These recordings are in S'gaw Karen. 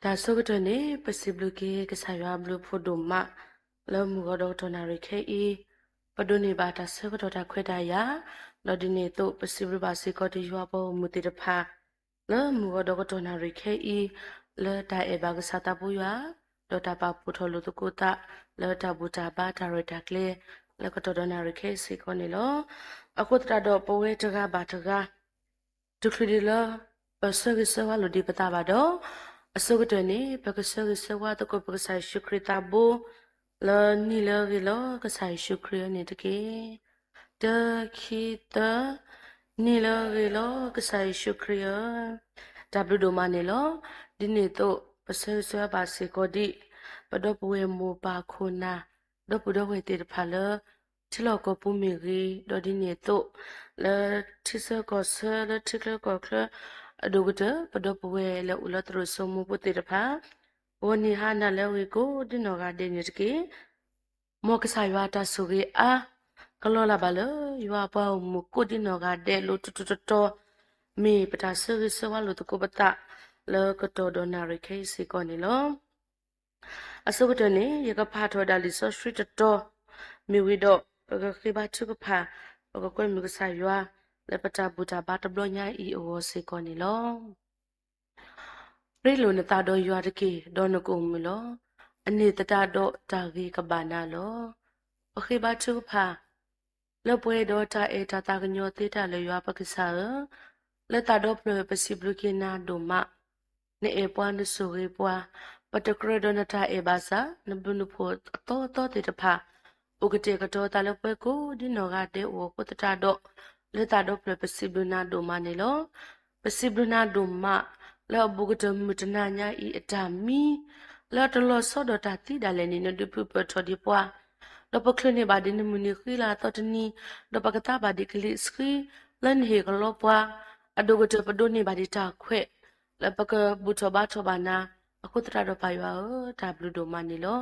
တၢ်ဆိကတၢၢ်န့ၣ် ပစံးဘျုးက့ၤကစၢ်ယွၤအဘျုးအဖှိၣ်ဒိၣ်မး လၢမုၢ်ဂီၤဒီးကတီၢ်နၣ်ရံၣ်ခဲအံၤ, ပဒိးန့ၢ်ဘၣ်တၢ်ဆၢကတီၢ်တၢ်ခွဲးတၢ်ယာ်, ဒီးဒ်န့ၣ်အသိး ပစံးဘျုးဘၣ်စ့ၢ်ကီးတယွၤပှၤဂီၢ်မုၢ်သ့ၣ်တဖၣ် လၢမုၢ်ဂီၤဒီးကတီၢ်နၣ်ရံၣ်ခဲအံၤ, လၢတၢ်အဲၣ်ဘၣ်ကစၢ်သးဘိယွၤ, ဒီးတၢ်ပာ်ဖှိၣ်ထီၣ်လိာ်သကိးသး လၢတၢ်ဘူၣ်တၢ်ဘါတၢ်ရဲၣ်တၢ်ကျဲၤ လၢကတီၢ်ဒီးနၣ်ရံၣ်ခဲအံၤစ့ၢ်ကီးန့ၣ်လီၤ. အဃိသတးဒီးပဝဲတဂၤဘၣ်တဂၤ တချုးဒံးလၢ ပဆၢဂ့ၤဆၢဝါလိာ်ဒံးပသးဘၣ်ဒီး, အဆိကတၢၢ်န့ၣ် ပကဆၢဂ့ၤဆၢဝါသကိးပကစၢ်ယ့ၣ်ၡူးခရံာ်သးဘိ လၢနံၣ်လၢအဂ့ၤလီၤကစၢ်ယ့ၣ်ၡူးခရံာ်အံၤန့ၣ်တက့ၢ်. တၢ ခံ သၢ, နံၣ်လၢအဂ့ၤလီၤကစၢ်ယ့ၣ်ၡူးခရံာ်ဧၢ, တၢ်ဘျုးဒိၣ်မးန့ၣ်လီၤ. ဒ်န့ၣ်အသိး ပဆၢဂ့ၤဆၢဝါဘၣ်စ့ၢ်ကီးဒံး ပဒီပုၢ်ဝဲၢ်မိၢ်ပၢ်ခိၣ်နၢ် ဒီပုၢ်ဒီဝဲၢ်သ့ၣ်တဖၣ်လၢ ထံလီၢ်ကီၢ်ပူၤမ့ၢ်ဂ့ၤ, ဒီးဒ်န့ၣ်အသိး လၢထံဆၢကီၢ်ဆၢ လၢထံချၢကီၢ်ချၢ အဒိၣ်ကတၢၢ် ပဒီပုၢ်ဝဲၢ်လၢအိၣ်လၢသရိာ်စိမိၢ်ဖိသ့ၣ်တဖၣ် ဂီၤနံၤဟါနၤလၢအဂ့ၤကိးဒ်နီၢ်ဂၤဒဲးန့ၣ်တက့ၢ်. မ်ကစၢ်ယွၤတၢ်ဆိၣ်ဂ့ၤအါ ကလီၤလၢ်ဘၣ်လၢယွၤအပှၤဂီၢ်မုၢ်ကိးဒ်နီၢ်ဂၤဒဲးလိၤတီတီတီတီ မ့ၢ်ပတၢ်ဆၢဂ့ၤဆၢဝါလိာ်သကိးပသး လၢကတီၢ်ဒီးနၣ်ရံၣ်ခဲအံၤစ့ၢ်ကီးန့ၣ်လီၤ. အဆိကတၢၢ်န့ၣ် ယကဖးထီၣ်ဝဲဒၣ်လံာ်စီဆှံတတီၤ မ့ၢ်ဝံၤဒီး ပကဃ့ဘါထုကဖၣ် ပကကွဲမုာ်ကစၢ်ယွၤ လၢပတၢ်ဘူၣ်တၢ်ဘါတဘျီညါအံၤအဂီၢ်စ့ၢ်ကီးန့ၣ်လီၤ. ရ့လိာ်နသးဒီးယွၤတက့ၢ်, ဒီးနကအိၣ်မုာ်လီၤ. အန့ၣ်သတးဒီးတၢ်ဂ့ၤကဘၣ်နၤလီၤ. ပဃ့ဘါထုကဖၣ် လၢပှဲၤဒီးတၢ်အဲၣ်တၢ်သးကညီၤသ့တၢ်လၢယွၤပကစၢ်ဧၢ, လၢသးဒီဖျၢၣ်ပစံးဘျုးက့ၤနၤဒိၣ်မး, နအဲၣ်ပှၤနဆိၣ်ဂ့ၤပှၤ, ပတကြၢးဒီးနတၢ်အဲၣ်ဘၣ်ဆၣ် နဘျုးနဖှိၣ်အသီသီသ့ၣ်တဖၣ် အိၣ်ကတဲာ်ကတီၤသးလၢပှဲၤကိးဒ်နီၢ်ဂၤဒဲးအဂီၢ်အဃိသတးဒီး, လၢသးဒီဖျၢၣ်ပစံးဘျုးနၤဒိၣ်မးန့ၣ်လီၤ. ပစံးဘျုးနၤဒိၣ်မး လၢအဘူးကတၢၢ်မုၢ်တနၤညါအံၤအတၢ်မံ လၢတလီၤဆီဒီးတၢ်သံဒၣ်လဲာ်န့ၣ် နဒုးဖုးပၢၢ်ထီၣ်ဒံးပှၤ, ဒီးပချုးန့ၢ်ဘၣ်ဒံးနမုၢ်နံၤဃံလၤအသီတနံၤ, ဒီးပကသါဘၣ်ဒံးကလံၤဆှံ လၢနဟ့ၣ်ကလီပှၤ, အဒိၣ်ကတၢၢ်ပဒိးန့ၢ်ဘၣ်ဒံးတၢ်ခွဲး လၢပကဘူၣ်ထီၣ်ဘါထီၣ်ဘၣ်နၤ, အဃိသတးဒီးပၢ်ယွၤဧၢ, တၢ်ဘျုးဒိၣ်မးန့ၣ်လီၤ.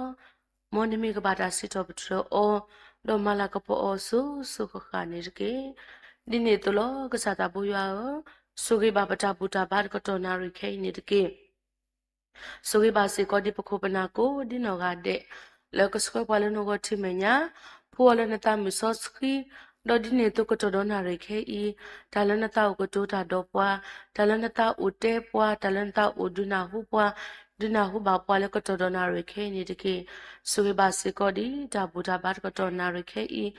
မ်နမ့ၢ်ကဘၣ်တၢ်စံးထီၣ်ပတြၢၤအီၤ, ဒီးမၤလၤကပီၤအီၤစိၤစိၤဃၣ်ဃၣ်န့ၣ်တက့ၢ်. ဒ်န့ၣ်အသိးလီၤ, ကစၢ်သးဘိယွၤဧၢ, ဆိၣ်ဂ့ၤဘၣ်ပတၢ်ဘူၣ်တၢ်ဘါတကတီၢ်နၣ်ရံၣ်ခဲအံၤန့ၣ်တက့ၢ်. ဆိၣ်ဂ့ၤဘၣ်စ့ၢ်ကီးဒံးပခိၣ်ပနၢ်ကိးဒ်နီၢ်ဂၤဒဲး, လၢကဆှၢပှၤလၢနဂီၢ်ထံမဲာ်ညါ, ဖှူအီၤလၢနသးမုၢ်စီဆှံ, ဒီးဒ်န့ၣ်အသိးကတီၢ်ဒီးနၣ်ရံၣ်ခဲအံၤ, တၢ်လၢနသးအိၣ်ကတိၤတၢ်ဒီးပှၤ, တၢ်လၢနသးအိၣ်တဲပှၤ, တၢ်လၢနသးအိၣ်ဒုးနၢ်ဟူပှၤ, ဒုးနၢ်ဟူဘၣ်ပှၤလၢကတီၢ်ဒီးနၣ်ရံၣ်ခဲအံၤန့ၣ်တက့ၢ်. ဆိၣ်ဂ့ၤဘၣ်စ့ၢ်ကီးဒံး တၢ်ဘူၣ်တၢ်ဘါတကတီၢ်နၣ်ရံၣ်ခဲအံၤ,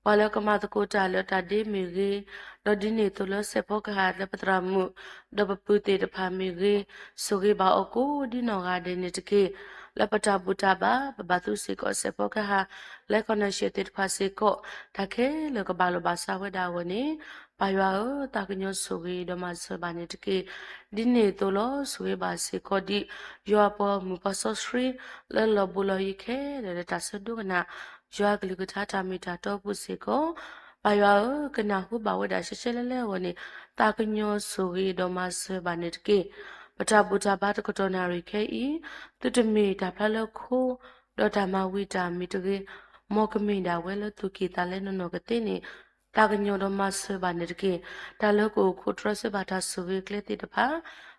ပှၤလၢကမၤသကိးတၢ်လၢတၢ်ဒ့မ့ၢ်ဂ့ၤ, ဒီးဒ်န့ၣ်အသိးလၢစဲးဖီကဟၣ်လၢပသရၣ်မုၣ်, ဒီးပပုၢ်သ့ၣ်တဖၣ်မ့ၢ်ဂ့ၤ, ဆိၣ်ဂ့ၤဘၣ်အီၤကိးဒ်နီၢ်ဂၤဒဲးန့ၣ်တက့ၢ်. လၢပတၢ်ဘူၣ်တၢ်ဘါ ပဘၣ်သူစ့ၢ်ကီးစဲးဖီကဟၣ်, လၢ connection သ့ၣ်တဖၣ်စ့ၢ်ကီး, တၢ်ခဲလၢာ်ကဘၣ်လိာ်ဘၣ်စးဝဲဒၣ်အဂီၢ်န့ၣ်, ပၢ်ယွၤဧၢ, သးကညီၤဆိၣ်ဂ့ၤဒီးမၤစၢၤဘၣ်န့ၣ်တက့ၢ်. ဒ်န့ၣ်အသိးလီၤ, ဆိၣ်ဂ့ၤဘၣ်စ့ၢ်ကီးဒံး ယွၤပှၤဂီၢ်မုၢ်ပှၤစီဆှံ လၢလီၢ်ဘူးလီၢ်ယံၤခဲလၢာ်လၢတၢ်ဆၢဒိကနၣ် ယွၤကလုၢ်ကထါတၢ်မ့ၢ်တၢ်တီအပူၤစ့ၢ်ကီး, ပၢ်ယွၤဧၢ, ကနၢ်ဟူဘၣ်ဝဲဒၣ်ရှဲရှဲလဲလဲအဂီၢ်န့ၣ်, သးကညီၤဆိၣ်ဂ့ၤဒီးမၤစၢၤဘၣ်န့ၣ်တက့ၢ်. ပတၢ်ဘူၣ်တၢ်ဘါတကတီၢ်နၣ်ရံၣ်ခဲအံၤ, သုတမ့ၢ်တၢ်ဖျါလၢခိ, ဒီးတၢ်မၤဝံၤတၢ်မံၤတဂ့ၤ, မ်ကမ့ၢ်ဒၣ်ဝဲလၢသူၣ်ကံၢ်သးလဲနီၢ်နီၢ်ကသ့န့ၣ်, သးကညီၤဒီးမၤစၢၤဘၣ်န့ၣ်တက့ၢ်. တၢ်လၢကအိၣ်ခိးတြီဆၢဘၣ်တၢ်ဆိၣ်ဂ့ၤကျဲသ့ၣ်တဖၣ်,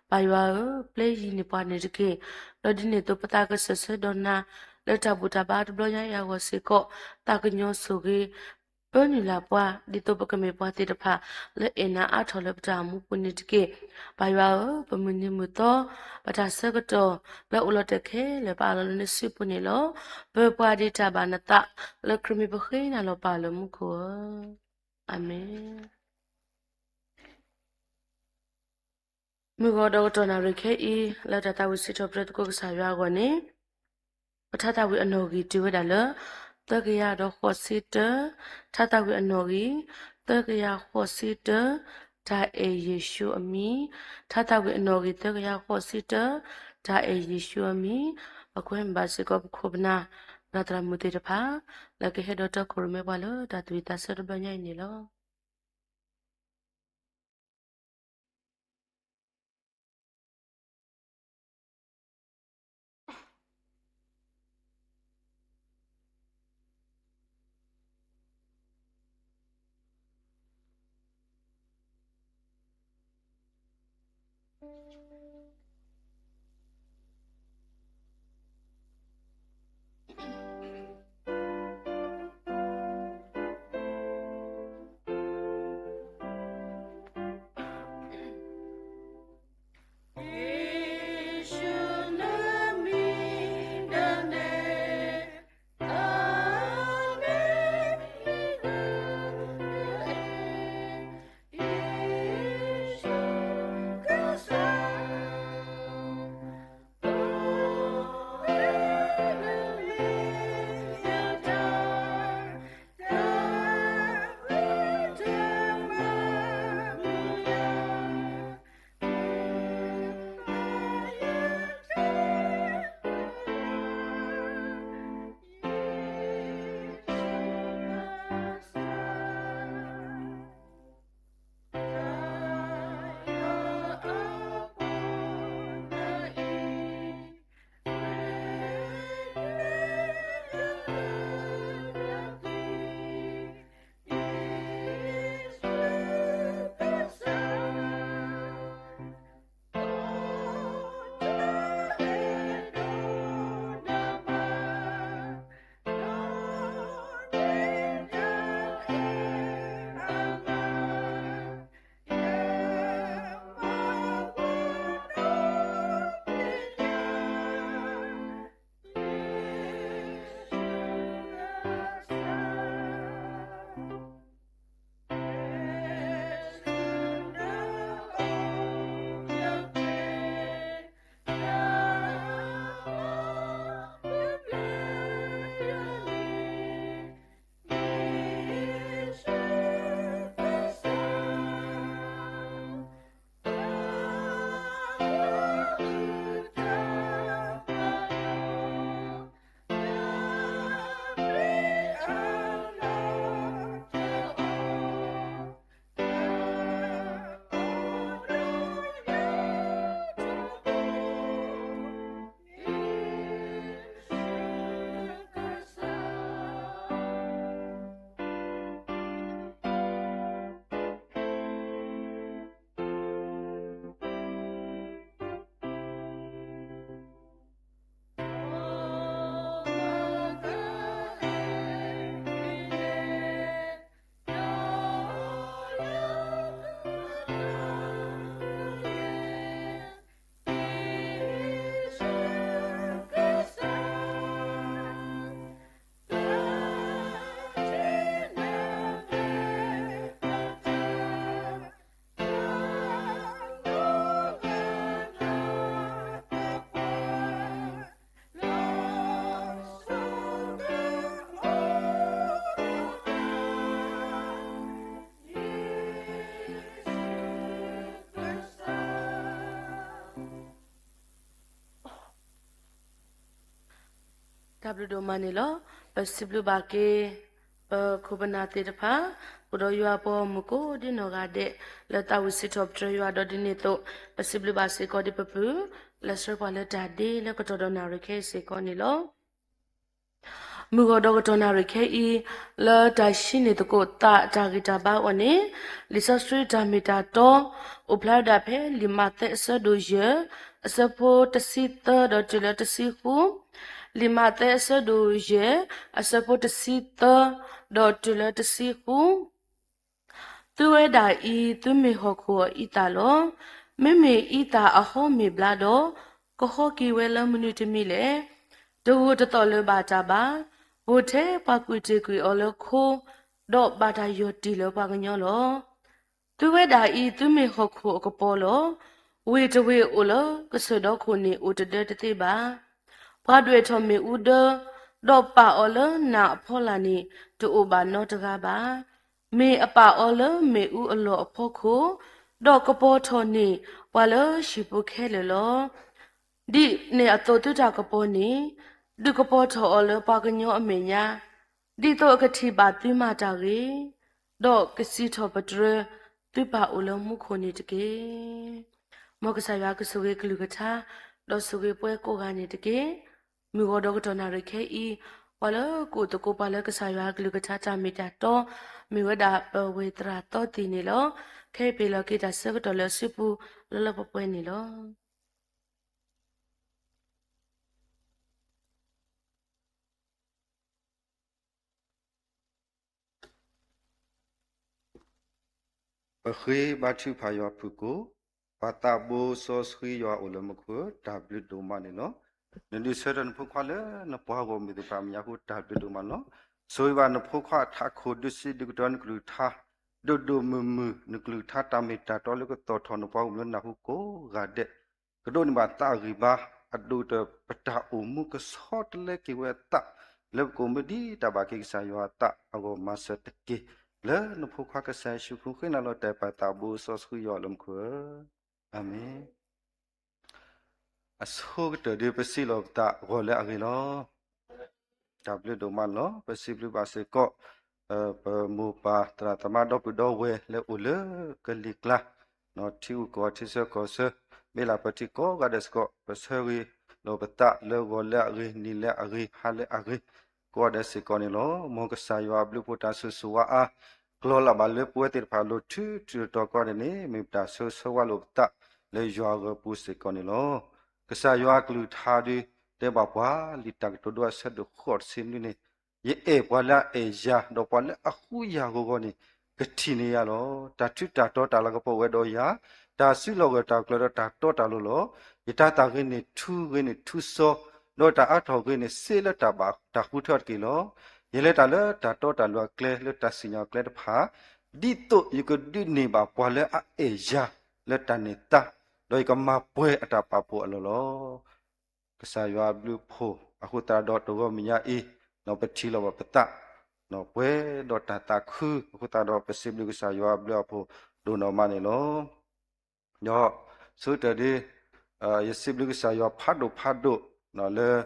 ပၢ်ယွၤဧၢ, ပျဲယံၤန့ၢ်ပှၤန့ၣ်တက့ၢ်. ဒီးဒ်န့ၣ်အသိးပသးကစၢၢ်ဆၢဒီးနၤ, လၢတၢ်ဘူၣ်တၢ်ဘါတဘျီညါအံၤအဂီၢ်စ့ၢ်ကီး, သးကညီၤဆိၣ်ဂ့ၤ ပၢနုာ်လၢ်ပှၤ ဒ်သိးပကမ့ၢ်ပှၤသ့ၣ်တဖၣ် လၢအဲၣ်နၤအါထီၣ်လၢပတၢ်အိၣ်မူပူၤန့ၣ်တက့ၢ်. ပၢ်ယွၤဧၢ, ပမုၢ်နံၤမုၢ်သီ, ပတၢ်ဆၢကတီၢ် လၢအိၣ်လီၤတဲာ်ခဲလၢာ် ပအးလီၤလၢနစုပူၤန့ၣ်လီၤ. ပၢပှၤဒ်တၢ်ဘၣ်နသး, လၢခရံာ်မံၤပဃ့နၤလီၤပၢ်လၢမူခိၣ်ဧၢ. အၤမ့ၣ်. မုၢ်ဂီၤဒီးကတီၢ်နၣ်ရံၣ်ခဲအံၤ လၢတၢ်သးဝံၣ်စံးထီၣ်ပတြၢၤသကိးကစၢ်ယွၤအဂီၢ်န့ၣ်, ပထါသးဝံၣ်အနီၣ်ဂံၢ်တုၤဝဲဒၣ်လၢ သၢကယၤဒီးဃိးဆံတၢ, ထါသးဝံၣ်အနီၣ်ဂံၢ် သၢကယၤဃိးဆံတၢ, တၢ်အဲၣ်ယ့ၣ်ၡူးအမံၤ, ထါသးဝံၣ်အနီၣ်ဂံၢ် သၢကယၤဃိးဆံတၢ, တၢ်အဲၣ်ယ့ၣ်ၡူးအမံၤ, ပကွဲမုာ်ဘၣ်စ့ၢ်ကီးပခိၣ်ပနၢ် ပသရၣ်မုၣ်သ့ၣ်တဖၣ် လၢကဟဲဒီးတီခိၣ်ရိၣ်မဲပှၤလၢတၢ်သူၣ်ဝံၣ်သးဆၢတဘျီညါအံၤန့ၣ်လီၤ. တၢ်ဘျုးဒိၣ်မးန့ၣ်လီၤ. ပစံးဘျုးဘၣ်က့ၤ ပခိၣ်ပနၢ်သ့ၣ်တဖၣ်, အိၣ်ဒီးယွၤအပှၤဂီၢ်မုၢ်ကိးဒ်နီၢ်ဂၤဒဲး လၢသးဝံၣ်စံးထီၣ်ပတြၢၤယွၤဒီးဒ်န့ၣ်အသိး, ပစံးဘျုးဘၣ်စ့ၢ်ကီးဒ်ပပုၢ် လၢဆှၢပှၤလၢတၢ်ဒ့လၢကတီၢ်ဒီးနၣ်ရံၣ်ခဲအံၤစ့ၢ်ကီးန့ၣ်လီၤ. မုၢ်ဂီၤဒီးကတီၢ်နၣ်ရံၣ်ခဲအံၤ, လၢတၢ်ဟံးန့ၢ်သကိးသးတၢ်ဂံၢ်တၢ်ဘါအဂီၢ်န့ၣ်, လံာ်စီဆှံတၢ်မ့ၢ်တၢ်တီ အိၣ်ဖျါဝဲဒၣ်ဖဲလံာ်မးသဲအဆၢဒိၣ်ယဲၢ်, အဆၢဖိတဆံသၢဒီးတုၤလၢတဆံဃု, လံာ်မးသဲအဆၢဒိၣ်ယဲၢ်, အဆၢဖိတဆံသၢဒီးတုၤလၢတဆံဃု သုဝဲဒၣ်အံၤ သုမ့ၢ်ဟီၣ်ခိၣ်အအံသၣ်လီၤ. မ့မ့ၢ်အံသၣ်အဟီမ့ၢ်ဘျါဒီး, ကဟီက့ၤဝဲလၢမနုၤတမံၤလဲၣ်. တဂိာ်တသီၣ်လၢၤဘၣ်တၢ်ဘၣ်. ဂိာ်ထဲပှၤကွံာ်တ့ၢ်ကွံာ်အီၤလၢခိ, ဒီးဘၣ်တၢ်ယီၢ်တံၢ်လၢပှၤကညီလီၤ. သုဝဲဒၣ်အံၤ သုမ့ၢ်ဟီၣ်ခိၣ်အကပီၤလီၤ. ဝ့ၢ်တဝ့ၢ်အိၣ်လၢကစၢၢ်ဒီခိၣ်န့ၣ် အိၣ်တဒၢတသ့ဘၣ်. ပှၤဒွဲၣ်ထီၣ်မ့ၣ်အူဒၢ, ဒီးပာ်အီၤလၢနၢ်အဖီလာ်န့ၣ် တအိၣ်ဘၣ်နီတဂၤဘၣ်. မ့ၢ်အပာ်အီၤလၢမ့ၣ်အူအလီၢ်အဖီခိၣ်, ဒီးကပီၤထီၣ်န့ၢ်ပှၤလၢဟံၣ်ပူၤခဲလၢာ်လီၤ. ဒ်န့ၣ်အသိးသုတၢ်ကပီၤန့ၣ်, ဒုးကပီၤထီၣ်အီၤလၢပှၤကညီအမဲာ်ညါ, ဒ်သိးအကထံၣ်ဘၣ်သုမၤတၢ်ဂ့ၤ, ဒီးကစံးထီၣ်ပတြၢၤသုပၢ်အိၣ်လၢမူခိၣ်န့ၣ်တက့ၢ်. မ်ကစၢ်ယွၤကဆိၣ်ဂ့ၤကလုၢ်ကထါ, ဒီးဆိၣ်ဂ့ၤပှၤကိးဂၤန့ၣ်တက့ၢ်. မုၢ်ဂီၤဒီးကတီၢ်နၣ်ရံၣ်ခဲအံၤ, ပှၤလၢကအိၣ်သကိးပှၤလၢကစၢ်ယွၤကလုၢ်ကထါတၢ်မ့ၢ်တၢ်တီ, မ့ၢ်ဝဲဒၣ်ပဝဲၢ်သရၣ်သီသံၣ်န့ၣ်လီၤ. ခဲအံၤပဟ့ၣ်လီၤက့ၤတၢ်ဆၢကတီၢ်လၢအစုပူၤလၢလၢပှဲၤပှဲၤန့ၣ်လီၤ. ပဃ့ဘါထုကဖၣ်ယွၤဖုၣ်ကိာ်, ပၢ်သးဘိစီဆှံယွၤအိၣ်လၢမူခိၣ်, တၢ်ဘျုးဒိၣ်မးန့ၣ်လီၤ. နဒုးဆၢထၢၣ်နဖိခွါလၢနပှၤဂီၢ်မုၢ်သ့ၣ်တဖၣ်အမဲာ်ညါအဃိ တၢ်ဘျုးဒိၣ်မးန့ၣ်လီၤ. ဆိၣ်ဂ့ၤဘၣ်နဖိခွါအထးခိၣ်ဒုးစံးဒုးကတၢၢ်နကလုၢ်ကထါ, ဒိၣ်ဒိၣ်မုၢ်မုၢ် နကလုၢ်ကထါတၢ်မ့ၢ်တၢ်တီလၢကသီၣ်ထီၣ်နပှၤဂီၢ်မုၢ်လၢနၢ်ဟူကိးဂၤဒဲး ကဒိးန့ၢ်ဘၣ်သးဂံၢ်ဘါ, အဒိၣ်ကတၢၢ်ပတၢ်အိၣ်မူကဆီတလဲက့ၤဝဲအသး, လၢပကအိၣ်မူဒ်တၢ်ဘၣ်က့ၤကစၢ်ယွၤအသးအဂီၢ်မၤစၢၤတက့ၢ်. လၢနဖိခွါကစၢ်ယ့ၣ်ၡူးခရံာ်ဃ့နၤလီၤတဲာ် ပၢ်သးဘိစီဆှံယွၤလၢမူခိၣ်ဧၢ, အၤမ့ၣ်. အဆိကတၢၢ်ဒုးပစံးလီၤပသးဂီၤလၢအဂ့ၤလီၤ. တၢ်ဘျုးဒိၣ်မးန့ၣ်လီၤ. ပစံးဘျုးဘၣ်စ့ၢ်ကီး ပမိၢ်ပၢ်သရၣ်သမါဒီပုၢ်ဒီဝဲၢ်လၢအိၣ်လၢကလံၤကျါ, ထံဂုၤကီၢ်ဂၤထံဆၢကီၢ်ဆၢ, မ့ၢ်လၢပထံကိးဂၤဒဲးစ့ၢ်ကီး ပဆၢဂ့ၤလီၤပသးလၢဂီၤလၢအဂ့ၤ, နံၤလၢအဂ့ၤ, ဟါလၢအဂ့ၤ, ကိးဂၤဒဲးစ့ၢ်ကီးန့ၣ်လီၤ. မ်ကစၢ်ယွၤအဘျုးအဖှိၣ်တၢ်ဆိၣ်ဂ့ၤဆိၣ်ဝါအါ ကျီၤလၢ်ဘၣ်လၢပဝဲသ့ၣ်တဖၣ်အလိၤ ထူထူတီတီကိးဂၤဒဲးန့ၣ် မ့ၢ်ပတၢ်ဆၢဂ့ၤဆၢဝါလိာ်ပသးလၢယွၤအဂီၢ်ပူၤစ့ၢ်ကီးန့ၣ်လီၤ. ကစၢ်ယွၤအကလုၢ်ကထါဒုး တဲဘၣ်ပှၤလံာ်တၢ်ကတိၤဒိအဆၢဒိၣ်ဃိးတဆံနွံန့ၣ်, ယအဲၣ်ပှၤလၢအအဲၣ်ယၤ, ဒီးပှၤလၢအဃုယၤအဂီၢ်ဂီၢ်န့ၣ် ကထံၣ်န့ၢ်ယၤလီၤ. တၢ်ထူးတၢ်တီၤတၢ်လၤကပီၤအိၣ်ဝဲဒီးယၤ, တၢ်စုလီၢ်ဂၢၢ်တၢ်ကျၢၤဒီးတၢ်တီတၢ်လိၤလီၤ. ယတၤသၣ်ဂ့ၤန့ၣ်ထူဂ့ၤန့ၣ်ထူစီ, ဒီးတၢ်အါထီၣ်ဂ့ၤန့ၣ်စ့လၢတၢ်ဘၣ်တၢ်ဃုထၢတက့ၢ်လီၤ. ယလဲၤတၢ်လၢတၢ်တီတၢ်လိၤအကျဲ လၢတၢ်စံၣ်ညီၣ်အကျဲတဖၣ်, ဒ်သိးယကဒုးန့ၢ်ဘၣ်ပှၤလၢအအဲၣ်ယၤလၢတၢ်န့ၢ်သါ, ဒီးယကမၤပှဲၤအတၢ်ပာ်ဖှိၣ်အလီၢ်လီၤ. ကစၢ်ယွၤအဘျုးအဖှိၣ်အဃိသတးဒီးတဂီၤမဲာ်ညါအံၤ, ပထံၣ်လိာ်ဘၣ်ပသး ပှဲၤဒီးတၢ်သးခုအဃိသတးဒီး ပစံးဘျုးကစၢ်ယွၤအဘျုးအဖှိၣ်ဒိၣ်နီၢ်မးန့ၣ်လီၤ. ဒီးဆိကတၢၢ်ဒ် ယစံးဘျုးကစၢ်ယွၤဖးဒိၣ်ဖးဒိၣ်လၢ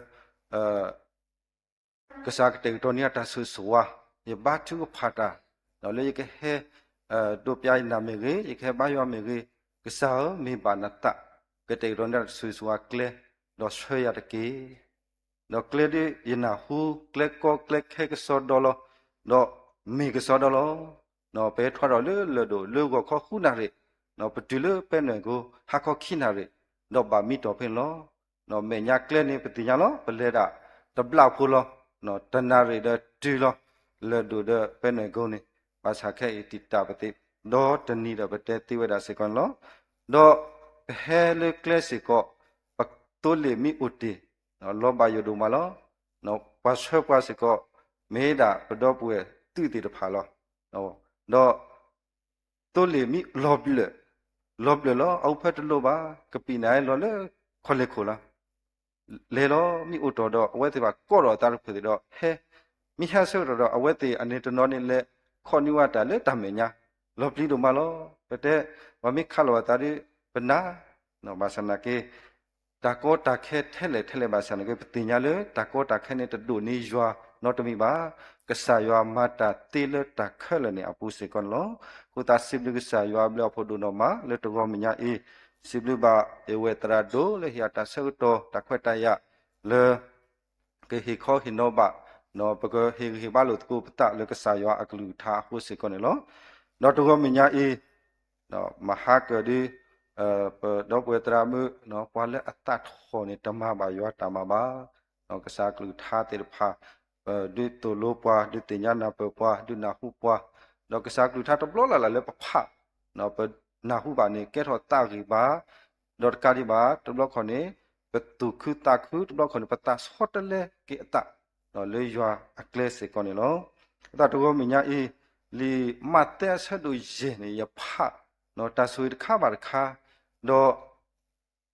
ကစၢ်ကတဲာ်ကတီၤန့ၢ်တၢ်ဆိၣ်ဂ့ၤဆိၣ်ဝါ, ယဘါထုကဖၣ်တၢ်, ဒီးလၢယကဟဲ ဒိးပျၢ်ယနၢ်မ့ၢ်ဂ့ၤ, ယကဟဲဘါယွၤမ့ၢ်ဂ့ၤ, ကစၢ်ဧၢ မ့ၢ်ဘၣ်နသး ကတဲာ်ကတီၤန့ၢ်တၢ်ဆိၣ်ဂ့ၤဆိၣ်ဝါကျဲ, ဒီးဆှၢယၤတက့ၢ်. ဒီးကျဲဒ်ယနၢ်ဟူ ကျဲကီကျဲခဲကစီဒီလီၤ, ဒီးမ့ၢ်ကစီဒီလီၤ. ပဟဲထီၣ်ဒီးလၢလၢၢ်ဒိၣ်လၢဂီၤခီဃုနၣ်ရံၣ်, ပတုၤလၢပဲနွဲၣ်ကိ ဟါခီခံနၣ်ရံၣ်, ဒီးဘၣ်မံတီၢ်ဖဲန့ၣ်လီၤ. ဒီးမဲာ်ညါကျဲန့ၣ် ပသ့ၣ်ညါလီၤ, ပလဲၤဒၣ်တဘျီဖိလီၤ. တနၣ်ရံၣ်ဒီးတုၤလီၤ လၢၢ်ဒိၣ်ဒီးပဲနွဲၣ်ကိန့ၣ်, ဘၣ်ဆၣ်ခဲအံၤတံာ်တာ်ပသ့ၣ်, ဒီးတနံၤဒီးပတဲသ့ဝဲဒၣ်စ့ၢ်ကီးန့ၣ်လီၤ. ဒီးပဟဲလၢကျဲစ့ၢ်ကီး, ပသိလ့ၣ်မ့ၢ်အိၣ်တ့ၢ်, လီၤဘၣ်ယိၣ်ဒိၣ်မးလီၤ. ပှၤဆှၢပှၤစ့ၢ်ကီး မ့ၢ်ဒၣ်ပဒီပုၢ်ဝဲၢ်သုးသ့ၣ်တဖၣ်လီၤ. ဒီး သိလ့ၣ်မ့ၢ်လီၤဘျၢၣ်, လီၤဘျၢၣ်လီၤ. အအိၣ်ဖဲတလိၣ်ဘၣ်, ကပံာ်နၤလီၤလၢခီၣ်လဲၢ်ခိၣ်လီၤ. လဲၤလီၤ မ့ၢ်အိၣ်တီၢ်ဒီး အဝဲသ့ၣ်ဘၣ်ကိးထီၣ်အသးတဖုသ့ၣ်ဒီး ဟဲ, မ့ၢ်ဟဲဆၢကတီၢ်ဒီး အဝဲသ့ၣ်အန့ၣ်တနီၤန့ၣ် လဲၤခီၣ်န့ၢ်ဝဲတၢ်လၢတၢ်မဲာ်ညါ, လီၤပျံၤဒိၣ်မးလီၤ. ပတဲ ပှၤမ့ၢ်ခးလီၤအသးဒီး ပနာ်, ဘၣ်ဆၣ်နာ်က့ တၢ်ကီတၢ်ခဲထဲလဲၣ်ထဲလဲၣ်ဘၣ်ဆၣ်န့ၣ် ပသ့ၣ်ညါလၢတၢ်ကီတၢ်ခဲန့ၣ် တဒိၣ်န့ၢ်ယွၤနီတမံၤဘၣ်. ကစၢ်ယွၤမၤတၢ်သ့လၢတၢ်ခဲလၢာ်န့ၣ်အပူၤစ့ၢ်ကီးန့ၣ်လီၤ. အဃိသတးစံးဘျုးကစၢ်ယွၤအဘျုးအဖှိၣ်ဒိၣ်နီၢ်မးလၢတဂီၤမဲာ်ညါအံၤ, စံးဘျုးဘၣ်အဝဲသရၣ်ဒိၣ်လၢဟ့ၣ်အတၢ်ဆၢကတီၢ်တၢ်ခွဲးတၢ်ယာ်လၢ ကဟ့ၣ်ခီဟ့ၣ်နီၤဘၣ်, ပကဟ့ၣ်ဂံၢ်ဟ့ၣ်ဘါလိာ်သကိးပသးလၢကစၢ်ယွၤအကလုၢ်ကထါအဃိစ့ၢ်ကီးန့ၣ်လီၤ. ဒီးတဂီၤမဲာ်ညါအံၤ, မဟါကၢၣ်ဒု, ပဒီပုၢ်ဝဲၢ်သရၣ်မုၣ်, ပှၤလၢအသးထီၣ်န့ၣ် တမၤဘၣ်ယွၤတၢ်မၤဘၣ်. ကစၢ်ကလုၢ်ကထါသ့ၣ်တဖၣ်, ဒုးသိၣ်လိပှၤ, ဒုးသ့ၣ်ညါနၢ်ပၢၢ်ပှၤ, ဒုးနၢ်ဟူပှၤ, ဒီးကစၢ်ကလုၢ်ကထါတဘျီလၢ်လၢ်လၢပဖး, ပနၢ်ဟူဘၣ်န့ၣ် ကဲထီၣ်သးဂံၢ်ဘါ, ဒီးတကးဒံးဘၣ် တဘျီခီန့ၣ် ပသူၣ်ခုသးခု, တဘျီခီန့ၣ် ပသးဆီတလဲက့ၤအသး လၢယွၤအကျဲစ့ၢ်ကီးန့ၣ်လီၤ. အဃိသတးတဂီၤမဲာ်ညါအံၤ, လံာ်မးသဲအဆၢဒိၣ်ယဲၢ်န့ၣ် ယဖး, တၢ်ဆိၣ်ဂ့ၤတခါဘၣ်တခါ, ဒီး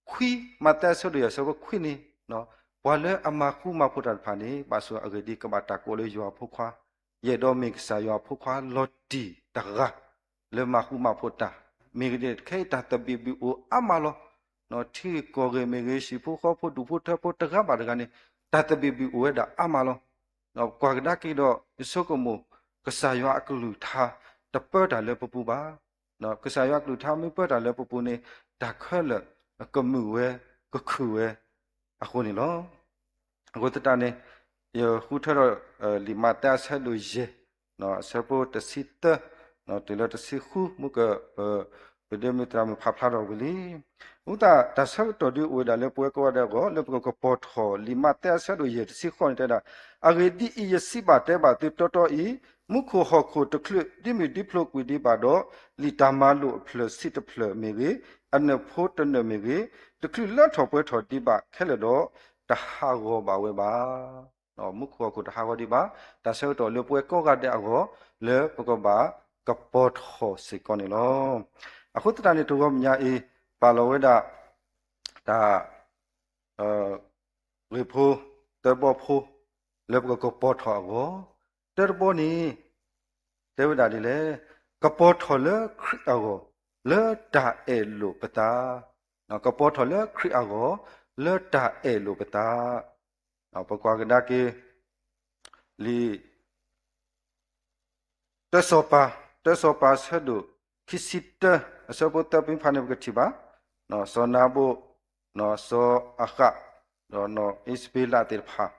ခွံ, မးသဲအဆၢဒိၣ်ယဲၢ်အဆၢဖိခွံန့ၣ်, ပှၤလၢအမၤဃူမၤဖိးတၢ်တဖၣ်န့ၣ် ဘၣ်ဆိၣ်အဂ့ၢ်ဒ်အံၤ ကဘၣ်တၢ်ကိးလၢယွၤအဖိခွါ, ယအဲၣ်ဒိးမ့ၢ်ကစၢ်ယွၤအဖိခွါလီၤတံၢ်တဂၤ လၢမၤဃူမၤဖိးတၢ်, မ့ၢ်ဂ့ၤဒ်န့ၣ် ခဲအံၤတၢ်သဘံၣ်ဘုၣ်အိၣ်အါမးလီၤ. ထံဂ့ၢ်ကီၢ်ဂ့ၢ်မ့ၢ်ဂ့ၤ, ဟံၣ်ဖိဃီဖိဒူၣ်ဖိထၢဖိတဂၤဘၣ်တဂၤန့ၣ် တၢ်သဘံၣ်ဘုၣ်အိၣ်ဝဲဒၣ်အါမးလီၤ. ကွၢ်ကဒါက့ၤဒီး ယဆိကမိၣ် ကစၢ်ယွၤအကလုၢ်ကထါ တပၢတၢ်လၢပပူၤဘၣ်. ကစၢ်ယွၤအကလုၢ်ကထါမ့ၢ်ပၢတၢ်လၢပပူၤန့ၣ် တၢ်ခဲလၢာ်ကမုာ်ဝဲ ကခုၣ်ဝဲအဃိန့ၣ်လီၤ. အဃိသတးန့ၣ် ယဃုထၢထီၣ် လံာ်မးသဲအဆၢဒိၣ်ယဲၢ် အဆၢဖိတဆံသၢ တုၤလၢတဆံဃု မုၢ်က ပဒိးမုၢ်သရၣ်မုၣ်ဖးဖျါထီၣ်ဝံၤလံ. အဃိသတး တၢ်ဆၢကတီၢ်ဒုးအိၣ်ဝဲဒၣ်လၢပဝဲကိးဂၤဒဲးအဂီၢ် လၢပကကပီၤထီၣ် လံာ်မးသဲအဆၢဒိၣ်ယဲၢ်တဆံဃိးန့ၣ်တဲဒၣ်, အဂ့ၢ်ဒ်အံၤ, ယစံးဘၣ်တဲဘၣ်သုတီတီအံၤ, မူခိၣ်ဟီၣ်ခိၣ်တချုးဒံးမုၢ်ဒံးဖျိးကွံာ်ဒံးဘၣ်ဒီး, လံာ်တၢ်မၤလိာ်အဖျၢၣ်ဆံးတဖျၢၣ်မ့ၢ်ဂ့ၤ, အနၢၣ်ဖိတနၢၣ်မ့ၢ်ဂ့ၤ, တချုးလၢထီၣ်ပှဲၤထီၣ်ဒံးဘၣ်ခဲလၢာ်ဒီး, တဟးဂီၤဘၣ်ဝဲဘၣ်. မူခိၣ်ဟီၣ်ခိၣ်တဟးဂီၤဒံးဘၣ်. တၢ်ဆၢကတီၢ်လၢပဝဲကိးဂၤဒဲးအဂီၢ် လၢပကဘၣ်ကပီၤထီၣ်စ့ၢ်ကီးန့ၣ်လီၤ. အဃိသတးန့ၣ် တဂီၤမဲာ်ညါအံၤ ပာ်လီၤဝဲဒၣ် တၢ် ဂ့ၢ်ဖိ သၢဘီဖိ လၢပကကပီၤထီၣ်အဂီၢ်, တၢတဘီန့ၣ် တဲဝဲဒၣ်ဒ်လဲၣ်, ကပီၤထီၣ်လၢခရံာ်အဂီၢ် လၢတၢ်အဲၣ်လိာ်ပသး, ကပီၤထီၣ်လၢခရံာ်အဂီၢ် လၢတၢ်အဲၣ်လိာ်ပသး, ပကွၢ်ကဒါက့ၤ လံာ် တၢစီၤပၤ, တၢစီၤပၤဆၢဒိၣ်ခံဆံတၢ အဆၢဖိသၢပူၤဖးန့ၣ် ပကထံၣ်ဘၣ် စီၤနၤဘူၣ်, စီၤအၤဃး, ဒီးနီၢ်အံးစဘ့လးသ့ၣ်တဖၣ်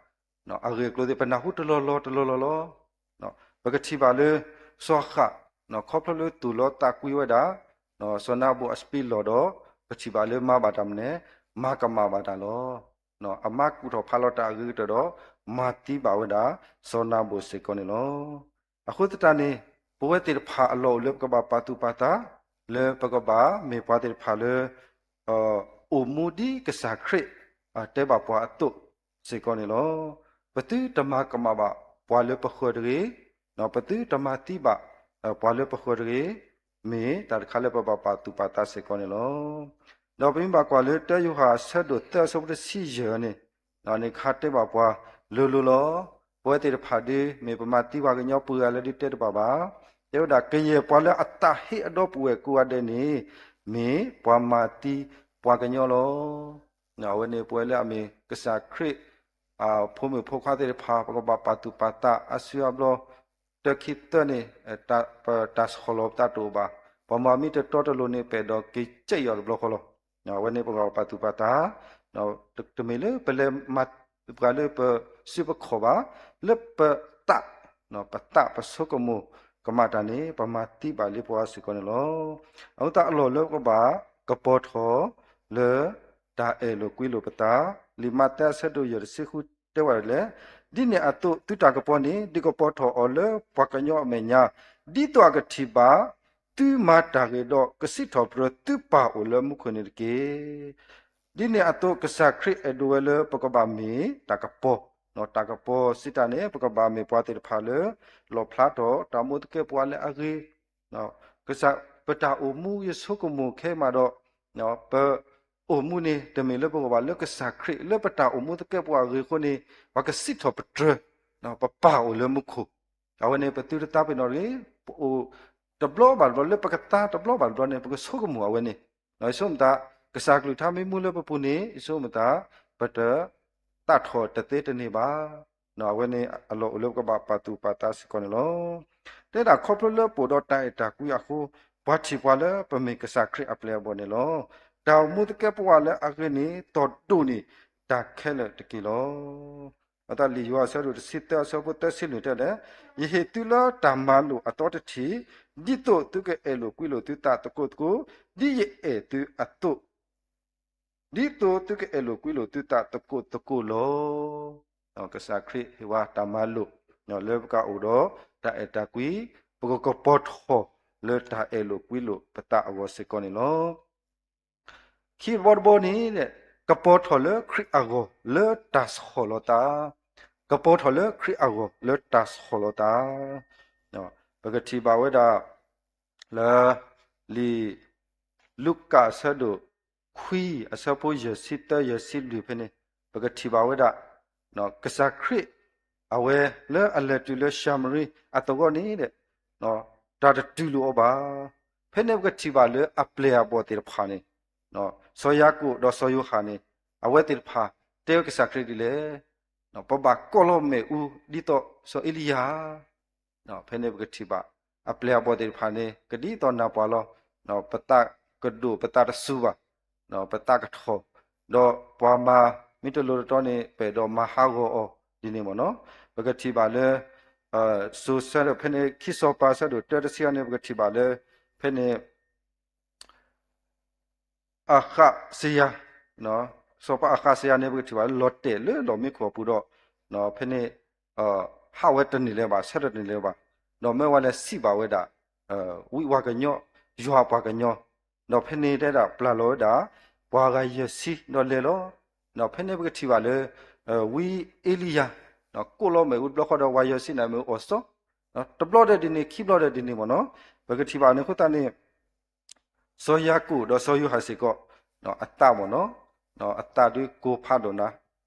အဂ့ၢ်အကျိၤသ့ၣ် ပနၢ်ဟူတလီၢ်လီၢ်တလီၢ်လီၢ်လီၤ. ပကထံၣ်ဘၣ်လၢ စီၤအၤဃး ခီဖျိလၢသူၣ်လီသးကွံဝဲဒၣ် စီၤနၤဘူၣ်အစပံးလီၢ်ဒီး ပထံၣ်ဘၣ်လၢမၤဘၣ်တၢ်မနုၤလဲၣ်, မၤကမၣ်ဘၣ်တၢ်လီၤ. အမၤကူၣ်ထီၣ်ဖးလီၤတၢ်အဂ့ၤကတၢၢ်ဒီး မၤသံဘၣ်ဝဲဒၣ် စီၤနၤဘူၣ်စ့ၢ်ကီးန့ၣ်လီၤ. အဃိသတးန့ၣ် ပဝဲသ့ၣ်တဖၣ်အလီၢ်အိၣ်လၢပကဘၣ်ပာ်သူၣ်ပာ်သး လၢပကဘၣ်မ့ၢ်ပှၤသ့ၣ်တဖၣ်လၢ အိၣ်မူဒ်ကစၢ်ခရံာ် တဲဘၣ်ပှၤအသိးစ့ၢ်ကီးန့ၣ်လီၤ. ပသုတမၤကမၣ်ဘၣ်ပှၤလၢပဃၢၤတဂ့ၤ, ပသုတမၤသံဘၣ် ပှၤလၢပဃၢၤတဂ့ၤ, မ့ၢ်တၢ်တခါလၢပဘၣ်ပာ်သူၣ်ပာ်သးစ့ၢ်ကီးန့ၣ်လီၤ. ဒီးပမ့ၢ်ဘၣ်ကွၢ်လၢ တၢယိၤဟၣ် အဆၢဒိၣ်သၢ အဆၢဖိတဆံယဲၢ်န့ၣ်, န့ၣ်ခါတဲဘၣ်ပှၤလိၤလိၤလီၤ. ပဝဲသ့ၣ်တဖၣ်ဒုး မ့ၢ်ပမၤသံပှၤကညီပှၤဂၤလၢဒုးတဲတဘၣ်ဘၣ်. တဲဝဲဒၣ် ကယဲၢ်ပှၤလၢအသးဟ့အဒီပုၢ်ဝဲၢ်ကိးဂၤဒဲးန့ၣ် မ့ၢ်ပှၤမၤသံပှၤကညီလီၤ. အဝဲန့ၣ် ပဝဲလၢအမ့ၢ်ကစၢ်ခရံာ် ဖိမုၣ်ဖိခွါသ့ၣ်တဖၣ် ပကဘၣ်ပာ်သူၣ်ပာ်သးအါစုအါဘျီ တၢခံသၢန့ၣ် ပတၢ်ဆီၣ်လီၤပသးတအိၣ်ဘၣ်. ပှၤမၤမ့ၢ်တတီတလိၤန့ၣ် ပအဲၣ်ဒိးက့ၤကဲအီၤတဘျီဃီလီၤ. အဝဲန့ၣ်ပကဘၣ်ပာ်သူၣ်ပာ်သး တမ့ၢ်လၢပလဲၤမၤပှၤလၢပစုပခီၣ်ဘၣ်, လၢပသး, ပသးပဆိကမိၣ်ကမၣ်တၢ်န့ၣ် ပမၤသံဘၣ်လံပှၤစ့ၢ်ကီးန့ၣ်လီၤ. အဃိသတးအလီၢ်လၢပကဘၣ်ကပီၤထီၣ်လၢ တၢ်အဲၣ်လိာ်ကွံလိာ်ပသး, လံာ်မးသဲအဆၢဒိၣ်ယဲၢ်တဆံဃုတဲဝဲဒ်လဲၣ်, ဒ်န့ၣ်အသိး သုတၢ်ကပီၤန့ၣ် ဒုးကပီၤထီၣ်အီၤလၢပှၤကညီအမဲာ်ညါ, ဒ်သိးအကထံၣ်ဘၣ် သုမၤတၢ်ဂ့ၤဒီး ကစံးထီၣ်ပတြၢၤသုပၢ်အိၣ်လၢမူခိၣ်န့ၣ်တက့ၢ်. ဒ်န့ၣ်အသိး ကစၢ်ခရံာ်အဲၣ်ဒိးဝဲလၢပကဘၣ်မ့ၢ်တၢ်ကပီၤ, တၢ်ကပီၤစံးတၢ်န့ၣ် ပကဘၣ်မ့ၢ်ပှၤသ့ၣ်တဖၣ်လၢ လီၣ်ဖျါထီၣ်တၢ်အိၣ်မူသကဲာ်ပဝးလၢအဂ့ၤ, ကစၢ်ပတၢ်အိၣ်မူယဆိကမိၣ်ခဲအံၤမးဒီး ပအိၣ်မူန့ၣ် တမ့ၢ်လၢပဂီၢ်ဘၣ် လၢကစၢ်ခရံာ် လၢပတၢ်အိၣ်မူသကဲာ်ပဝးအဂ့ၤအဃိန့ၣ် ပှၤကစံးထီၣ်ပတြၢၤ ပပၢ်အိၣ်လၢမူခိၣ်, အဝဲန့ၣ် ပသုတသးပ့ၤနီၣ်တဂ့ၤ, ပအိၣ်တဘျီဘၣ်တဘျီ လၢပကသါတဘျီဘၣ်တဘျီန့ၣ် ပကဆိကမိၣ်အဝဲန့ၣ်, ဆိကမိၣ်သး ကစၢ်ကလုၢ်ကထါမ့ၢ်မူလၢပပူၤန့ၣ် ယဆိကမိၣ်သး ပတသၣ်ထီၣ်တသ့တန့ၢ်ဘၣ်. အဝဲန့ၣ်အလီၢ်အိၣ်လၢပကဘၣ်ပာ်သူၣ်ပာ်သးစ့ၢ်ကီးန့ၣ်လီၤ. တဲဒၣ်ခီဖျိလၢပအိၣ်ဒီးတၢ်အဲၣ်တၢ်ကွံအဃိ, ပှၤထံၣ်ပှၤလၢပမ့ၢ်ကစၢ်ခရံာ်အပျဲၢ်အဘီၣ်န့ၣ်လီၤ. တၢ်အိၣ်မူသကဲးပဝးလၢအဂ့ၤန့ၣ် သီၣ်ဒိၣ်န့ၢ်တၢ်ခဲလၢာ်တက့ၢ်လီၤ. အတၢ်လံာ်ယိၤဟၣ်အဆၢဒိၣ်တဆံသၢအဆၢဖိသၢဆံလွံၢ်တဲလဲၣ်, ယဟ့ၣ်သုလၢတၢ်မၤလိာ်အသီတထံၣ်, ဒ်သိးသုကအဲၣ်လိာ်ကွံလိာ်သုသးသကိးသကိး, ဒ်ယအဲၣ်သုအသိး, ဒ်သိးသုကအဲၣ်လိာ်ကွံလိာ်သုသးသကိးသကိးလီၤ. ကစၢ်ခရံာ်ဟ့ၣ်ဝဲတၢ်မၤလိာ် လၢပကအိၣ်ဒီးတၢ်အဲၣ်တၢ်ကွံ, ပကကပီၤထီၣ်လၢတၢ်အဲၣ်လိာ်ကွံလိာ်ပသးအဂီၢ်စ့ၢ်ကီးန့ၣ်လီၤ. ခံဘီတဘီန့ၣ်, ကပီၤထီၣ်လၢခရံာ်အဂီၢ်လၢတၢ်ဆီၣ်လီၤသး, ကပီၤထီၣ်လၢခရံာ်အဂီၢ်လၢတၢ်ဆီၣ်လီၤသး. ပကထံၣ်ဘၣ်ဝဲဒၣ် လၢ လံာ်လူၤကၣ်အဆၢဒိၣ်ခွံအဆၢဖိယဲၢ်ဆံသၢယဲၢ်ဆံလွံၢ်ဖဲန့ၣ်, ပကထံၣ်ဘၣ်ဝဲဒၣ် ကစၢ်ခရံာ် အဝဲလၢအလဲၤတုၤလၢၡၤမရံအသဝီန့ၣ်ဒီး တၢ်တတုၤလိာ်အီၤဘၣ်. ဖဲန့ၣ်ပကထံၣ်ဘၣ်လၢအပျဲၢ်အဘီၣ်သ့ၣ်တဖၣ်န့ၣ်, စီၤယၤကိာ်ဒီးစီၤယိၤဟၣ်န့ၣ် အဝဲသ့ၣ်တဖၣ်တဲဝဲကစၢ်ခရံာ်ဒ်လဲၣ်, ပဘၣ်ကိးလီၤမ့ၣ်အူဒ်သိးစီၤအ့လံယၤ ဖဲန့ၣ်ပကထံၣ်ဘၣ် အပျဲၢ်အဘီၣ်သ့ၣ်တဖၣ်န့ၣ် ကဒ်သိးနၢ်ပှၤလီၤ. ပသးကဒိၣ်ပသးတစူၤဘၣ်. ပသးကထီၣ်, ဒီးပှၤမၤမ့ၢ်တလိၤတတီန့ၣ် ပအဲၣ်ဒိးမၤဟးဂီၤအီၤဒ်န့ၣ်မ့ၢ်နီၤ. ပကထံၣ်ဘၣ်လၢ စိၤဆၢဒိၣ်ဖဲန့ၣ် ခံစီၤပၤဆၢဒိၣ်တၢတဆံအံၤန့ၣ် ပကထံၣ်ဘၣ်လၢ ဖဲန့ၣ် အဃးစယၤ, စီၤပၤအဃးစယၤန့ၣ် ပကထံၣ်ဘၣ်လၢလီၤတဲာ်လၢလီၢ်မံခိၣ်အပူၤဒီး ဖဲန့ၣ် ဟးဝဲတန့ၢ်လၢၤဘၣ် ဆၢထၢၣ်တန့ၢ်လၢၤဘၣ်, ဒီးမၢဝဲလဲၤစံးဘၣ်ဝဲဒၣ် ဝံဝါကညီ, ယွၤပှၤကညီ, ဒီးဖဲန့ၣ်တဲဒၣ် ပျၢ်လီၤဝဲဒၣ် ပှၤဂၤယဲၢ်ဆံဒီးလဲၤလီၤ. ဒီးဖဲန့ၣ်ပကထံၣ်ဘၣ်လၢ ဝံအ့လံယၤ ကိးလီၤမ့ၣ်အူတဘျီဃီဒီးပှၤယဲၢ်ဆံန့ၣ်မ့ၣ်အူအီၣ်စီ, တဘျီဒီးဒ်န့ၣ် ခံဘျီဒီးဒ်န့ၣ်မ့ၢ်နီၤ. ပကထံၣ်ဘၣ်န့ၣ်အဃိသတးန့ၣ် စီၤယၤကိာ်ဒီးစီၤယိၤဟၣ်စ့ၢ်ကီး အသးမ့ၢ်နီၤ, အသးဒုးကိၢ်ဖးဒိၣ်နၤ,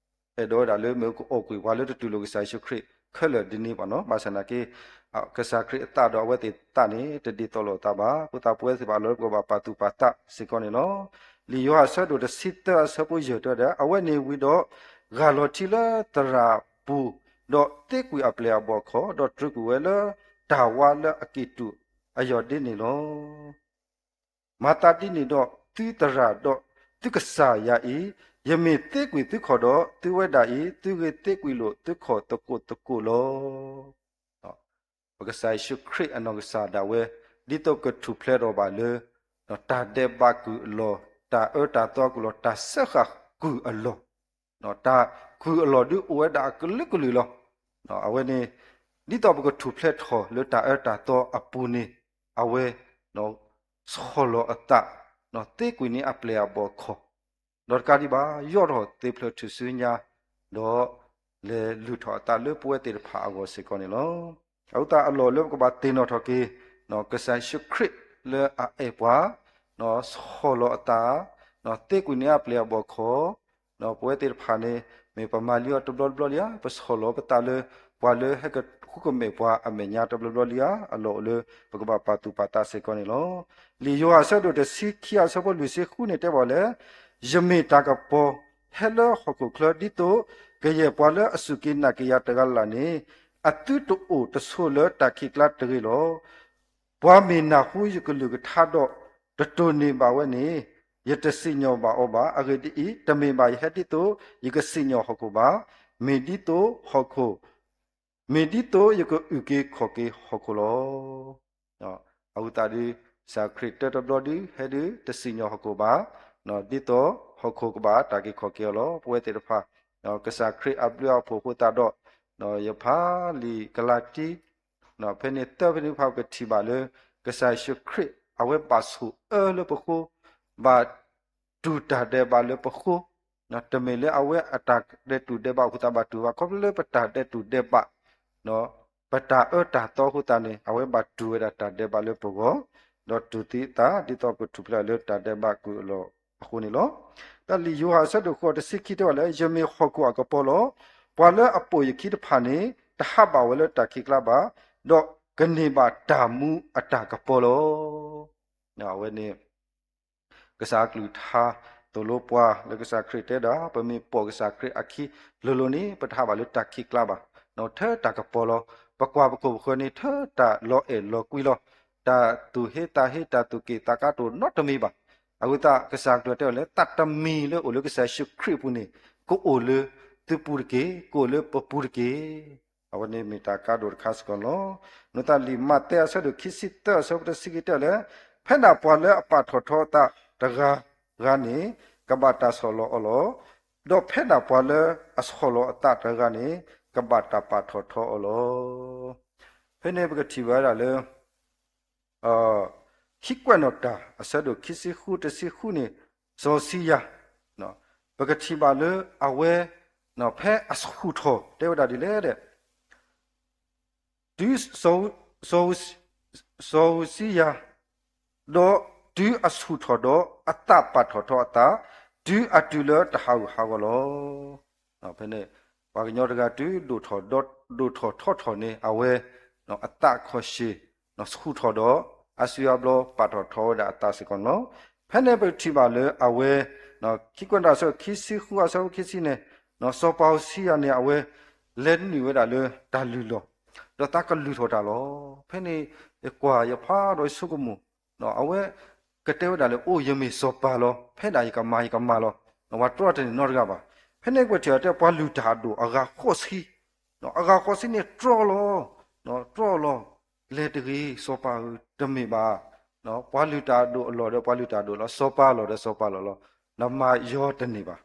အဲၣ်ဒိးဝဲဒၣ်လၢမ့ၣ်အူကအိၣ်ကွံာ်ပှၤလၢတတူၢ်လိာ်ကစၢ်ယ့ၣ်ၡူးခရံာ်ခဲလၢာ်ဒ်န့ၣ်ဘၣ်နီၤ. ဘၣ်ဆၣ်သနာ်က့ ကစၢ်ခရံာ်အသးဒီးအဝဲသ့ၣ်သးန့ၣ် တဒ်သိးလိာ်အသးဘၣ်. အဃိသတးပဝဲသ့ၣ်တဖၣ်အလီၢ်လၢပကဘၣ်ပာ်သူၣ်ပာ်သးစ့ၢ်ကီးန့ၣ်လီၤ. လံာ်ယိၤဟၣ်အဆၢဒိၣ်တဆံသၢအဆၢဖိယဲၢ်တဲဝဲဒၣ်, အဝဲန့ၣ်ဝံၤဒီး ဂၢ်လီၤထံလၢသရၣ်ပူၤ, ဒီးသ့ကွံာ်အပျဲၢ်အဘီၣ်အခီၣ်, ဒီးတြူာ်ကွံာ်ဝဲလၢတၢ်ဝါလၢအကံၢ်တူာ်အယီၢ်ဒ်န့ၣ်လီၤ. မၤသးဒ်န့ၣ်ဒီးသုသရၣ်ဒီးသုကစၢ်ယၤအံၤ, ယမ့ၢ်သ့ကွံာ်သုခီၣ်ဒီး သုဝဲဒၣ်အံၤ သုဂ့ၤသ့ကွံာ်လိာ်သုခီၣ်သကိးသကိးလီၤ. ပကစၢ်ယ့ၣ်ၡူးခရံာ်အနီၢ်ကစၢ်ဒၣ်ဝဲ ဒ်သိးကထူၣ်ဖျဲးထီၣ်ဘၣ်လၢ တၢ်ဒဲးဘးကုၢ်အလီၢ်, တၢ်အၢတၢ်သီကုၢ်လီၢ်, တၢ်စၢဃာ်ကုၢ်အလီၢ်, တၢ်ကုၢ်အလီၢ်ဒုးအိၣ်ဝဲဒၣ်အကလုာ်ကလုာ်လီၤ. အဝဲန့ၣ် ဒ်သိးပကထူၣ်ဖျဲးထီၣ်လၢတၢ်အၢတၢ်သီအပူၤန့ၣ် အဝဲ ဆီၣ်လီၤအသး, သ့ကွံာ်န့ၢ်အပျဲၢ်အဘီၣ်အခီၣ်, ဒီးတကးဒံးဘၣ် ယိးထီၣ်သ့ဖျၢၣ်ထူၣ်စုညါ, ဒီးလဲၤလုၢ်ထီၣ်အသးလၢပဝဲသ့ၣ်တဖၣ်အဂီၢ်စ့ၢ်ကီးန့ၣ်လီၤ. အဃိသတးအလီၢ်လၢပကဘၣ်သ့ၣ်နီၣ်ထီၣ်က့ၤ ကစၢ်ယ့ၣ်ၡူးခရံာ်လၢအအဲၣ်ပှၤ, ဆီၣ်လီၤအသး, သ့ကွံာ်န့ၢ်အပျဲၢ်အဘီၣ်အခီၣ်, ပဝဲသ့ၣ်တဖၣ်န့ၣ် မ့ၢ်ပမၤလံအီၤတဘျီတဘျီလံဧါ, ပဆီၣ်လီၤပသးလၢ ပှၤလၢဟဲကဃုကမဲာ်ပှၤအမဲာ်ညါတဘျီတဘျီလံဧါ, အလီၢ်အိၣ်လၢပကဘၣ်ပာ်သူၣ်ပာ်သးစ့ၢ်ကီးန့ၣ်လီၤ. လံာ်ယိၤဟၣ်အဆၢဒိၣ်တဆံခံအဆၢဖိလွံၢ်ဆံဃုန့ၣ်တဲဘၣ်လၢ ယမ့ၢ်တၢ်ကပီၤဟဲလၢဟီၣ်ခိၣ်ချၢ ဒ်သိးကယဲၢ်ပှၤလၢအစူၢ်က့ၤနာ်က့ၤယၤတဂၤလၢ်လၢ်န့ၣ် အသုတအိၣ်တဆိးလၢတၢ်ခံးကျါတဂ့ၤလီၤ. ပှၤမ့ၢ်နၢ်ဟူယကလုၢ်ကထါဒီး တတိၢ်န့ၢ်ဘၣ်ဝဲန့ၣ် ယတစံၣ်ညီၣ်ဘၣ်အီၤဘၣ်. အဂ့ၢ်ဒ်အံၤ, တမ့ၢ်ဘၣ်ယဟဲဒ်သိးယကစံၣ်ညီၣ်ဟီၣ်ခိၣ်ဘၣ်, မ့ၢ်ဒ်သိးဟီၣ်ခိၣ်, မ့ၢ်ဒ်သိးယကအုၣ်က့ၤခီၣ်က့ၤဟီၣ်ခိၣ်လီၤ. အဃိသတးဒုး ကစၢ်ခရံာ်တၢတဘျီဒုး ဟဲဒုးတစံၣ်ညီၣ်ဟီၣ်ခိၣ်ဘၣ်, ဒ်သိးဟီၣ်ခိၣ်ကဘၣ်တၢ်က့ၤခီၣ်က့ၤအီၤလီၤ. ပဝဲသ့ၣ်တဖၣ် ကစၢ်ခရံာ်အဘျုးအဖှိၣ်အဃိသတးဒီး ယဖးလံာ်ကလၤတံ ဖဲန့ၣ်သၢဖဲန့ၣ်တဖၣ်ပကထံၣ်ဘၣ်လၢ ကစၢ်ယ့ၣ်ၡူးခရံာ် အဝဲဘၣ်ဆိၣ်အၢလၢပဃိ, ဘၣ်တူၢ်တၢ်ဒဲးဘးလၢပဃိ, တမ့ၢ်လၢအဝဲအတၢ်ဒဲးတူၢ်ဒဲးဘးအဃိသတးဘၣ်တူၢ်ဘၣ်, ခီဖျိလၢပတၢ်ဒဲးတူၢ်ဒဲးဘး ပတၢ်အၢတၢ်သီအဃိသတးန့ၣ် အဝဲဘၣ်တူၢ်ဝဲဒၣ်တၢ်ဒဲးဘးလၢပဂီၢ်, ဒီးတူၢ်သံအသး ဒ်သိးကထူၣ်ဖျဲးလၢတၢ်ဒဲးဘးကုၢ်အလီၢ်အဃိန့ၣ်လီၤ. တၢ်လံာ်ယိၤဟၣ်အဆၢဒိၣ်ဃိးတဆံခံတဲဝဲလၢ ယမ့ၢ်ဟီၣ်ခိၣ်အကပီၤလီၤ. ပှၤလၢအပိာ်ယခံတဖၣ်န့ၣ် တဟးဘၣ်ဝဲလၢတၢ်ခံးကျါဘၣ်, ဒီးကန့ၢ်ဘၣ်တၢ်မူအတၢ်ကပီၤလီၤ. အဝဲန့ၣ် ကစၢ်အကလုၢ်ကထါ သိၣ်လိပှၤလၢကစၢ်ခရံာ်တဲဒၣ် ပမ့ၢ်ပိာ်ကစၢ်ခရံာ်အခံလိၤလိၤန့ၣ် ပတဟးဘၣ်လၢတၢ်ခံးကျါဘၣ်, ထၢတၢ်ကပီၤလီၤ. ပကွၢ်ပခိၣ်ပဃၢၤန့ၣ် ထၢတၢ်လီၤအဲၣ်လီၤကွံလီၤ. တၢ်သူၣ်ဟ့သးဟ့ တၢ်သူၣ်က့ၣ်သးကါတအိၣ်နီတမံၤဘၣ်. အဃိသတး ကစၢ်ခရံာ်တဲဝဲလၢ သးတမံၤလၢအိၣ်လၢကစၢ်ယ့ၣ်ၡူးခရံာ်အပူၤန့ၣ် ကအိၣ်လၢသုပူၤတက့ၢ်, ကအိၣ်လၢပပူၤတက့ၢ်. အဝဲန့ၣ်မ့ၢ်တၢ်ကါဒိၣ်တခါစ့ၢ်ကီးလီၤ. နသးလံာ်မးသဲအဆၢဒိၣ်ခံဆံသၢအဆၢဖိတဆံခံတဲလၢ ဖဲဒၣ်ပှၤလၢအပာ်ထီၣ်ထီအသးတဂၤဂၤန့ၣ် ကဘၣ်တၢ်ဆီၣ်လီၤအီၤလီၤ. ဒီးဖဲဒၣ်ပှၤလၢအဆီၣ်လီၤအသးတဂၤန့ၣ် ကဘၣ်တၢ်ပာ်ထီၣ်ထီအီၤလီၤ. ဖဲန့ၣ်ပကထံၣ်ဘၣ်ဝဲဒၣ်လၢ ခံကွဲးနီၣ်တၢ် အဆၢဒိၣ်ခံဆံဃုတဆံဃုန့ၣ် စီၤစံယၤ, ပကထံၣ်ဘၣ်လၢအဝဲ ဖဲအဆူၣ်ထီၣ်တဲဝဲဒၣ်ဒ်လဲၣ်ဒီး တုၤ စီၤဧူစံယၤ ဒီးတုၤအဆူၣ်ထီၣ်ဒီး အသးပာ်ထီၣ်ထီအသး တုၤအတုၤလၢတဟးဂူာ်ဟးဂီၤလီၤ. ဖဲန့ၣ် ပှၤကညီတဂၤတုၤဒိၣ်ထီၣ်ထီထီၣ်န့ၣ် အဝဲ အသးခီၣ်ဆ့ၣ် ဆူၣ်ထီၣ်ဒီး အါစုအါဘျီပာ်ထီၣ်ထီဝဲဒၣ်အသးစ့ၢ်ကီးန့ၣ်လီၤ. ဖဲန့ၣ်ပထံၣ်ဘၣ်လၢအဝဲ ခံကွဲးနီၣ်တၢ် အဆၢခံဆံဃုအဆၢဖိခံဆံန့ၣ် စီၤပၤဧူစံယၤန့ၣ် အဝဲ လဲၤနုာ်ဝဲဒၣ်လၢတၢ်လုၢ်လီၢ် ဒီးသးကလုၢ်ထီၣ်တၢ်လီၤ. ဖဲန့ၣ် ယကွၢ်ယဖးဒီးယဆိကမိၣ် အဝဲ ကတဲဝဲဒၣ်လၢ အိၣ်ယမ့ၢ်စီၤပၤလီၤ, ဖဲဒၣ်ယကမၤယကမၤလီၤ, ပှၤတြီတန့ၢ်နီတဂၤဘၣ်. ဖဲန့ၣ်ကွဲးထံၣ်အီၤတဲ ပှၤလုၢ်တၢ်အဒိၣ်အဂၤဃိးဆံ, အဂၤဃိးဆံန့ၣ်တြီလီၤ, တြီလီၤ, လဲၤတဂ့ၤ စီၤပၤဧၢ တမ့ၢ်ဘၣ်, ပှၤလုၢ်တၢ်အဒိၣ်အလီၢ်ဒီးပှၤလုၢ်တၢ်အဒိၣ်လီၤ, စီၤပၤလီၢ်ဒီးစီၤပၤလီၢ်လီၤ, နမၤယီၤတန့ၢ်ဘၣ်.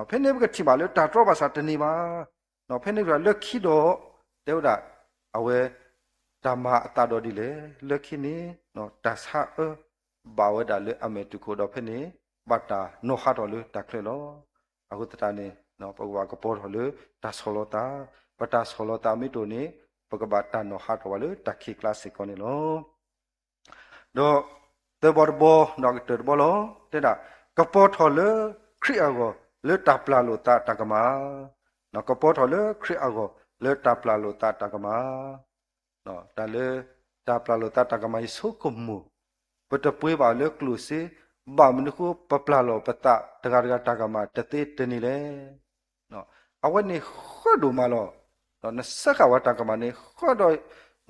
ဖဲန့ၣ်ပကထံၣ်ဘၣ်လၢတၢ်တြီဘၣ်ဆၣ်တန့ၢ်ဘၣ်. ဖဲန့ၣ်လၢခံဒီး တဲဝဲဒၣ် အဝဲ တၢ်မၤအသးဒီးဒ်လဲၣ်, လၢခံန့ၣ် တၢ်ဆါအၢ ဘၣ်ဝဲဒၣ်လၢအမဲာ်တူၢ်ခိၣ်ဒီးဖဲန့ၣ် ဘၣ်တၢ်နီၤဟးထီၣ်လၢတၢ်ချၢလီၤ. အဃိသတးန့ၣ် ပကဘၣ်ကပီၤထီၣ်လၢတၢ်ဆီၣ်လီၤသး, ပတၢ်ဆီၣ်လီၤသးမ့ၢ်တအိၣ်န့ၣ် ပကဘၣ်တၢ်နီၤဟးထီၣ်ဘၣ်လၢတၢ်ခံးကျါစ့ၢ်ကီးန့ၣ်လီၤ. ဒီးသၢဘီတဘီ ဒီးကတၢၢ်တဘီလီၤ. တဲဒၣ် ကပီၤထီၣ်လၢခရံာ်အဂီၢ် လၢတၢ်ပျၢ်လိာ်သးတၢ်ကမၣ်, ကပီၤထီၣ်လၢခရံာ်အဂီၢ် လၢတၢ်ပျၢ်လိာ်သးတၢ်ကမၣ်, တၢ်လၢ တၢ်ပျၢ်လိာ်သးတၢ်ကမၣ် ယဆိကမိၣ် ပတပှ့ၤဘၣ်လၢကျိၣ်စ့, ဘၣ်မနုၤဃိ ပပျၢ်လိာ်ပသးတဂၤတဂၤတၢ်ကမၣ်တသ့တန့ၢ်လဲၣ်. အဝဲန့ၣ်ဃၢဒိၣ်မးလီၤ. နစၢဃာ်ဝဲတၢ်ကမၣ်န့ၣ် ဃၢဒီး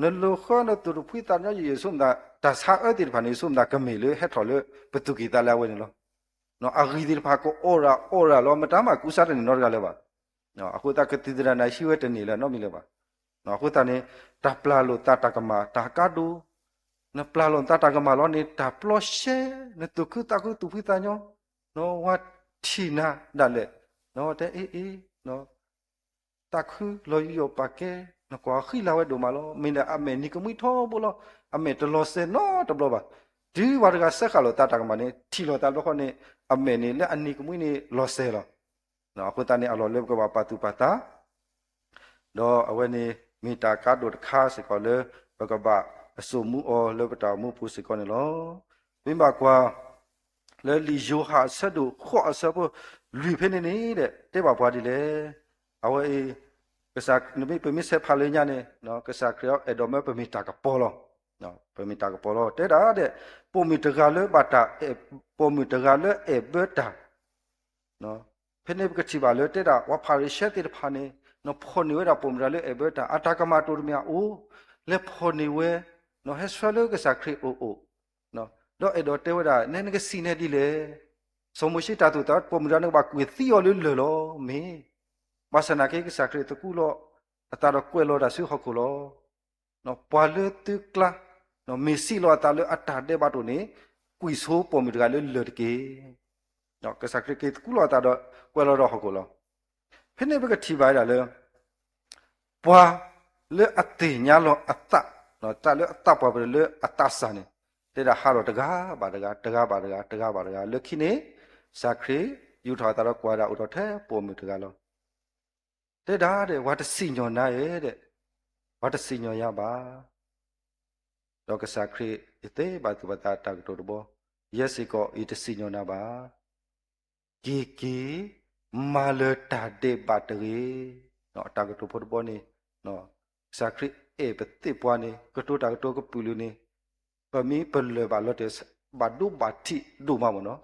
နလိၤဃၢနသူၣ်တဖှံသးညီ ယဆိကမိၣ်သး တၢ်ဆါအၢသ့ၣ်တဖၣ်န့ၣ် ယဆိကမိၣ်သးကမ့ၢ်လၢဟဲထီၣ်လၢပသူၣ်ကံၢ်သးလဲအဝဲန့ၣ်လီၤ. အဂံၢ်သ့ၣ်တဖၣ်ကအိၣ်ရၣ်အိၣ်ရၣ်လီၤ မတၤမးကူစါတန့ၢ်နီတဂၤလၢၤဘၣ်. အဃိသတးကသံၣ်သရၣ်န့ၣ်ဟံးဝဲတန့ၢ်လၢၤနီတမံၤလၢၤဘၣ်. အဃိသတးန့ၣ် တၢ်ပျၢ်လိာ်သးတၢ်ကမၣ် တၢ်ကါဒိၣ်, နပျၢ်လိာ်နသးတၢ်ကမၣ်လီၤန့ၣ် တၢ်ပျီရှဲ, နသူၣ်ခုသးခုသူၣ်ဖှံသးညီ, နဝၤထံၣ်နၤဒၣ်လဲာ်, နတဲအ့အ့ သးခုလီၤယိာ်ပာ်ကဲ, နကွၢ်ဃံလၤဝဲဒိၣ်မးလီၤ. မ့ၢ်ဒီးအမဲာ်နံၤကမှံထီဘိလီၤ. အမဲာ်တလီၤစဲၤနီတဘျီဘၣ်. တုၤဝဲတဂၤစၢဃာ်လိာ်သးတၢ်ကမၣ်န့ၣ် ထံၣ်လိာ်သးတဘျီဃီန့ၣ် အမဲာ်န့ၣ်လၢအနံၤကမှံန့ၣ်လီၤစဲၤလီၤ. အဃိသတးန့ၣ် အလီၢ်လၢပကဘၣ်ပာ်သူၣ်ပာ်သး ဒီးအဝဲန့ၣ် မ့ၢ်တၢ်ကါဒိၣ်တခါစ့ၢ်ကီးလၢ ပကဘၣ်အစိာ်မူအီၤလၢပတၢ်အိၣ်မူပူၤစ့ၢ်ကီးန့ၣ်လီၤ. ပမ့ၢ်ဘၣ်ကွၢ် လၢလံာ်ယိၤဟၣ်အဆၢဒိၣ်ဃိးအဆၢဖိလွံၢ်ဖဲန့ၣ်န့ၣ်ဒီး တဲဘၣ်ပှၤဒ်လဲၣ်. အဝဲအံၤ ကစၢ် ပမ့ၢ်ဆဲးဖးလၢညါန့ၣ် ကစၢ်ခရံာ်အဲၣ်ဒိးမၢပမ့ၢ်တၢ်ကပီၤလီၤ. ပမ့ၢ်တၢ်ကပီၤလီၤ. တဲဒၣ်ဒီး ပိာ်မုၣ်တဂၤလၢဘၣ်တၢ်အဲၣ် ပိာ်မုၣ်တဂၤလၢအဲၣ်ဘၢတၢ် ဖဲန့ၣ်ပကထံၣ်ဘၣ်လၢတဲဒၣ် ပှၤဖၤရံၤၡဲသ့ၣ်တဖၣ်န့ၣ် ဖီၣ်န့ၢ်ဝဲဒၣ်ပိာ်မုၣ်တဂၤလၢအဲၣ်ဘၢတၢ် အတၢ်ကမၣ်တအိၣ်တမံၤအအိၣ်, လဲၤဖီၣ်န့ၢ်ဝဲ, ဟဲဆှၢလၢကစၢ်ခရံာ်အအိၣ်, ဒီးအဲၣ်ဒိးတဲဝဲဒၣ် နဲနကစံးန့ၢ်ဒ်လဲၣ်. စီၤမိၤၡ့တၢ်သိၣ်တၢ် ပိာ်မုၣ်တဂၤန့ၣ်ကဘၣ်ကွံာ်သံအီၤလၢလၢၢ်လီၤ. မ့ၢ် ဘၣ်ဆၣ်နာ်က့ ကစၢ်ခရံာ်သကူးလီၤအသးဒီးကွဲးလီၤတၢ်ဆူဟီၣ်ခိၣ်လီၤ. ပှၤလၢသုကျါ မ့ၢ်စံးလီၤအသးလၢအတၢ်ဒဲးဘးတအိၣ်န့ၣ် ကွံာ်ဆိပိာ်မုၣ်တဂၤလၢလၢၢ်တက့ၢ်. ကစၢ်ခရံာ်က့ၤသကူးလီၤအသးဒီးကွဲးလီၤဒီးဟီၣ်ခိၣ်လီၤ. ဖဲန့ၣ်ပကထံၣ်ဘၣ်ဝဲဒၣ်လၢ ပှၤလၢအသ့ၣ်ညါလီၤအသး, တၢ်လၢအသးပှၢ်ပှၢ်လၢအသးစၢ်န့ၣ် တဲဒၣ်ဟးထီၣ်တဂၤဘၣ်တဂၤ, တဂၤဘၣ်တဂၤ, တဂၤဘၣ်တဂၤ, လၢခံန့ၣ် ကစၢ်ခရံာ်ယူာ်ထီၣ်အသးဒီးကွၢ်ဒၣ်အိၣ်ထီၣ်ထဲပိာ်မုၣ်တဂၤလီၤ. တဲဒၣ်ဒီး ပှၤတစံၣ်ညီၣ်နၤဧၢ, ပှၤတစံၣ်ညီၣ်ယၤဘၣ်. ဒီးကစၢ်ခရံာ် ယသ့ဘၣ်သူၣ်ဘၣ်သးတၢ်ကတိၤတဘီ, ယဲစ့ၢ်ကီး ယတစံၣ်ညီၣ်နၤဘၣ်. က့ၤက့ၤ မၤလၢၤတၢ်ဒဲးဘးတဂ့ၤ. တၢ်ကတိၤဖိတဘီန့ၣ် ကစၢ်ခရံာ်အဲၣ်ပသ့ၣ်ပှၤန့ၣ် ကတိၤတၢ်ကတိၤကပုာ်လုာ်န့ၣ် ပမ့ၢ်ပလၢၢ်ဘၣ်လီၤတဲာ် ဘၣ်ဒိဘၣ်ထံးဒိၣ်မးမ့ၢ်နီၤ.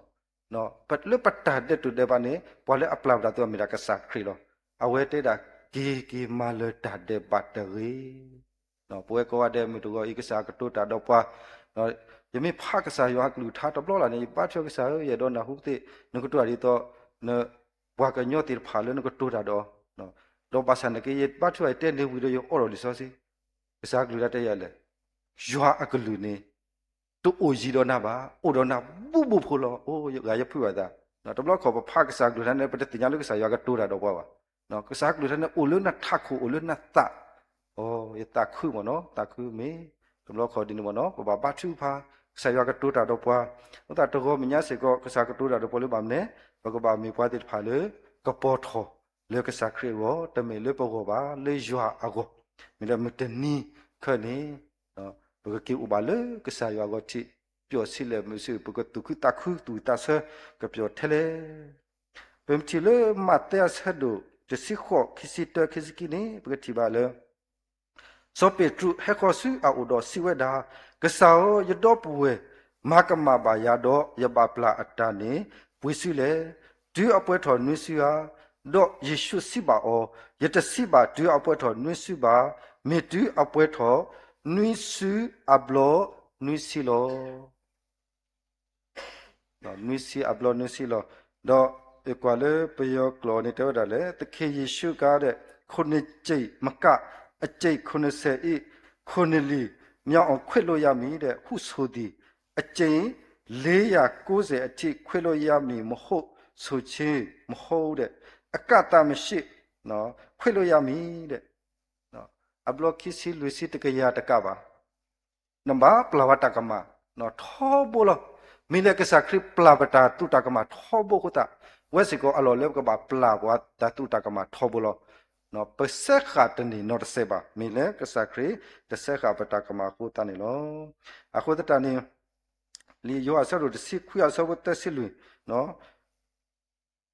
လၢပတၢ်ဒဲးတိာ်ဒဲးဘးန့ၣ် ပှၤလၢအပျၢ်ပတၢ်သုမ့ၢ်ဒၣ်ကစၢ်ခရံာ်လီၤ. အဝဲတဲဒၣ် က့ၤက့ၤမၤလၢၤတၢ်ဒဲးဘးတဂ့ၤ. ပဝဲကိးဂၤဒဲးမုၢ်တဂီၤအံၤ ကစၢ်ကတိၤတၢ်ဒီးပှၤ, ယမ့ၢ်ဖးကစၢ်ယွၤအကလုၢ်ကထါတဘျီလၢ်န့ၣ် ယဘါထုကစၢ်ဧၢ, ယအဲၣ်ဒိးနၢ်ဟူကသ့ၣ် နကတိၤတၢ်ဒ်သိး ပှၤကညီသ့ၣ်တဖၣ်လၢနကတိၤတၢ်ဒီး, ဒီးဘၣ်ဆၣ်နာ်က့ ယဘါထုကစၢ် ယတဲန့ၢ်ဝံၤဒီး ယအိးထီၣ်လံာ်စီဆှံ, ကစၢ်ကလုၢ်ကထါတဲယၤလဲၣ်, ယွၤအကလုၢ်န့ၣ် တအိၣ်ယံၤဒီးနၤဘၣ်, အိၣ်ဒီးနၤဘူးဘူးဖိလီၤ. အိၣ်ဂၤယဖုးဘၣ်သး, တဘျီခီၣ်ပဖးကစၢ်ကလုၢ်ကထါန့ၣ် ပတသ့ၣ်ညါလၢကစၢ်ယွၤကတိၤတၢ်ဒီးပှၤဘၣ်. ကစၢ်ကလုၢ်ကထါန့ၣ် အိၣ်လၢနထးခိၣ် အိၣ်လၢနသး, ယသးခုမ့ၢ်နီၤ, သးခုမ့ၢ်, တဘျီခီၣ်ဒ်န့ၣ်မ့ၢ်နီၤ ပဘၣ်ဘါထုကဖၣ် ကစၢ်ယွၤကတိၤတၢ်ဒီးပှၤ, အဃိသတးတဂီၤမဲာ်ညါစ့ၢ်ကီး ကစၢ်ကတိၤတၢ်ဒီးပှၤလၢဘၣ်မနုၤလဲၣ်, ပကဘၣ်မ့ၢ်ပှၤသ့ၣ်တဖၣ်လၢ ကပီၤထီၣ်လၢကစၢ်ခရံာ်အဂီၢ်, တမ့ၢ်လၢပဂီၢ်ဘၣ်, လၢယွၤအဂီၢ်, မ့ၢ်လၢမုၢ်တနံၤခဲန့ၣ် ပကက့ၤအိၣ်ဘၣ်လၢကစၢ်ယွၤအဂီၢ်ထံး, ပျီၣ်ဆံးလဲၣ်မုာ်ဆံး ပကသူၣ်ခုသးခု သူၣ်ဝံၣ်သးဆၢ ကပျီၣ်ထဲလဲၣ်. ပမ့ၢ်ထံၣ်လၢမးသဲအဆၢဒိၣ်တဆံဃိး ခံဆံတၢ ခံဆံခံန့ၣ် ပကထံၣ်ဘၣ်လၢ စီၤပ့းတရူးဟဲဃီၤဆူအအိၣ်ဒီးစံးဝဲဒၣ်, ကစၢ်ဧၢ, ယဒီပုၢ်ဝဲၢ်မၤကမၣ်ဘၣ်ယၤဒီး ယဘၣ်ပျၢ်အတၢ်န့ၣ် ပှ့ၤစုလဲၣ်. တုၤအပှဲၤထီၣ်နွံစုဧါ. ဒီးယ့ၣ်ၡူးစံးဘၣ်အီၤ, ယတစံးဘၣ်တုၤအပှဲၤထီၣ်နွံစုဘၣ်, မ့ၢ်တုၤအပှဲၤထီၣ်နွံစုအဘျီနွံဆံလီၤ. နွံဆံအဘျီနွံဆံလီၤ. ဒီးယကွၢ်လၢပယီၤကျိာ်န့ၣ်တဲဝဲဒၣ်လဲၣ်, သခင်ယေရှုက ခုနှစ်ကြိမ်မက အကြိမ်ခုနှစ်ဆယ် ၏ ခုနှစ်လီ မြောက်အောင် ခွင့်လွှတ်ရမည်တဲ့ ဟုဆိုသည်, အကြိမ်လေးရာကိုးဆယ်အထိ ခွင့်လွှတ်ရမည် မဟုတ်ဆိုခြင်း မဟုတ်တဲ့ အကန့်အသတ်မရှိ ခွင့်လွှတ်ရမည်တဲ့ အဘျီခံဆံလွံၢ်ဆံတကယၤတကးဘၣ် နဘၣ်ပျၢ်ဝဲတၢ်ကမၣ် ထီဘိလီၤ. မ့ၢ်လၢကစၢ်ခရံာ်ပျၢ်ပတၢ်သူၣ်တၢ်ကမၣ်ထီဘိအဃိသတး, ဝဲစ့ၢ်ကီးအလီၢ်လၢပကဘၣ်ပျၢ်ပှၤတၢ်သူၣ်တၢ်ကမၣ်ထီဘိလီၤ. ပစဲဃာ်တန့ၢ်နီတစဲးဘၣ်, မ့ၢ်လၢကစၢ်ခရံာ်တစဲဃာ်ပတၢ်ကမၣ်အဃိသတးန့ၣ်လီၤ. အဃိသတးန့ၣ် လံာ်ယိၤဟၣ်အဆၢဒိၣ်တဆံခွံအဆၢဖိသၢဆံလွံၢ်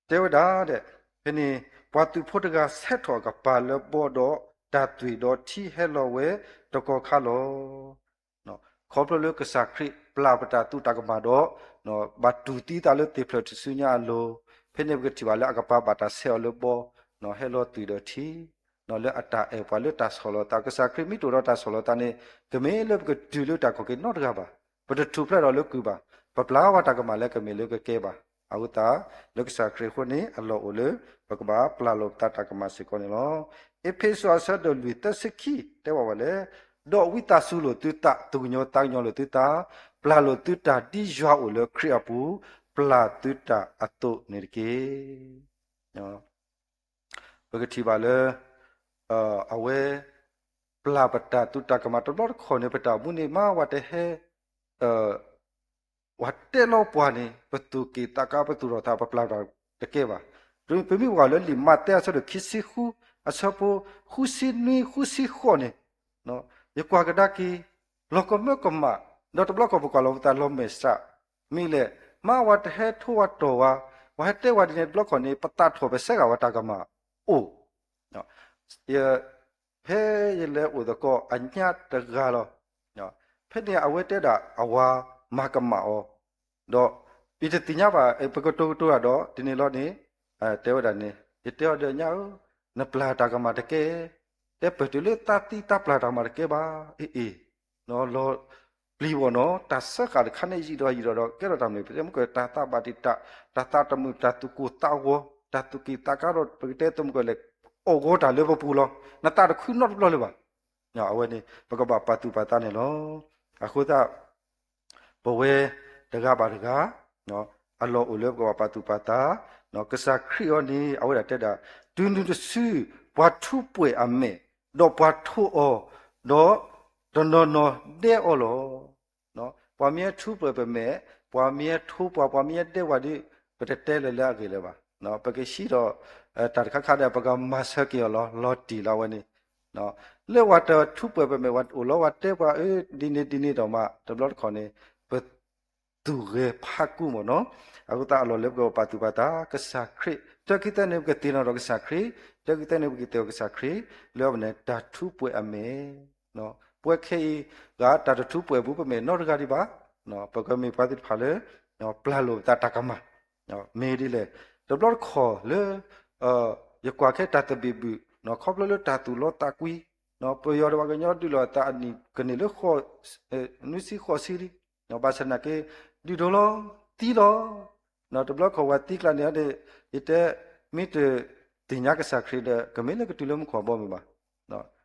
တဲဝဲဒၣ်, ဖဲန့ၣ် ပှၤသုးဖိတဂၤဆဲးထီၣ်အကပၤလၢဘီဒီး တၢ်သွံၣ်ဒီးထံဟဲလီၤဝဲတကီၢ်ခါလီၤ. ခီဖျိလၢကစၢ်ခရံာ်ပျၢ်ပတၢ်သူၣ်တၢ်ကမၣ်ဒီး ဘၣ်တူၢ်သံသးလၢသ့ၣ်ဖျၢၣ်ထူၣ်စုညါအလိၤ, ဖဲန့ၣ်ပကထံၣ်ဘၣ်လၢအကပၤဘၣ်တၢ်ဆဲးအီၤလၢဘီ, ဟဲလီၤသွံၣ်ဒီးထံ လၢအတၢ်အဲၣ်ပှၤလၢတၢ်ဆီၣ်လီၤသး, ကစၢ်ခရံာ်မ့ၢ်တအိၣ်ဒီးတၢ်ဆီၣ်လီၤသးန့ၣ် ကမ့ၢ်လၢပကတုၤလၢတၢ်ခီၣ်က့ၤနီတဂၤဘၣ်, ပတထူၣ်ဖျဲးဒီးလၢကုၢ်ဘၣ်, ပပျၢ်ဝဲတၢ်ကမၣ်လၢကမ့ၢ်လၢကကဲဘၣ်. အဃိသတး လၢကစၢ်ခရံာ်အဃိန့ၣ် အလီၢ်အိၣ်လၢ ပကဘၣ်ပျၢ်လိာ်ပသးတၢ်ကမၣ်စ့ၢ်ကီးန့ၣ်လီၤ. အ့းဖ့းစူးအဆၢဒိၣ်လွံၢ်သၢဆံခံ တဲဘၣ်ဝဲလဲၣ်, ဒီးဝံသးစူၤလိာ်သုသး, သူၣ်ကညီၤသးကညီၤလိာ်သုသး, ပျၢ်လိာ်သုတၢ်ဒ်ယွၤအိၣ်လၢခရံာ်အပူၤ, ပျၢ်သုတၢ်အသိးန့ၣ်တက့ၢ်. ပကထံၣ်ဘၣ်လၢ အဝဲ ပျၢ်ပတၢ်သူၣ်တၢ်ကမၣ်တဘျီတခီၣ်န့ၣ် ပတၢ်အိၣ်မူန့ၣ် မ့ၢ်ဝဲတဟဲ ပှၤတဲလီၤပှၤန့ၣ် ပသူၣ်က့ၣ်သးကါ ပသူၣ်ထီၣ်သး ပပျၢ်ပတၢ်တကဲဘၣ်. ပမ့ၢ်ကွၢ်လၢလံာ်မးသဲအဆၢဒိၣ်ခံဆံဃု အဆၢဖိ ဃုဆံနွံ ဃုဆံဃိးန့ၣ် ယကွၢ်ကဒါက့ၤ လီၤကမၢကမၣ်, ဒီးတဘျီခီၣ်ပကွၢ်လီၤပသးလီၤမဲာ်ဆှး, မ့ၢ်လဲၣ်, မ့ၢ်ဝဲတဟဲထိဝဲတီၢ်ဝဲ, ပှၤဟဲတဲဝဲဒ်န့ၣ် တဘျီခီၣ်န့ၣ် ပသးထီၣ်ပစဲဃာ်ဝဲတၢ်ကမၣ်အိၣ် ဖဲယလဲၤအိၣ်သကိးအညါတဂၤလီၤ. ဖဲန့ၣ်အဝဲတဲဒၣ်အဝၤမၤကမၣ်အီၤ, ဒီးယတသ့ၣ်ညါဘၣ် ပကတိၤကတိၤတၢ်ဒီး တန့ၣ်လီၤန့ၣ် တဲဝဲဒၣ်န့ၣ် ယတဲအီၤဒီး ညါဧၢ, နပျၢ်တၢ်ကမၣ်တကဲ, တဲပၢၢ်တုၤလၢသးသံသးပျၢ်တၢ်ကမၣ်တကဲဘၣ်, အ့ၣ်အ့ၣ် လီၤပျံၤဘၣ်နီၤ, တၢ်စၢဃာ်တခါန့ၣ် ယံာ်ဒီးယံာ်ဒီးဒီး ကဲထီၣ်တၢ်မနုၤ ပတဲမ့ၢ်က တၢ်သးဘၣ်တံာ်တာ်, တၢ်သးတမုာ်, တၢ်သူၣ်ကိၢ်သးဂီၤ, တၢ်သူၣ်က့ၣ်သးကါဒီး ပကတဲသမုၣ်ကလဲၣ် အိၣ်ဂီၤတၢ်လၢပပူၤလီၤ. နသးတခုနီတဘျီလၢၤဘၣ်. အဝဲန့ၣ် ပကဘၣ်ပာ်သူၣ်ပာ်သးန့ၣ်လီၤ. အဃိသတး ပဝဲတဂၤဘၣ်တဂၤ အလီၢ်အိၣ်လၢပကဘၣ်ပာ်သူၣ်ပာ်သး, ကစၢ်ခရံာ်အံၤန့ၣ် အဝဲဒၣ်တဲဒၣ်, တုၤနုၤတစု ပှၤထူးပှဲၤအမဲာ်, ဒီးပှၤထိးအီၤ, ဒီးတနီၤနီၤဒဲးအီၤလီၤ. ပှၤမ့ၢ်ဟဲထူးပှဲၤပမဲာ်, ပှၤမ့ၢ်ဟဲထိးပှၤ, ပှၤမ့ၢ်ဟဲဒဲးပှၤဒီး ပတတဲလၢၤလၢအဂ့ၢ်လၢၤဘၣ်. ပကဟံးဒီး တၢ်တခါခါဒီး ပကမၤဆၢက့ၤအီၤလီၤ, လီၤတံၢ်လီၤဝဲန့ၣ် လၢပှၤတထူးပှဲၤပမဲာ် ပှၤအိၣ်လီၤ ပှၤတဲပှၤ အၢ ဒ်န့ၣ်ဒ်န့ၣ်ဒီးမး တဘျီတခီၣ်န့ၣ် ပသူၣ်ဂဲၤဖးကူမ့ၢ်နီၤ. အဃိသတးအလီၢ်လၢပကပာ်သူၣ်ပာ်သး ကစၢ်ခရံာ်, တၢ်ခံသၢန့ၣ် ပကသ့ၣ်နီၣ်ဒီးကစၢ်ခရံာ်, တၢ်ခံသၢန့ၣ် ပကသ့ၣ်နီၣ်ကစၢ်ခရံာ် လၢအဝဲန့ၣ် တၢ်ထူးပှဲၤအမဲာ်. ပဝဲခဲအံၤ ဂၤတၢ်တထူးပှဲၤဘူးပမဲာ်နီတဂၤဒံးဘၣ်. ပကမ့ၢ်ပှၤသ့ၣ်တဖၣ်လၢ ပျၢ်လိာ်ပသးတၢ်ကမၣ် မ့ၢ်ဒ်လဲၣ်, တဘျီတခီၣ်လၢ ယကွၢ်ခဲတၢ်သဘံၣ်ဘုၣ် ခီဖျိလၢတၢ်သူၣ်လီသးကွံ, ပယီၤဒီးပှၤကညီဒုးလိာ်သးအနံၣ်ကန့ၢ်လၢ နွံဆံဃိးဆံလံ, ဘၣ်ဆၣ်သနာ်က့ ဒုးဒိးလီၤ သံလီၤ, တဘျီတခီၣ်ပှၤသံကျါန့ၣ်ဒီး ယတဲ မ့ၢ်တသ့ၣ်ညါကစၢ်ခရံာ်ဒီး ကမ့ၢ်လၢကတုၤလၢမူခိၣ်အဘီအမုၢ်ဘၣ်.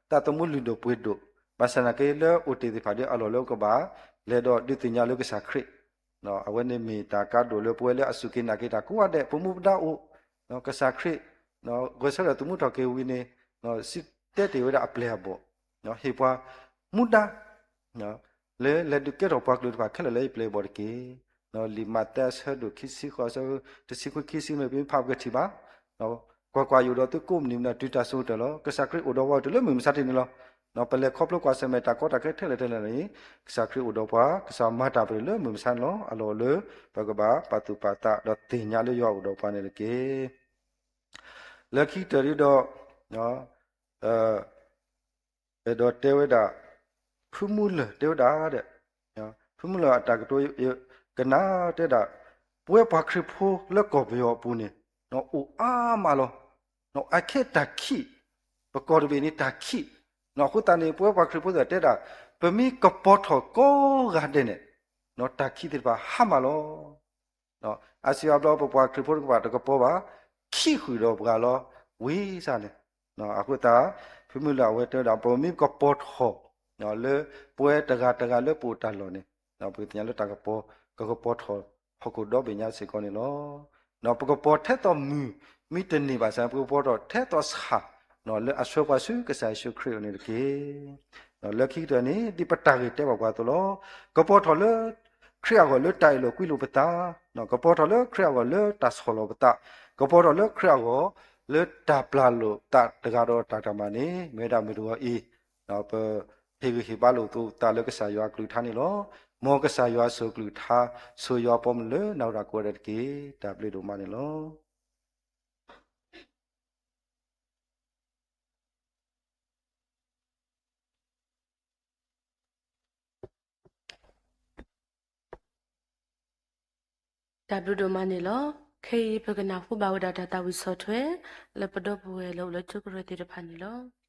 တၢ်သမူလုၢ်ဒိၣ်ပှ့ၤဒိၣ်, ဘၣ်ဆၣ်သနာ်က့လၢအိၣ်တ့ၢ်သ့ၣ်တဖၣ်ဒီးအလီၢ်လၢကဘၣ် လဲၤဒီးဒုးသ့ၣ်ညါလၢကစၢ်ခရံာ်, အဝဲန့ၣ်မ့ၢ်တၢ်ကါဒိၣ်လၢပဝဲလၢအစူၢ်က့ၤနာ်က့ၤတၢ်ကိးဂၤဒဲး ပမူပဒါအိၣ်, ကစၢ်ခရံာ် ဂဲၤဆၢထၢၣ်သမူထီၣ်က့ၤဝံၤန့ၣ် စံးတဲတ့ၢ်ဝဲဒၣ်အပျဲၢ်အဘီၣ်, ဟ့ၣ်ပှၤမူဒါ လၢလဲၤဒုးကဲထီၣ်ပှၤကလုာ်တဖၣ်ခဲလၢာ်လၢယပျဲၢ်ယဘီၣ်တက့ၢ်. လံာ်မးသဲအဆၢဒိၣ်ခံဆံဃိး အဆၢတဆံခွံခံဆံန့ၣ် ပမ့ၢ်ဖးပကထံၣ်ဘၣ်, ကွၢ်ကွၢ်, ယအိၣ်ဒီးသုကိးမုၢ်နံၤမုၢ်နၤတုၤတၢ်စိၤကတၢၢ်လီၤ. ကစၢ်ခရံာ်အိၣ်ဒီးပှၤတုၤလၢမုၢ်မဆါတနံၤလီၤ. ပလဲၤခီဖျိကွၢ်ဆၢၣ်မဲာ်တၢ်ကီတၢ်ခဲထဲလဲၣ်ထဲလဲၣ်န့ၣ် ကစၢ်ခရံာ်အိၣ်ဒီးပှၤ, ကစၢ်မၤတၢ်ပတၢၢ်လၢမုၢ်မဆါန့ၣ်လီၤ. အလီၢ်လၢပကဘၣ်ပာ်သူၣ်ပာ်သးဒီးသ့ၣ်ညါလၢယွၤအိၣ်ဒီးပှၤန့ၣ်တက့ၢ်. လၢခံကတၢၢ်ဒီး အဲၣ်ဒိးတဲဝဲဒၣ်, ဖုမူလၢၢ်တဲဝဲဒၣ်ဒီး, ဖုမူလၢၢ်အတၢ်ကတိၤ ကနၣ်တဲဒၣ်, ပဝဲပှၤခရံာ်ဖိလၢကီၢ်ပယီၤအပူၤန့ၣ် အိၣ်အါမးလီၤ. အခဲတၢ်ခံး, ပကီၢ်တဘ့ၣ်န့ၣ်တၢ်ခံး, အဃိသတးန့ၣ် ပဝဲပှၤခရံာ်ဖိသ့ၣ်တဲဒၣ်, ပမ့ၢ်ကပီၤထီၣ်ကိးဂၤဒဲးန့ၣ် တၢ်ခံးသ့ၣ်တဖၣ်ဟါမးလီၤ. အါစုအါဘျီပပှၤခရံာ်ဖိတကပၤတကပီၤဘၣ်, ခံးဃုာ်ဒီးပှၤလီၤ. ဝံၤစ့ၢ်န့ၣ်, အဃိသတး ဖုမူလၢၢ်အဝဲတဲဝဲဒၣ် ပမ့ၢ်ကပီၤထီၣ် လၢပဝဲတဂၤတဂၤလၢပအိၣ်တၢ်လီၢ်န့ၣ်, ပကသ့ၣ်ညါလၢတၢ်ကပီၤ, ကကပီၤထီၣ်ဟီၣ်ခိၣ်ဒီဘ့ၣ်ညါစ့ၢ်ကီးန့ၣ်လီၤ. ပကပီၤထဲသိးမုၢ်မ့ၢ်တန့ၢ်ဘၣ်ဆၣ် ပကပီၤထီၣ်ထဲသိးဆၣ် လၢအဆှၢပှၤဆူကစၢ်ယ့ၣ်ၡူးခရံာ်အအိၣ်န့ၣ်တက့ၢ်. လၢခံကတၢၢ်န့ၣ် ဒ်ပတၢ်ဂ့ၢ်တဲဘၣ်ပှၤအသိးလီၤ. ကပီၤထီၣ်လၢခရံာ်အဂီၢ်လၢတၢ်အ့ၣ်လိာ်ကွံလိာ်ပသး, ကပီၤထီၣ်လၢခရံာ်အဂီၢ်လၢတၢ်ဆီၣ်လီၤပသး, ကပီၤထီၣ်လၢခရံာ်အဂီၢ်လၢတၢ်ပျၢ်လိာ်သးတဂၤဒီးတၢ်တမၤန့ၣ် မ့ၢ်ဝဲဒၣ်မုၢ်တဂီၤအံၤ, ပဟ့ၣ်ဂံၢ်ဟ့ၣ်ဘါလိာ်သးလၢကစၢ်ယွၤအကလုၢ်ကထါန့ၣ်လီၤ. မ်ကစၢ်ယွၤဆိၣ်အကလုၢ်ကထါ ဆိၣ်ယွၤပိာ်မုၣ်လၢနၢ်ဟူတၢ်ကိးဂၤဒဲးတက့ၢ်. တၢ်ဘျုးဒိၣ်မးန့ၣ်လီၤ. တၢ်ဘျုးဒိၣ်မးန့ၣ်လီၤ. ခဲအံၤပကနၢ်ဟူဘၣ်ဝဲဒၣ်တၢ်သးဝံၣ်ဆီၣ်ထွဲ လၢပဒီပုၢ်ဝဲၢ်လၢအိၣ်လၢကၠိကရၢသ့ၣ်တဖၣ်န့ၣ်လီၤ. တၢ်ဘျုးဒိၣ်မး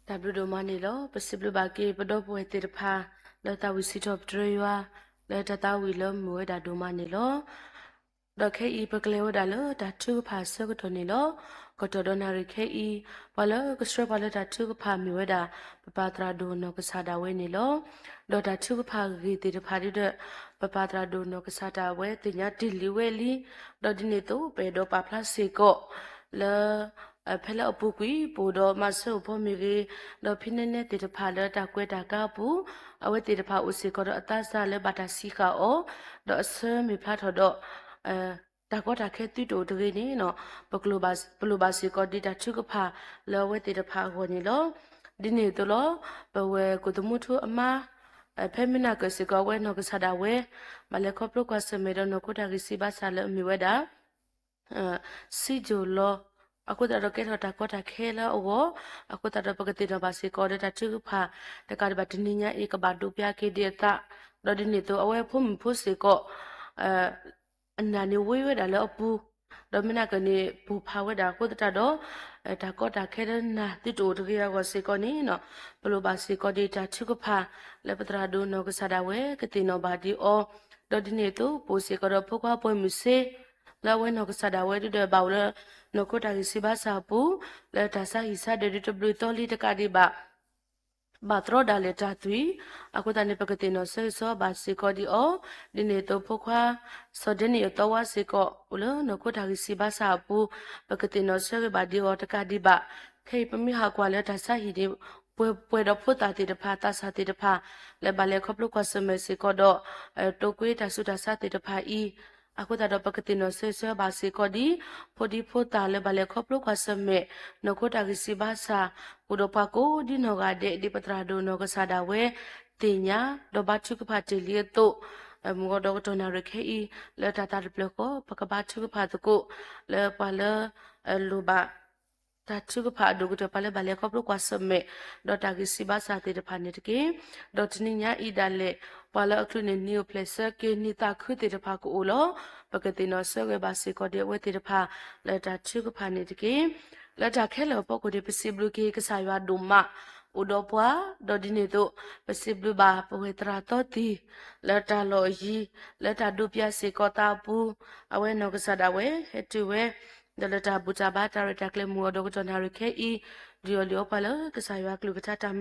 တၢ်ဘျုးဒိၣ်မးန့ၣ်လီၤ. ပစံးဘျုးဘၣ်က့ၤပဒီပုၢ်ဝဲၢ်သ့ၣ်တဖၣ် လၢတၢ်ဝံၣ်စံးထီၣ်ပတြၢၤယွၤ လၢတၢ်သးဝံၣ်လၢမုာ်ဝဲဒၣ်ဒိၣ်မးန့ၣ်လီၤ. ဒီးခဲအံၤပကလဲၤဝဲဒၣ်လၢတၢ်ထုကဖၣ်အဆၢကတီၢ်န့ၣ်လီၤ. ကတီၢ်ဒီးနၣ်ရံၣ်ခဲအံၤ ပှၤလၢကဆှၢပှၤလၢတၢ်ထုကဖၣ်မ့ၢ်ဝဲဒၣ် ပပၢ်သရၣ်ဒိၣ်နီၢ်ကစၢ်ဒၣ်ဝဲန့ၣ်လီၤ. ဒီးတၢ်ထုကဖၣ်ဂ့ၢ်သ့ၣ်တဖၣ်ဒ်ဒီး ပပၢ်သရၣ်ဒိၣ်နီၢ်ကစၢ်ဒၣ်ဝဲသ့ၣ်ညါတ့ၢ်လံဝဲလံ. ဒီးဒ်န့ၣ်အသိး ပအဲၣ်ဒိးပာ်ဖျါစ့ၢ်ကီး လၢ ဖဲလၢအပူၤကွံာ် ပအိၣ်ဒီးမၤစၢၤအိၣ်ဖီမ့ၢ်ဂ့ၤ, ဒီးဖံနဲနဲသ့ၣ်တဖၣ်လၢတၢ်ကွဲးတၢ်ကါအပူၤ, အဝဲသ့ၣ်တဖၣ်အိၣ်စ့ၢ်ကီးဒီးအသးစၢ်လၢဘၣ်တၢ်စံးဃာ်အီၤ, ဒီးအဆၢမ့ၢ်ဖျါထီၣ်ဒီး တၢ်ကီတၢ်ခဲသုတအိၣ်တဂ့ၤန့ၣ် ပလိၣ်ဘၣ်စ့ၢ်ကီးဒ်တၢ်ထုကဖၣ်လၢအဝဲသ့ၣ်တဖၣ်အဂီၢ်န့ၣ်လီၤ. ဒ်န့ၣ်အသိးလီၤ. ပဝဲၢ်ကိၣ်သမူထူအမါ ဖဲမုၢ်နၤကၢၢ်စ့ၢ်ကီးအဝဲနီၢ်ကစၢ်ဒၣ်ဝဲ ဘၣ်လဲၤခီဖျိကွၢ်ဆၢၣ်မဲာ်ဒီးနီၢ်ခိတၢ်ဂံၢ်စၢ်ဘါစၢ်လၢအမ့ၢ်ဝဲဒၣ် စံယိၣ်လီၤ. အဃိသတးဒီးကဲထီၣ်တၢ်ကီတၢ်ခဲလၢအဂီၢ်, အဃိသတးဒီးပကသ့ၣ်နီၣ်ဘၣ်စ့ၢ်ကီးလၢတၢ်ထုကဖၣ် တကးဒံးဘၣ်တနံၤညါအံၤ ကဘၣ်ဒိးပျၢ်က့ၤဒံးအသး, ဒီးဒ်န့ၣ်အသိး အဝဲဖိမုၣ်ဖိစ့ၢ်ကီး အနၢ်န့ၣ်ဝ့ဝဲဒၣ်လၢအပူၤ, ဒီးမုၢ်နၤကၢၢ်န့ၣ် ပူၤဖးဝဲဒၣ်အဃိသတးဒီး တၢ်ကီတၢ်ခဲလၢနၢ်သုတအိၣ်တဂ့ၤအဂီၢ်စ့ၢ်ကီးန့ၣ် ပလိၣ်ဘၣ်စ့ၢ်ကီးဒ်တၢ်ထုကဖၣ် လၢပသရၣ်ဒိၣ်နီၢ်ကစၢ်ဒၣ်ဝဲ ကသ့ၣ်နီၣ်ဘၣ်ဒံးအီၤ, ဒီးဒ်န့ၣ်အသိး ပအိၣ်စ့ၢ်ကီးဒီးဖိခွါပှဲၤမုၢ်ဆ့ လၢအဝဲနီၢ်ကစၢ်ဒၣ်ဝဲဒ်ဒီးဘၣ်အိၣ်လၢ နီၢ်ခိတၢ်ဂံၢ်စၢ်ဘါစၢ်အပူၤ, လၢတၢ်ဆါဟံၣ်ဆါဒၢးဒ်တဘျုးသီလံတကးဒံးဘၣ် ဘၣ်သရီဒၣ်လဲာ်တၢ်သွံၣ်, အဃိသတးန့ၣ် ပကသ့ၣ်နီၣ်ဆၢဂ့ၤဆၢဝါဘၣ်စ့ၢ်ကီးဒံးအီၤ, ဒ်န့ၣ်အသိးဖိခွါ စီၤဒဲနံၣ်အသီဝါစ့ၢ်ကီး အိၣ်လၢနီၢ်ခိတၢ်ဂံၢ်စၢ်ဘါစၢ်အပူၤ, ပကသ့ၣ်နီၣ်ဆၢဂ့ၤဘၣ်ဒံးအီၤတကးဒံးဘၣ်, ခဲအံၤပမ့ၢ်ဟးကွၢ်လၢတၢ်ဆါဟံၣ်န့ၣ် ပှဲၤပှဲၤဒီးဖိသၣ်သ့ၣ်တဖၣ် သးစၢ်သ့ၣ်တဖၣ် လၢဘၣ်လဲၤခီဖျိကွၢ်ဆၢၣ်မဲာ်စ့ၢ်ကီးဒီး တိာ်ကွံာ်တၢ်ဆူးတၢ်ဆါသ့ၣ်တဖၣ်အံၤ, အဃိသတးဒီးပကသ့ၣ်နီၣ်ဆၢဂ့ၤဆၢဝါဘၣ်စ့ၢ်ကီးဒံး ဖိဒံဖိသၣ်လၢဘၣ်လဲၤခီဖျိကွၢ်ဆၢၣ်မဲာ် နီၢ်ခိတၢ်ဂံၢ်စၢ်ဘါစၢ်, အိၣ်ဒီးပှၤကိးဒ်နီၢ်ဂၤဒဲး ဒ်ပသရၣ်ဒိၣ်နီၢ်ကစၢ်ဒၣ်ဝဲ သ့ၣ်ညါ ဒီးဘါထုကဖၣ်တ့ၢ်လံအသိး, မုၢ်ဂီၤဒီးကတီၢ်နၣ်ရံၣ်ခဲအံၤ လၢတၢ်သးတဖျၢၣ်ဃီ ပကဘါထုကဖၣ်သကိး လၢပှၤလၢ လိၣ်ဘၣ် တၢ်ထုကဖၣ်အဒိၣ်ကတၢၢ် ပှၤလၢဘၣ်လဲၤခီဖျိကွၢ်ဆၢၣ်မဲာ် ဒီးတၢ်ဂံၢ်စၢ်ဘါစၢ်သ့ၣ်တဖၣ်န့ၣ်တက့ၢ်. ဒီးတနံၤညါအံၤဒၣ်လဲာ် ပှၤလၢအချုးန့ၣ် နံၤအိၣ်ဖျဲၣ်ဆၢက့ၤ နံၤသးခုသ့ၣ်တဖၣ်ကအိၣ်လီၤ. ပကသ့ၣ်နီၣ်ဆၢဂ့ၤဘၣ်စ့ၢ်ကီးဒံးအဝဲသ့ၣ်တဖၣ် လၢတၢ်ထုကဖၣ်န့ၣ်တက့ၢ်. လၢတၢ်ခဲလၢာ်အဖီခိၣ်န့ၣ် ပစံးဘျုးက့ၤကစၢ်ယွၤဒိၣ်မး အိၣ်ဒီးပှၤ, ဒီးဒ်န့ၣ်အသိး ပစံးဘျုးဘၣ်ပဝဲၢ်သရၣ်သီသံ လၢတၢ်လီၢ်အယံၤ လၢတၢ်ဒိးပျၢ်စ့ၢ်ကီးသးအပူၤ, အဝဲနီၢ်ကစၢ်ဒၣ်ဝဲ ဟဲတုၤဝဲ ဒီးလၢတၢ်ဘူၣ်တၢ်ဘါတၢ်ရဲၣ်တၢ်ကျဲၤမုၢ်ဂီၤဒီးကတီၢ်နၣ်ရံၣ်ခဲအံၤ, ဒုးအီၣ်လုၢ်အီပှၤလၢကစၢ်ယွၤကလုၢ်ကထါ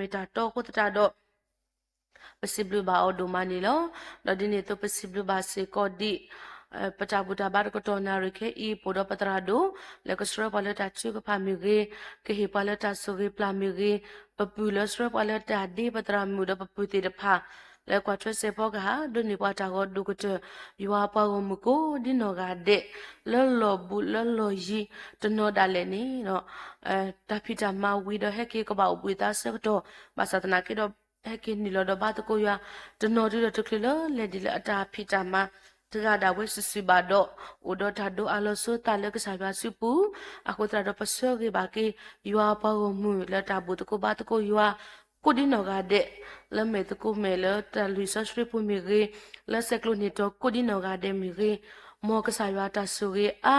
တၢ်မ့ၢ်တၢ်တီအဃိသတးဒီး ပစံးဘျုးဘၣ်အီၤဒိၣ်မးန့ၣ်လီၤ. ဒီးဒ်န့ၣ်အသိးပစံးဘျုးဘၣ်စ့ၢ်ကီးဒံး ပတၢ်ဘူၣ်တၢ်ဘါတကတီၢ်နၣ်ရံၣ်ခဲအံၤ ပအိၣ်ဒီးပသရၣ်ဒိၣ် လၢကဆှၢပှၤလၢတၢ်ထုကဖၣ်မ့ၢ်ဂ့ၤ, ကဟ့ၣ်ပှၤလၢတၢ်ဆိၣ်ဂ့ၤပျၢ်မ့ၢ်ဂ့ၤ, ပပုၢ်လၢဆှၢပှၤလၢတၢ်ဒ့ပသရၣ်မုၣ်ဒီးပပုၢ်သ့ၣ်တဖၣ် လၢကွၢ်ထွဲစဲးဖီကဟၣ် ဒိးန့ၢ်ပှၤတၢ်ဂီၤဒိၣ်ကတၢၢ်, ယွၤပှၤဂီၢ်မုၢ်ကိးဒ်နီၢ်ဂၤဒဲး လၢလီၢ်ဘူးလၢလီၢ်ယံၤ တနီၤဒၣ်လဲာ်န့ၣ် တၢ်ဖံးတၢ်မၤဝံၤဒီးဟဲက့ၤကဘၣ်အိၣ်ဘှံးသးဆၢကတီၢ်, ဘၣ်ဆၣ်သနာ်က့ဒီး ဟဲက့ၤနုာ်လီၤဒီးဘါသကိးယွၤ တနီၤဒုဒီးတချုးလၢလဲၤဒ်လၢအတၢ်ဖံးတၢ်မၤ တဂၤဒၣ်ဝဲစုာ်စုာ်ဘၣ်ဒီး အိၣ်ဒီးတၢ်ဒိးအးလီၤဆိသးလၢကစၢ်ယွၤစုပူၤ, အဃိသတးဒီးပဆၢဂ့ၤဘၣ်က့ၤ ယွၤပှၤဂီၢ်မုၢ်လၢတၢ်ဘူၣ်သကိးဘါသကိးယွၤ ကိးဒ်နီၢ်ဂၤဒဲး, လၢမဲာ်သကိးမဲာ်လၢတၢ်လုၢ်စီဆှံပူၤမ့ၢ်ဂ့ၤ, လၢဆဲးကျိးန့ၢ်တီၤကိးဒ်နီၢ်ဂၤဒဲးမ့ၢ်ဂ့ၤ, မ်ကစၢ်ယွၤတၢ်ဆိၣ်ဂ့ၤအါ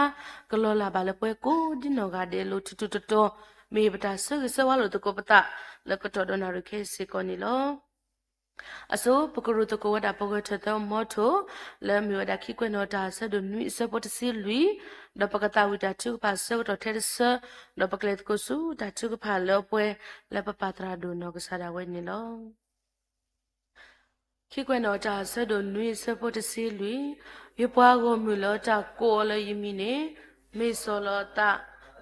ကလီၤလၢ်ဘၣ်လၢပှဲၤကိးဒ်နီၢ်ဂၤဒဲးလိၤထူးထူးတီၤတီၤ, မ့ၢ်ပတၢ်ဆၢဂ့ၤဆၢဝါလိာ်သကိးပသး လၢကတီၢ်ဒီးနၣ်ရံၣ်ခဲအံၤစ့ၢ်ကီးန့ၣ်လီၤ. အဆိပကရူၢ်သကိးဝဲဒၣ်ပဂၢၢ်ထၢၣ်သၢမီထိၣ် လၢအမ့ၢ်ဝဲဒၣ်ခံကွဲးနီၣ်တၢ်အဆၢဒိၣ်နွံအဆၢဖိတဆံလွံၢ်, ဒီးပကသးဝံၣ်တၢ်ထုကဖၣ်အဆၢကတီၢ်ထဲတဆၢ, ဒီးပကလဲၤသကိးဆူတၢ်ထုကဖၣ်လၢအပှဲၤ လၢပပၢ်သရၣ်ဒိၣ်နီၢ်ကစၢ်ဒၣ်ဝဲန့ၣ်လီၤ. ခံကွဲးနီၣ်တၢ်အဆၢဒိၣ်နွံအဆၢဖိတဆံလွံၢ်, ယပှၤဂီၢ်မုၢ်လၢတၢ်ကိးအီၤလၢယမံၤန့ၣ်, မ့ၢ်စီၤလီၤအသး,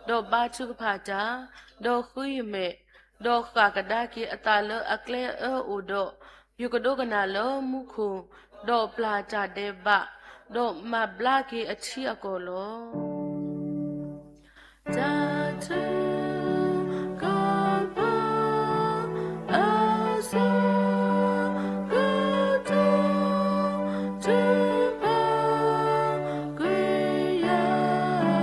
ဒီးဘါထုကဖၣ်တၢ်, ဒီးဃုယမဲာ်, ဒီးဃၣ်ကဒါက့ၤအသးလၢအကျဲအၢအိၣ်ဒီး, ယကဒိကနၣ်လၢမူခိၣ်, ဒီးပျၢ်တၢ်ဒဲးဘး, ဒီးမၤဘျါက့ၤအထံအကီၢ်လီၤ. တၢ်ထုကဖၣ်အဆၢကတီၢ် ထုကဖၣ်ကွံာ်ယၤ လၢဟီၣ်ခိၣ်လီၤ. ဒုးတီၤလီၤယၤ လၢယ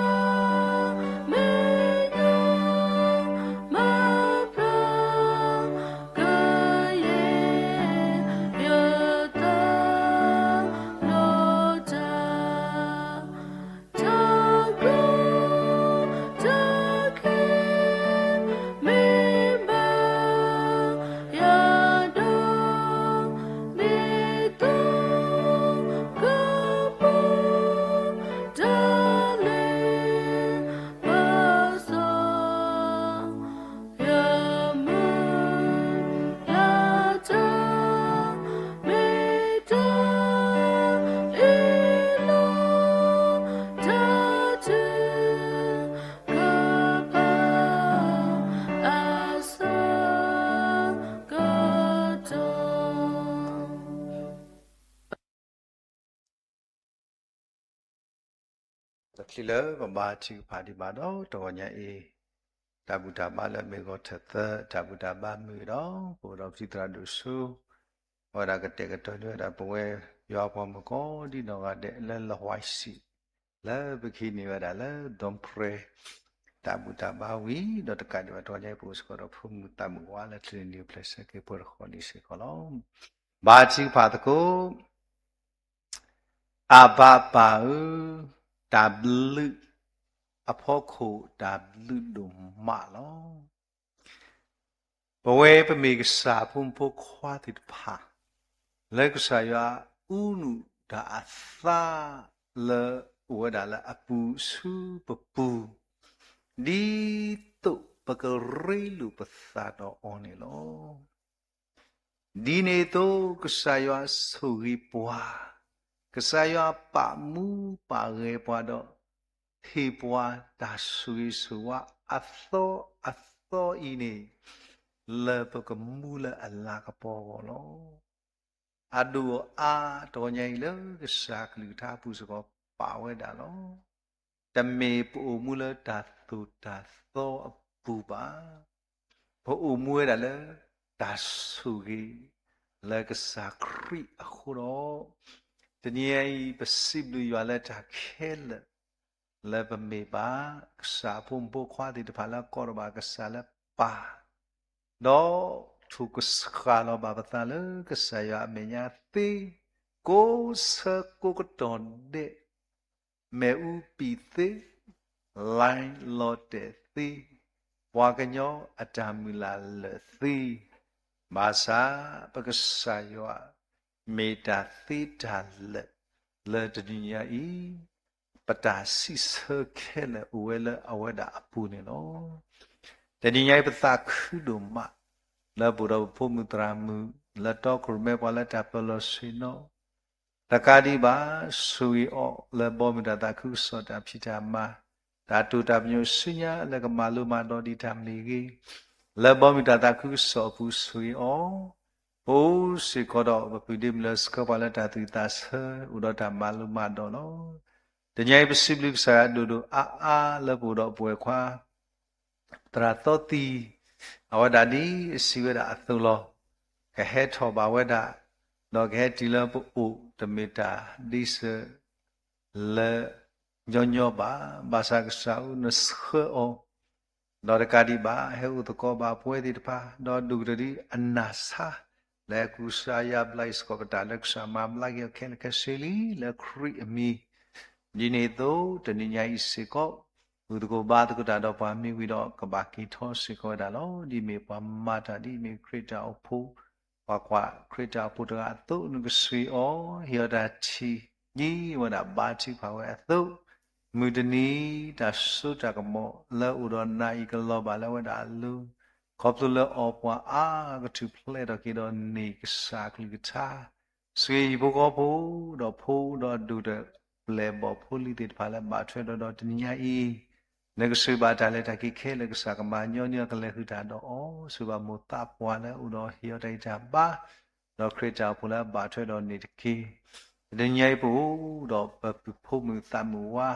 ွၤမဲာ်ညါ တုၤလၢပဘါထုကဖၣ်ဒံးဘၣ်ဒီး တဂီၤညါအံၤ တၢ်ဘူၣ်တၢ်ဘါလၢမ့ၢ်ဂီၤထၢၣ်သၢ တၢ်ဘူၣ်တၢ်ဘါမုာ်ဒီး ပအိၣ်ဒီးပထံၣ်သရၣ်ဒိၣ်စိ အဝဲဒၣ်ကတဲာ်ကတီၤန့ၢ်ဝဲဒၣ် ပဝဲယွၤအပှၤမုၣ်ကိးဒံနီၢ်ဂၤဒဲးလၢ လၢ ဝါစံး လၢပကဟံးန့ၢ်ဝဲဒၣ်လၢ ဒွၣ်ဖရဲ တၢ်ဘူၣ်တၢ်ဘါဝံၤ ဒီးတကးဒံးဘၣ်တဂီၤညါအံၤ ပအိၣ်စ့ၢ်ကီးဒီးဖိမုၣ်သးမုၣ်ဝါလၢ ချုးနံၤနံၤအိၣ်ဖျဲၣ်ဆၢက့ၤပှဲၤတဃီၤဒံးစ့ၢ်ကီးလီၤ. ဘါထုကဖၣ်သကိး အဘၤပၢ်ဧၢ, တၢ်ဘျုးအဖီခိၣ် တၢ်ဘျုးဒိၣ်မးလီၤ. ပဝဲပမ့ၢ်ကစၢ်အဖိမုၣ်ဖိခွါသ့ၣ်တဖၣ် လၢကစၢ်ယွၤအူနုၢ်တၢ်အသး လၢအိၣ်ဝဲဒၣ်လၢအပူၤဆူပပူၤ ဒ်သိးပကရ့လိာ်ပသးဒီးအီၤန့ၣ်လီၤ. ဒ်န့ၣ်အသိး ကစၢ်ယွၤဆိၣ်ဂ့ၤပှၤ, ကစၢ်ယွၤပာ်မူပာ်ဂဲၤပှၤဒီး ဟ့ၣ်ပှၤတၢ်ဆိၣ်ဂ့ၤဆိၣ်ဝါအသီအသီအံၤန့ၣ် လၢပကမူလၢအလၤကပီၤအဂီၢ်လီၤ. အဒိၣ်အအါတဂီၤညါအံၤလၢကစၢ်ကလုၢ်ကထါအပူၤစ့ၢ်ကီးပာ်ဝဲဒၣ်လီၤ. တမ့ၢ်ပအိၣ်မူလၢတၢ်သိၣ်တၢ်သီအပူၤဘၣ်. ပအိၣ်မူဝဲဒၣ်လၢတၢ်ဆိၣ်ဂ့ၤ လၢကစၢ်ခရံာ်အဃိဒီး တနံၤအံၤ ပစံးဘျုးယွၤလၢတၢ်ခဲလၢာ် လၢပမ့ၢ်ဘၣ်ကစၢ်အဖိမုၣ်ဖိခွါသ့ၣ်တဖၣ်လၢအကိးထီၣ်ဘၣ်ကစၢ်လၢပၢ်, ဒီးထိၣ်ကစှၤလီၤဘၣ်ပသးလၢကစၢ်ယွၤအမဲာ်ညါသ့, ကိးဆၢကိးကတီၢ်ဒဲး, မ့ၣ်အူပံာ်သ့, လါလီၤတဲာ်သ့, ပှၤကညီအတၢ်မုၢ်လၢ်လၢာ်သ့, ဘၣ်ဆၣ်ပကစၢ်ယွၤ မ့ၢ်တၢ်သ့တၢ်လၢာ် လၢတနံၤညါအံၤ ပတၢ်စံးဆၢခဲလၢာ်အိၣ်ဝဲလၢအဝဲဒၣ်အပူၤန့ၣ်လီၤ. တနံၤညါအံၤပသးခုဒိၣ်မး လၢပအိၣ်ဒီးပဖိမုၣ်သရၣ်မုၣ် လၢတီခိၣ်ရိၣ်မဲပှၤလၢတၢ်ပၢလီၤဆ့ၣ်နီၤ တကးဒံးဘၣ် ဆိၣ်ဂ့ၤအီၤလၢဘီမုၢ်တၢ်သးခုကစီၣ်တၢ်ဖံးတၢ်မၤ, တၢ်တိာ်တၢ်ပညိၣ်ဆူညါလၢကမၤလိမၤဒိးဒံးတၢ်မ့ၢ်ဂ့ၤ, လၢဘီမုၢ်တၢ်သးခုကစီၣ်အပူၤဆိၣ်ဂ့ၤအီၤ, ပအိၣ်စ့ၢ်ကီးဒီးပပုၢ်ဒ့မုၣ်လၢဆှၢပှၤလၢတၢ်သူၣ်သးဆၢ အိၣ်ဒီးတၢ်မၤလိမၤဒိးလီၤ. တနံၤအံၤပစံးဘျုးကစၢ်ယွၤဒိၣ်ဒိၣ်အါအါလၢပအိၣ်ဒီးပဝဲၢ်ခွါ သရၣ်သီသံ, အဝဲဒၣ်ဒ်အစံးဝဲဒၣ်အသိးလီၤ. ကဟဲထီၣ်ဘၣ်ဝဲဒၣ်, ဒီးကဟဲတုၤလၢပအိၣ်တမ့ၢ်တၢ်ဒ်စၢၤလၢညီညီဘၣ်, ဘၣ်ဆၣ်ကစၢ်အိၣ်နဆှၢအီၤ, ဒီးတကးဒံးဘၣ် ဟဲအိၣ်သကိးဘၣ်ပဝဲသ့ၣ်တဖၣ်, ဒီးဒိၣ်ကတၢၢ်ဒ်အနၢ်ဆါ လၢအကူစါယါဘျါအံၤစ့ၢ်ကီးပတၢ်လၢကစၢ်မၤဘျါက့ၤအီၤခဲလၢာ်ခဲဆ့လံ လၢခရံာ်အမံၤ ဒ်န့ၣ်အသိး တနံၤညါအံၤစ့ၢ်ကီး ဂုာ်သကိးဘါသကိးတၢ်ဒီးပှၤမ့ၢ်ဝံၤဒီး ကဘၣ်က့ၤထီၣ်စ့ၢ်ကီးဝဲဒၣ်လီၤ. ဒ်မ့ၢ်ပှၤမၤတၢ်ဒ်မ့ၢ်ခရံာ်တၢ်အိၣ်ဖှိၣ်, ပှၤကွၢ်ခရံာ်တၢ်အိၣ်ဖှိၣ်တဂၤအသိး နကဆှၢအီၤ, ဟ့ၣ်အီၤတၢ်ထံၣ်, ဒ်ဝဲဒၣ်ဘါထုကဖၣ်ဝဲအသိး, မုၢ်တနံၤ တၢ်စိတၢ်ကမီၤလၢအိၣ်ဒီးနၤအံၤကလီၤဘၣ်လၢဝဲဒၣ်အလိၤ, ခီဖျိလၢအီၤပှၤအါကထူၣ်ဖျဲးထီၣ်က့ၤဒီးန့ၢ်ကစၢ်အကလုၢ်ကထါ စ့ၢ်ကီးဟံၣ်ဖိဃီဖိ ဒီးဖိဒီးဒိၣ်ဒီးပျဲၢ်ဘီၣ်ဖိလံၤသ့ၣ်တဖၣ်လၢ ဘၣ်ထွဲဒီးဒီးတနံၤညါအံၤ, နကစၢ်ဘၣ်တၢ်လဲၤတၢ်က့ၤခဲလၢာ် ကစၢ်ကမၤညီနုၢ်အကလဲၤဃုာ်တၢ်ဒီးအီၤ, စၢ်ဘၣ်မိၢ်သးပှၢ်လၢအိၣ်ဒီးဟ့ၣ်အီၤတၢ်ဂံၢ်တၢ်ဘါ, ဒီးခရံာ်တၢ်အိၣ်ဖှိၣ်လၢအဘၣ်ထွဲဒီးန့ၣ်တက့ၢ်. တနံၤညါအံၤပအိၣ်ဒီးပပုၢ်ဖိမုၣ်သးမုၣ်ဝါ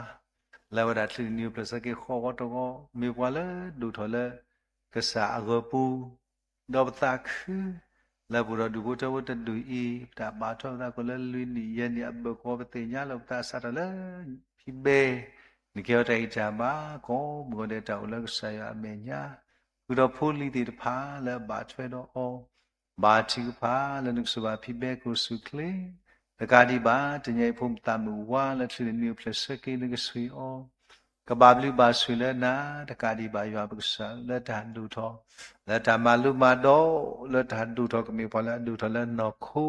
လၢဝဲဒၣ်ချုးနံၤအိၣ်ဖျဲၣ်ဆၢက့ၤဃီဂီၤတဂီၤ မ့ၢ်ပှၤလၢဒိၣ်ထီၣ်လၢ ကစၢ်အဂီၤပူၤ, ဒီးပသးခု လၢပအိၣ်ဒီးဒူၣ်ဖိထၢဖိတဒူၣ်အံၤ, ပတၢ်ဘၣ်ထွဲပသးကိးလၢလွံၢ်နံၣ်ယဲၢ်နံၣ်အဘၢၣ်ကီ ပသ့ၣ်ညါလၢပသးစးထီၣ်လၢဖံဘဲ, နကဲအီၤတၢ်ဂံၢ်တၢ်ဘါ ကိးမုၢ်ဂီၤဒဲးတၢ်အိၣ်လၢကစၢ်ယွၤအမဲာ်ညါ, ဃုာ်ဒီးဖိလံၤသ့ၣ်တဖၣ်လၢအဘၣ်ထွဲဒီးအီၤ, ဘါထုကဖၣ်လၢနကစၢ်ဘၣ်ဖံဘဲကိးဆူၣ်ချ့, တကးဒံးဘၣ် တနံၤညါအံၤဖိမုၣ်သးမုၣ်ဝါလၢချုးနံၤအိၣ်ဖျဲၣ်ဆၢက့ၤ နကဆှၢအီၤ ကဘၣ်ဘျုးဘၣ်ဆိၣ်လၢနၤ တကးဒံးဘၣ်ယွၤပကစၢ်လၢတၢ်ဒိၣ်ထီၣ်, လၢတၢ်မၤလိမၤဒိး, လၢတၢ်ဒိၣ်ထီၣ်ကမ့ၢ်ပှၤလၢအဒိၣ်ထီၣ်လၢနီၢ်ခိ,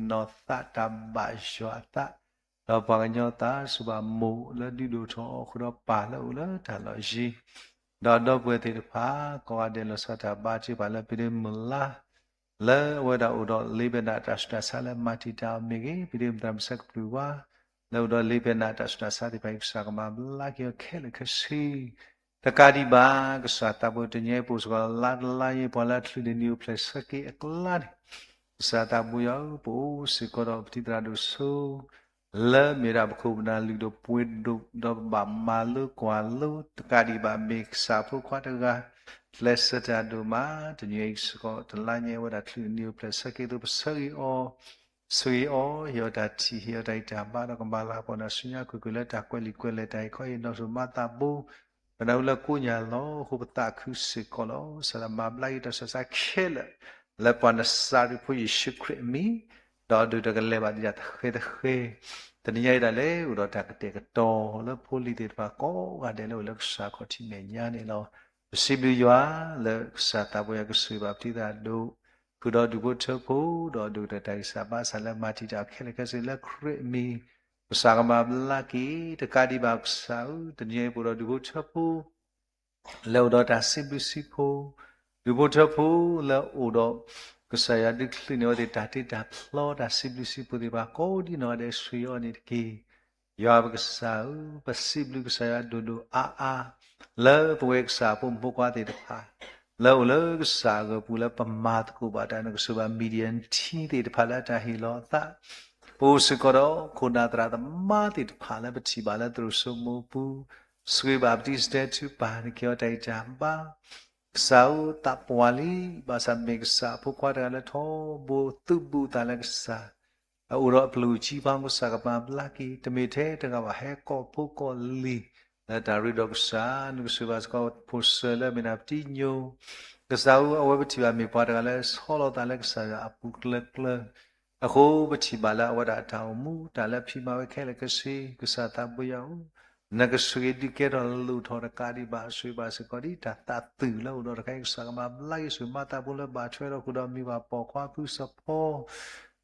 နီၢ်သးတၢ်ဘၣ်ယွၤအသး, ဒီးပှၤကညီသး စၢ်ဘၣ်မိၢ်လၢဒုးဒိၣ်ထီၣ်အီၤဃုာ်ဒီးပၢ်လၢအိၣ်လၢတၢ်လီၢ်ယံၤ, ဒီးဒီပုၢ်ဝဲၢ်သ့ၣ်တဖၣ် ကိးဂၤဒဲးလီၤဆီတၢ်ဘါထုကဖၣ်လၢပဒ့မုၢ်လါ လၢအဝဲဒၣ်အိၣ်ဒီးလ့ပဲနးတၢ်ဆူးတၢ်ဆါလၢမၤတံာ်တာ်အီၤမ့ၢ်ဂ့ၤ, ပဒ့မုၢ်သးမုၢ်ဆါကပျုၢ်ဝါ, လၢအိၣ်ဒီးလ့ပဲနးတၢ်ဆူးတၢ်ဆါသ့ၣ်တဖၣ်အံၤ ကစၢ်ကမၤဘျါက့ၤအီၤခဲလၢာ်ခဲဆ့, တကးဒံးဘၣ် ကစၢ်သးဘိတနံၤညါအံၤပအိၣ်စ့ၢ်ကီး လါတလါအံၤ ပှၤလၢအချုးနံၤနံၤအိၣ်ဖျဲၣ်ဆၢက့ၤအကျါန့ၣ်, ကစၢ်သးဘိယွၤဧၢ ပအိၣ်စ့ၢ်ကီးဒီးပထံၣ်သရၣ်ဒိၣ်စိ လၢမ့ၢ်ဒၣ်ပခိၣ်ပနၢ်လုၢ်ဒိၣ်ပှ့ၤဒိၣ် ဒီးပဘၣ်မၤလိကွၢ်လိတကးဒံးဘၣ် မ့ၢ်ကစၢ်ဖိခွါတဂၤ ကျဲးစၢးတၢ်ဒိၣ်မး, တနံၤအံၤကစၢ်ကီးတလါညါဝဲဒၣ်ချုးနံၣ်အိၣ်ဖျဲၣ်ဆၢက့ၤသိး ပဆၢဂ့ၤအီၤ, ဆၢဂ့ၤအီၤ, ဟ့ၣ်အီၤတၢ်ထံၣ် ဟ့ၣ်အီၤတၢ်ဂံၢ်တၢ်ဘါ ဒီးကမၤလၤကပီၤနၤဆူညါ ကွ့ၢ်ကွ့ၢ်လၢတၢ်ကွဲးလံာ်ကွဲးလဲၢ် တၢ်ဟ့ၣ်ခီဟ့ၣ်နီၤ စိၤမၤသးဘိ ပနၢ်ဟူလၢကိးညါလီၤ. အဃိပသးခုစ့ၢ်ကီးလီၤ. ကစၢ်မၤဘျါက့ၤတၢ်ဆူးတၢ်ဆါခဲလၢာ် လၢပှၤနစၤရ့းဖိယ့ၣ်ၡူးခရံာ်အမံၤ, ဒီးဒုးတကလဲၤဘၣ်ဒံးတၢ်တဃဲတဃဲ, တနံၤညါအံၤဒၣ်လဲာ် အိၣ်ဒီးတၢ်ကတဲာ်ကတီၤလၢဖိလံၤသ့ၣ်တဖၣ်ကိးဂၤဒဲးလၢအိၣ်လၢကစၢ်ခီၣ်ထံးမဲာ်ညါန့ၣ်လီၤ. ပစံးဘျုးယွၤ လၢကစၢ်သးပှၢ်ယွၤကဆိၣ်ဂ့ၤဘၣ်ပတံၤသရၣ်ဒိၣ်, ဃုာ်ဒီးဒူၣ်ဖိထၢဖိ, ဒီးဒိၣ်ကတၢၢ်တၢ်ဂံၢ်စၢ်ဘါစၢ်လၢမၤတံာ်တာ်ခဲလၢာ်ခဲဆ့လၢခရံာ်အမံၤ, ကစၢ်ကမၤဘျါက့ၤ တကးဒံးဘၣ်ကစၢ်ဧၢ, တနံၤညါအံၤပအိၣ်ဒီးဒူၣ်ဖိထၢဖိ လၢအိၣ်ဒီးတၢ်စံးဘျုးစံးဖှိၣ်, ဒူၣ်ဖိထၢဖိလၢအိၣ်ဒီး ကစၢ်ယွၤဒုးချုးန့ၢ်အဝဲသ့ၣ်တၢ်တ့တၢ်ဖျီ တၢ်စံးဘျုးစံးဖှိၣ်သ့ၣ်တဖၣ် ကိးဒံနီၢ်ဂၤဒဲးဆှၢအီၤန့ၣ်တက့ၢ်. ယွၤပကစၢ်ဧၢ, ပစံးဘျုးကစၢ်ယွၤဒိၣ်ဒိၣ်အါအါ လၢပဝဲကစၢ်ဖိမုၣ်ဖိခွါသ့ၣ်တဖၣ် လၢအိၣ်လၢကစၢ်အဂၢၢ်ပူၤလၢပမၤသကိးဘၣ်တၢ် နကဆိၣ်ဘၣ် media team သ့ၣ်တဖၣ်လၢတၢ်ဟ့ၣ်လီၤအသး, ပအိၣ်စ့ၢ်ကီးဒီးခိၣ်နၢ်သရၣ်သမါသ့ၣ်တဖၣ်လၢပထံၣ်ဘၣ်လၢသရိာ်စိမိပူၤ, ဆိၣ်ဂ့ၤဘၣ်ပတံၤစတဲထုကဖၣ် နကဟ့ၣ်အီၤတၢ်ဂံၢ်တၢ်ဘါ ကစၢ်ဧၢ သးပှၢ်လံ, ဘၣ်ဆၣ်မ့ၢ်ကစၢ်အဖိခွါတဂၤလၢထီဘိသူၣ်ဘူးသးလၢကစၢ်, အအိၣ်ဒီးအပျုၢ်အကံ ပှၤကစၢ်ကမၤဘျါက့ၤ, တမ့ၢ်ထဲတဂၤဘၣ် ဟဲကိးဖိကိးလံၤ လၢတၢ်ရ့ဒီးကစၢ်, နကဆိၣ်ဂ့ၤဘၣ်စ့ၢ်ကီးဖိစၢၤလၢမ့ၢ်ဒၣ်ပတံၤညိၣ်, ကစၢ်ဧၢ အဝဲပထံၣ်ဘၣ်မ့ၢ်ပှၤတဂၤလၢဆီလီၤသးလၢကစၢ်ယွၤအပူၤကျၢၤကျၢၤ, အဃိပထံၣ်ဘၣ်လၢအဝဲဒၣ်အတၢ်အိၣ်မူ တၢ်လၢဖံးမၤဝဲခဲလၢာ်ခဲဆ့, ကစၢ်သးဘိယွၤဧၢ, နကဆိၣ်ဂ့ၤဒုးကဲထီၣ်လိၣ်ထီၣ်တကးဒံးဘၣ် ဆိၣ်ဂ့ၤဘၣ်စ့ၢ်ကီးဒ်တၢ်သးသုးလၢအိၣ်ဒီးတခါအံၤ ကစၢ်ကမၤဘျါက့ၤ စိၤမၤသးဖိလၢဘၣ်ထွဲဒီးဃုာ်ဒီးမံၤပှၢ်ပိာ်ခွါဖုစီၤဖီ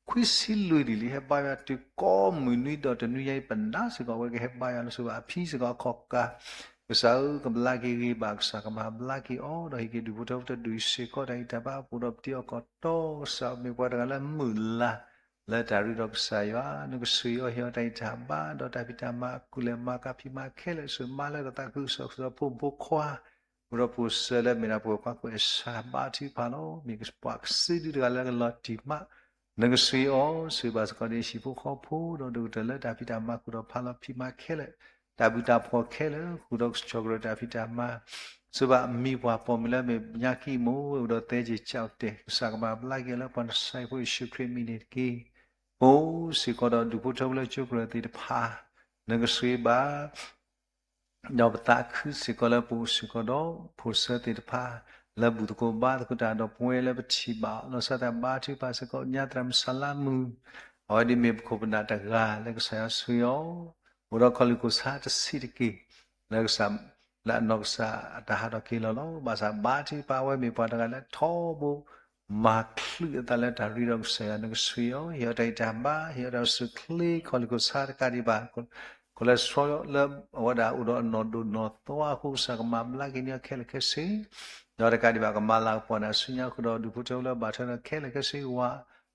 ခွံဆံလွံၢ်ဒ်လံ ဟဲဘါယွၤတုၤကိးမုၢ်နွံဒီးတနွံညါအံၤ ပနၢ်စ့ၢ်ကီးဝဲကဟဲဘါယွၤလၢဆိၣ်ဂ့ၤဘၣ်အဖံစ့ၢ်ကီးအခီၣ်ကး, ကစၢ်ဧၢ ကဘျါက့ၤဂ့ၤဘၣ် ကစၢ်ကမၤဘျါက့ၤအီၤ ဒီးဟ့ၣ်က့ၤဒူၣ်ဖိထၢဖိတဒူၣ်အံၤစ့ၢ်ကီး တၢ်ဂံၢ်တၢ်ဘါအိၣ်ဒီးပတံၤအီၤကီၢ်တီ, ကစၢ်မ့ၢ်ပှၤတဂၤလၢမုာ်လၤ လၢတၢ်ရ့ဒီးကစၢ်ယွၤ, နကဆိၣ်ဂ့ၤအီၤဟ့ၣ်အီၤတၢ်ဂံၢ်တၢ်ဘါ ဒီးတၢ်ဖံးတၢ်မၤအကူၣ်လဲၤမၤကၤဖံးမၤခဲလၢာ် ဆိၣ်မၤလၢကသးခုကစီၣ်ဖိမုၣ်ဖိခွါ အိၣ်ဒီးဖိစၢၤလၢမ့ၢ်ဒၣ်ပဝဲၢ်ကွၢ်ကွဲၢ်ဆၣ် ဘါထုကဖၣ်လီၤ. မ့ၢ်ပှၤကစုဒုတဂၤလၢကလီၤတံၢ်မး, နကဆိၣ်ဂ့ၤအီၤ ဆိၣ်ဂ့ၤဘၣ်စ့ၢ်ကီးန့ၣ် ဟံၣ်ဖိဃီဖိဒီးဒိၣ်ကတၢၢ်လၢတၢ်ဖံးတၢ်မၤကူၣ်ဒီးဖးလီၤဖံးမၤခဲလၢာ်, တၢ်ဘုၣ်တၢ်ဖှီၣ်ခဲလၢာ် ဃုာ်ဒီးကဆီၣ်ကရၢတၢ်ဖံးတၢ်မၤ, ဆိၣ်ဂ့ၤဘၣ်မံၤပှၢ်ပိာ်မုၣ်လၢမ့ၢ်ညါကံၢ်မိၢ်ဝဲအိၣ်ဒီးသဲက့ၤကၠီၣ်တဲာ် ကစၢ်ကမၤဘျါက့ၤလၢပှၤနစၤရ့းဖိယ့ၣ်ၡူးခရံာ်အမံၤန့ၣ်တက့ၢ်. ပအိၣ်စ့ၢ်ကီးဒီးဒူၣ်ဖိထၢဖိလၢကၠိကရၢသ့ၣ်တဖၣ်, နကဆိၣ်ဂ့ၤဘၣ် ဒီးပသးခုစ့ၢ်ကီးလၢပအိၣ်စ့ၢ်ကီးဒီး ဖိစၢၤသ့ၣ်တဖၣ် လၢဘူၣ်သကိးဘါသကိးတၢ်ဒီးပဝဲလၢပထံၣ်ဘၣ်လီၤဆီသး ဘါထုကဖၣ်စ့ၢ်ကီး ညါသရၣ်မုၣ်စလါမုၣ်, အဝဲဒ်မ့ၢ်ပခိၣ်ပနၢ်တဂၤလၢကစၢ်ယွၤဆိၣ်ဂ့ၤအီၤ, အိၣ်ဒီးခီၣ်လုၢ်ခိၣ်ဆါတဆံးတက့ၢ်, လၢကစၢ် လၢအနီၢ်ကစၢ်အတၢ်ဟးထီၣ်က့ၤလီၤလီၤ. ဘၣ်ဆၣ်ဘါထုကဖၣ်အဝဲမ့ၢ်ပှၤတဂၤလၢထီဘိ မၤချုးအသးလၢတၢ်ရ့ဒီးကစၢ်ယွၤ နကဆိၣ်ဂ့ၤအီၤ, ဟ့ၣ်အီၤတၢ်ဂံၢ်တၢ်ဘါ, ဟ့ၣ်အီၤတၢ်အိၣ်ဆူၣ်အိၣ်ချ့ ခီၣ်လုၢ်ခိၣ်ဆါတကးဒံးဘၣ်, ကီၤလၤစှီလၢအဝဲဒၣ်အိၣ်ဒီးအနီၢ်ဒိၣ်နီၢ်သွါအဃိ ကစၢ်ကမၤဘျါက့ၤန့ၢ်အီၤခဲလၢာ်ခဲဆ့, ဒီးတကးဒံးဘၣ်ကမၤလၤကပီၤနၤဆူညါဃုာ်ဒီးဒူၣ်ဖိထၢဖိလၢဘၣ်ထွဲဒီးခဲလၢာ်ခဲဆ့ဝဲ,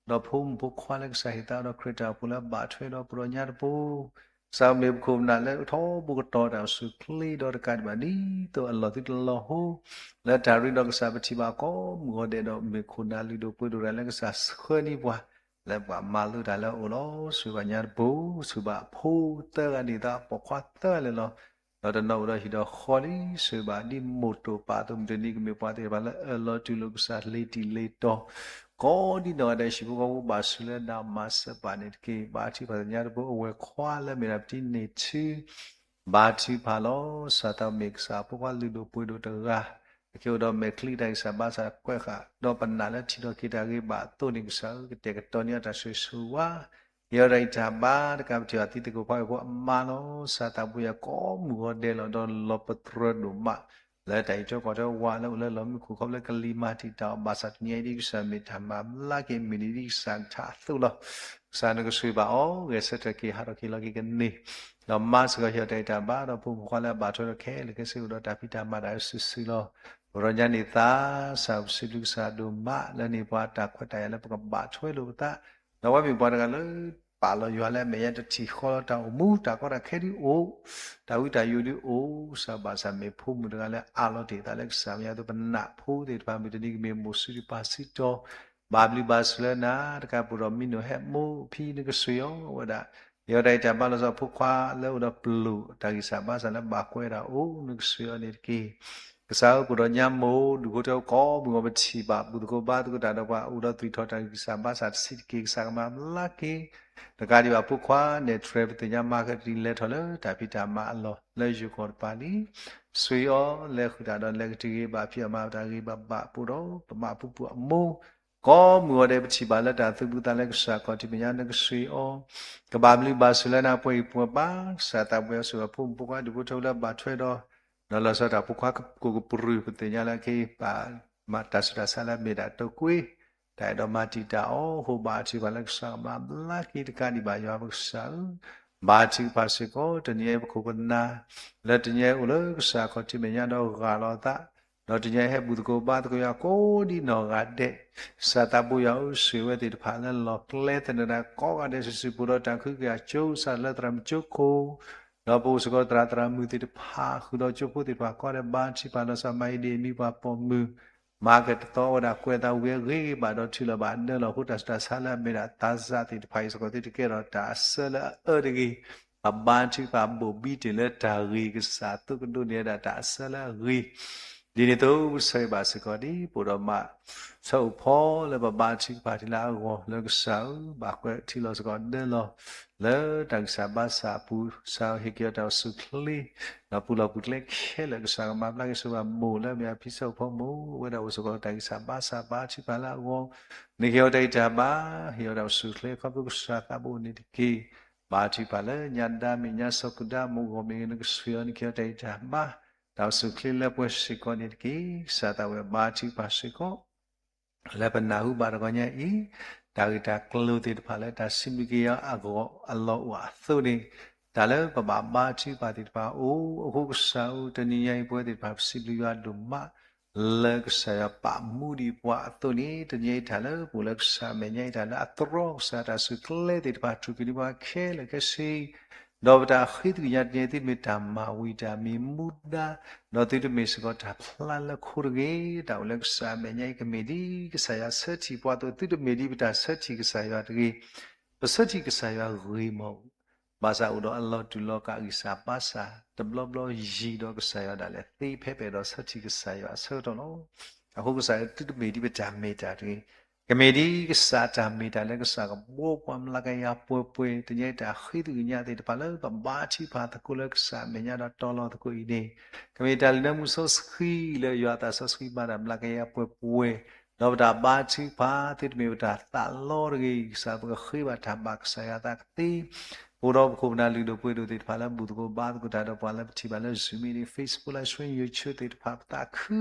ဒီးဖိမုၣ်ဖိခွါလၢကစၢ်ဟ့ၣ်သါဒီးခရံာ်တၢ်အိၣ်ဖှိၣ်လၢဘၣ်ထွဲဒီးပဒီညါတပူၤ ကစၢ်မ့ၢ်ပခိၣ်ပနၢ်လၢထီဘိကတီၤတၢ်အိၣ်ဆူၣ်အိၣ်ချ့ဒီးတကးဒံးဘၣ်ဒ်သိးအလီၢ်သုတလီၤဟိ, လၢတၢ်ရ့ဒီးကစၢ်ပထံၣ်ဘၣ်ကိးမုၢ်ဂီၤဒဲးဒီး မ့ၢ်ခိၣ်နၢ်လုၢ်ဒိၣ်ပှ့ၤဒိၣ်တဂၤလၢကစၢ်ဆှၢန့ၢ်ပှၤ လၢပှၤမၤလိတၢ်လၢအအိၣ်လီၤ. ဆိၣ်ဂ့ၤဘၣ်ညါတပူၤ, ဆိၣ်ဂ့ၤဘၣ်အဖိသၢဂၤန့ၣ် သးပိာ်ခွါသၢဂၤလၢာ်လီၤ. ဒီးတနီၤအိၣ်ဒီးဟံၣ်ဒီးဃီလံ, ဆိၣ်ဂ့ၤဘၣ်ဒ်မိၢ်တိာ်ပၢ်တိာ် မုၢ်တနံၤကမ့ၢ်ပှၤသ့ၣ်တဖၣ်လၢအၢၣ်လီၤတူၢ်လိာ်ကစၢ်လ့ၤတံၢ်လ့ၤတီၤ ကိးဒ်နီၢ်ဂၤဒဲး ဟံၣ်ဖိဃီဖိဘၣ်ဆိၣ်လၢနၤမၤစၢၤပာ်န့ၣ်တက့ၢ်. ဘါထုကဖၣ်သညါတပူၤ အဝဲၢ်ခွါလၢမ့ၢ်ဒၣ်ပတံၤန့ၢ်ထံ ဘါထုကဖၣ်လီၤ. ကစၢ်သးမ့ၢ်ကစၢ်ဖိခွါလုၢ်ဒိၣ်ပှ့ၤဒိၣ်တဂၤ, အက့ၤအိၣ်ဒီးမဲာ်ချံတၢ်ဂံၢ်စၢ်ဘါစၢ်ကွဲးဃာ် ဒီးပနာ်လၢထံၣ်ထီၣ်က့ၤတၢ်ဂ့ၤဘၣ်အသိးန့ၣ် ကစၢ်ဧၢ ကတဲာ်ကတီၤန့ၢ်အတၢ်ဆိၣ်ဂ့ၤဆိၣ်ဝါ, ဟ့ၣ်အီၤတၢ်ဂံၢ်တၢ်ဘါ တကးပထံၣ်ဘၣ်သုသကိးပှၤကဖိအမါလီၤ. ကစၢ်သးဘိယွၤကိးမုၢ်ဂီၤဒဲးလီၤ ဒီးလီၤပတြၢၤဒိၣ်မး လၢတၢ်အံးထွဲကွၢ်ထွဲဝဲလၢအိၣ်လၢလီၢ်မံခိၣ်ခီဖျိလၢကလံၤမၤတံာ်တာ်အီၤ ဘၣ်ဆၣ်တနံၤအံၤဒ်ကစၢ်မ့ၢ်တၢ်မၤဘျါက့ၤမုၢ်နံၤဒ်ကစၢ်ကထါအသိးလီၤ. ကစၢ်နကဆိၣ်ဂ့ၤဘၣ်အီၤ ဂဲၤဆၢထၢၣ်က့ၤဟးထီၣ်က့ၤလီၤက့ၤကန့ၢ် ဒီးမၤစ့ၢ်ကီးဟ့ၣ်အီၤတၢ်ဂံၢ်တၢ်ဘါ ဒီးဖိမုၣ်ဖိခွါလၢအဘၣ်ထွဲဒီးခဲလၢာ်ခဲဆ့အိၣ်ဒီးတၢ်ဖံးတၢ်မၤတၢ်စုာ်စုာ်လီၤ. ပဒီညါန့ၣ်သးစၢ်ပစံးဘျုးကစၢ်ဒိၣ်မး လၢန့ၢ်ပှၤတၢ်ခွဲးတၢ်ယာ်လၢပကဘၣ်ထွဲလိာ်ပသး, ဒီးပှၤမ့ၢ်ပှၤတဂၤလၢ ပာ်လီၤယွၤလၢအမဲာ်ညါတထံၣ်ဃီလီၤ တၢ်အိၣ်မူတၢ်ကီတၢ်ခဲဒုးအိၣ်, တၢ်ဝံတၢ်ယိာ်ဒုးအိၣ်, ကစၢ်ဘၣ်ဆၣ်မ့ၢ်ဖိမုၣ်တဂၤလၢအးလီၤတ့ၢ်သးလၢကစၢ်မဲာ်ညါအသိး ပနာ်ဖိသ့ၣ်တဖၣ်မုၢ်တနံၤကမ့ၢ်မိၢ်စုဒုးပၢ်စုတီၤ, ဘၣ်ဘျုးဘၣ်ဆိၣ်လၢနၤ တကးပူၤဒီးမံနီၤဟဲမိၢ်ဖံနကဆိၣ်ဂ့ၤအီၤဝဲဒၣ် ဟ့ၣ်အီၤတၢ်ဂံၢ်တၢ်ဘါလီၤဆီ ဖိခွါလၢအိၣ်ဒီးပျိာ်တၢ်ဂံၢ်စၢ်ဘါစၢ်လၢဘၣ်ကွဲးဒၣ်အိၣ် နကဆှၢအီၤန့ၣ်တက့ၢ်. ကစၢ်ဧၢ ပှဲၤဒီးညါမိၢ် ဒူၣ်ဖိထၢဖိကိးမုၢ်ဂီၤ ပထံၣ်ဘၣ်ဘူၣ်သကိးဘါသကိးတၢ်ဒီးပှၤ အိၣ်ဒီးသွံၣ်ထီၣ်တၢ်ဂံၢ်စၢ်ဘါစၢ်တဆံးတက့ၢ်. ကစၢ်ကမၤဘျါက့ၤ တကးဒံးဘၣ် ဖိခွါနဲၣ်တြဲၤ ပသ့ၣ်ညါ မၤကဒံးလဲၤထီၣ်လၢတၢ်ဖံးတၢ်မၤအလီၢ် လၢယိၤကီၢ်တပၤလံ. ဆှၢအီၤ လဲၤဃုာ်တၢ်ဒီးလဲၤကတၢၢ်ဂ့ၤ ဘၣ်ဖံးအီၣ်မၤအီၣ်တၢ်ဂ့ၤဘၣ်ဘၣ် ပအိၣ်ဒီးပမၤပူၤပူၤအမိၢ် ကိးမုၢ်ဂီၤဒဲး ပထံၣ်ဘၣ်လၢတၢ်သူၣ်ဘုသးလၢကစၢ်ခီၣ်ထံးမဲာ်ညါ နကဆှၢအီၤ ကဘၣ်ဘျုးဘၣ်ဆိၣ်လၢနၤ ပှဲၤဂံၢ်ပှဲၤဘါ ကစၢ်သးပှဲၤအီၤ ဆိၣ်ဂ့ၤဖိမုၣ်ဖိခွါ ဒူၣ်ဖိထၢဖိလၢဘၣ်ထွဲဒီး ဒီးလီၤဆီတၢ်ဖိခွါကိးကပြုၢ် ပသ့ၣ်ညါလၢခဲအံၤ ဘၣ်မၤတၢ်ဆူးတၢ်ဆါလၢအမ့ၢ်ဒၣ်တၢ်ကိးကွံာ် တၢ်အဲၣ်ဒိးမၤတံာ်တာ်အီၤ ဟိဘၣ်ထံၣ်ဘၣ်လၢကစၢ်ကမၤဘျါက့ၤ တကးဒံးဘၣ် ယွၤပကစၢ်ဧၢ, ဘါထုကဖၣ်စ့ၢ်ကီး တနံၤအံၤပခိၣ်ပနၢ် လၢတနံၤအံၤအိၣ်လၢကစၢ်ခီၣ်ထံးမဲာ်ညါဒီးဂၢ်လီၤအသး, ဒီးတနံၤအံၤဟဲဘူၣ်သကိးဘါသကိးယွၤကိးဒ်နီၢ်ဂၤဒဲး, ကစၢ်သးဘိယွၤဧၢ ဆှၢဝဲသ့ၣ်တဖၣ်လၢလီၢ်ကျဲသနၢၣ်ဒၣ်ကိးဂၤဒဲး စုာ်စုာ်ပူၤဒီးတၢ်ခုကယာ်ကၠိ ကစၢ်လၢသရၣ်မုၣ်ကၠိခိၣ် ဒီးပအိၣ်စ့ၢ်ကီးသရၣ်သရၣ်မုၣ်သ့ၣ်တဖၣ် ဃုာ်ဒီးကၠိဖိသ့ၣ်တဖၣ်ကိးဂၤဒဲး ဘါထုကဖၣ်လီၤဆီ မၤအံၤဒ်အံၤ မံၤပှၤပိာ်မုၣ် မၤကတသီဝဲဒၣ်ကွဲးသးဝံၤအဂ့ၤဂ့ၤ ဘၣ်ဒီးထုးလီၤဘၣ်ဒၢလီၤအဃိ တၢ်ဆူးတၢ်ဆါလၢအမ့ၢ်ဒၣ်သးစၢ်သ့ၣ်တဖၣ်အံၤစ့ၢ်ကီး သုတကဲထီၣ်တၢ်အဆၢလၢအအၢတဂ့ၤ, ပဘါထုကဖၣ်ဘိၣ်ဘံတ့ၢ်လၢတၢ်ဂ့ၤ ကစၢ်အသိးကဒိးန့ၢ်ဝဲဒၣ်တၢ်အဆၢလၢအဂ့ၤ, ဒ်န့ၣ်အသိး ပဆၢဂ့ၤဘၣ်စ့ၢ်ကီးဒ် ပအိၣ်ဒီးမး ဆၢအိၣ်ဖီလၢပဘါထုကဖၣ်တ့ၢ်လၢအဂီၢ် လၢကစၢ်ဧၢ ဘၣ်ကွဲးထံလီၤစ့ၢ်ကီးဒၢလီၤ လၢတၢ်ဂံၢ်စၢ်ဘါစၢ်အပူၤ ကစၢ်ဧၢ ဟ့ၣ်က့ၤအီၤတၢ်အိၣ်ဆူၣ်အိၣ်ချ့ ဒီးပူၤလီၢ်ပူၤကျဲခဲလၢာ် ကစၢ်ကမၤဘျါက့ၤ ဆိၣ်ဂ့ၤဘၣ်မိၢ်လၢအမ့ၢ်အဖံ ဆၢအိၣ်ဖီမိၢ် အဝဲဒၣ်အိၣ်စ့ၢ်ကီးတၢ်ဂံၢ်စၢ်ဘါစၢ် ဘါထုကဖၣ်လၢအဂီၢ်, နကဟ့ၣ်အီၤတၢ်ဂံၢ်တၢ်ဘါ ဟ့ၣ်အီၤတၢ်အိၣ်ဆူၣ်အိၣ်ချ့ ခီဖျိကစၢ်သးဘိအိၣ်န့ၣ်တက့ၢ်. ဘါထုကဖၣ်လၢညါဒါမ့ၢ်ညါ စီၤကုၤဒါမ့ၢ်ဂီၢ်မ့ၢ်ဂ့ၤ နကဆှၢအီၤ နကဟ့ၣ်အီၤတၢ်ဂံၢ်တၢ်ဘါ တၢ်အိၣ်ဆူၣ်အိၣ်ချ့လၢပှဲၤစ့ၢ်ကီးန့ၣ်တက့ၢ်. ကစၢ်သးဝဲဘါထုကဖၣ်စ့ၢ်ကီး လၢပနၢ်ဟူဘၣ်တဂီၤညါအံၤ တၢ်ဂ့ၢ်တၢ်ကျိၤသ့ၣ်တဖၣ်လၢတၢ်စံးဘျုးက့ၤယွၤအဂီၢ် အလီၢ်အိၣ်အသိးန့ၣ်, တၢ်လၢပဘၣ်ဘါထုကဖၣ်သ့ၣ်တဖၣ်အိၣ်အဃိ ကစၢ်ဧၢ တနံၤညါအံၤပဝဲသ့ၣ်တဖၣ် ပစံးဘျုးယွၤဒိၣ်မး လၢကစၢ်ယွၤပာ်မူဒံးပှၤအသိးန့ၣ် တနံၤညါအံၤတၢ်လၢပအိၣ်လၢကစၢ်မဲာ်ညါအံၤ တၢ်လၢအသရီကစၢ်တၢ်ဆူၣ်ကျဲသ့ၣ်တဖၣ် ထူၣ်က့ၤန့ၢ်ပှၤခဲလၢာ်ခဲဆ့ ဒီးပတၢ်ဃ့သကွံာ်ညါတနံၤအံၤ သုတမ့ၢ်တၢ်မၤဝံၤတၢ်မံၤမူဒါ ဒီးသုတမ့ၢ်စ့ၢ်ကီးတၢ်ဖျါလၢခိတဂ့ၤ, တၢ်အိၣ်လၢကစၢ်အမဲာ်ညါအံၤ ကမ့ၢ်ဒ်ကစၢ်ယွၤဆၢထံၣ်ပှၤအသိး သုတမ့ၢ်ဒ်ပတၢ်ဆၢထံၣ်ကစၢ်ယွၤတဂ့ၤ. ပဆၢထံၣ်ကစၢ်ယွၤဂ့ၤမး, ဘၣ်ဆၣ်အိၣ်ဒီးအလီၤတူာ်လီၤကာ်ဂံၢ်စၢ်ဘါစၢ် တဘျီဘျီယံၤဒီးကစၢ်ယွၤဒၣ်လဲာ်သ့ ဖဲပအဲၣ်ဒိးဆၢထံၣ်ကစၢ်ယွၤအဆၢကတီၢ်လီၤ. အဃိကစၢ်ဧၢ သုတမ့ၢ်ဒ်ပတၢ်မ့ၢ်တၢ်တဂ့ၤ. ကမ့ၢ်ဒ်ကစၢ်တၢ်မ့ၢ်တၢ်လၢကစၢ်ကဘှီပှၤမျးကယၤပှဲၤပှဲၤ တနံၤညါအံၤတၢ်ဃ့သကွံာ်ညါသ့ၣ်တဖၣ်လၢပဘါထုကဖၣ်သကိးလၢကစၢ်အမဲာ်ညါဒီးတီၤလီၤသကိးအံၤန့ၣ်, ကမ့ၢ်တၢ်လၢနၢမူစီဆှံလၢယွၤအသးစီဆှံမၤတၢ်မျးကယၤပှဲၤပှဲၤ, ဒီးပတၢ်ဘါထုကဖၣ် သုတမ့ၢ်ပတၢ်သးလီတဂ့ၤ, ကစၢ်ပကဃ့ဘၣ်တၢ်ဘၣ်ကစၢ်ယွၤအသးကသ့ ပအိၣ်ဒီးပခိၣ်ပနၢ်လုၢ်ဒိၣ်ပှ့ၤဒိၣ်သ့ၣ်တဖၣ်လၢဘူၣ်သကိးဘါသကိးတၢ်ဒီးပှၤလၢပထံၣ်ဘၣ်လၢ Zoom meeting, Facebook live stream, YouTube သ့ၣ်တဖၣ်ပသးခု,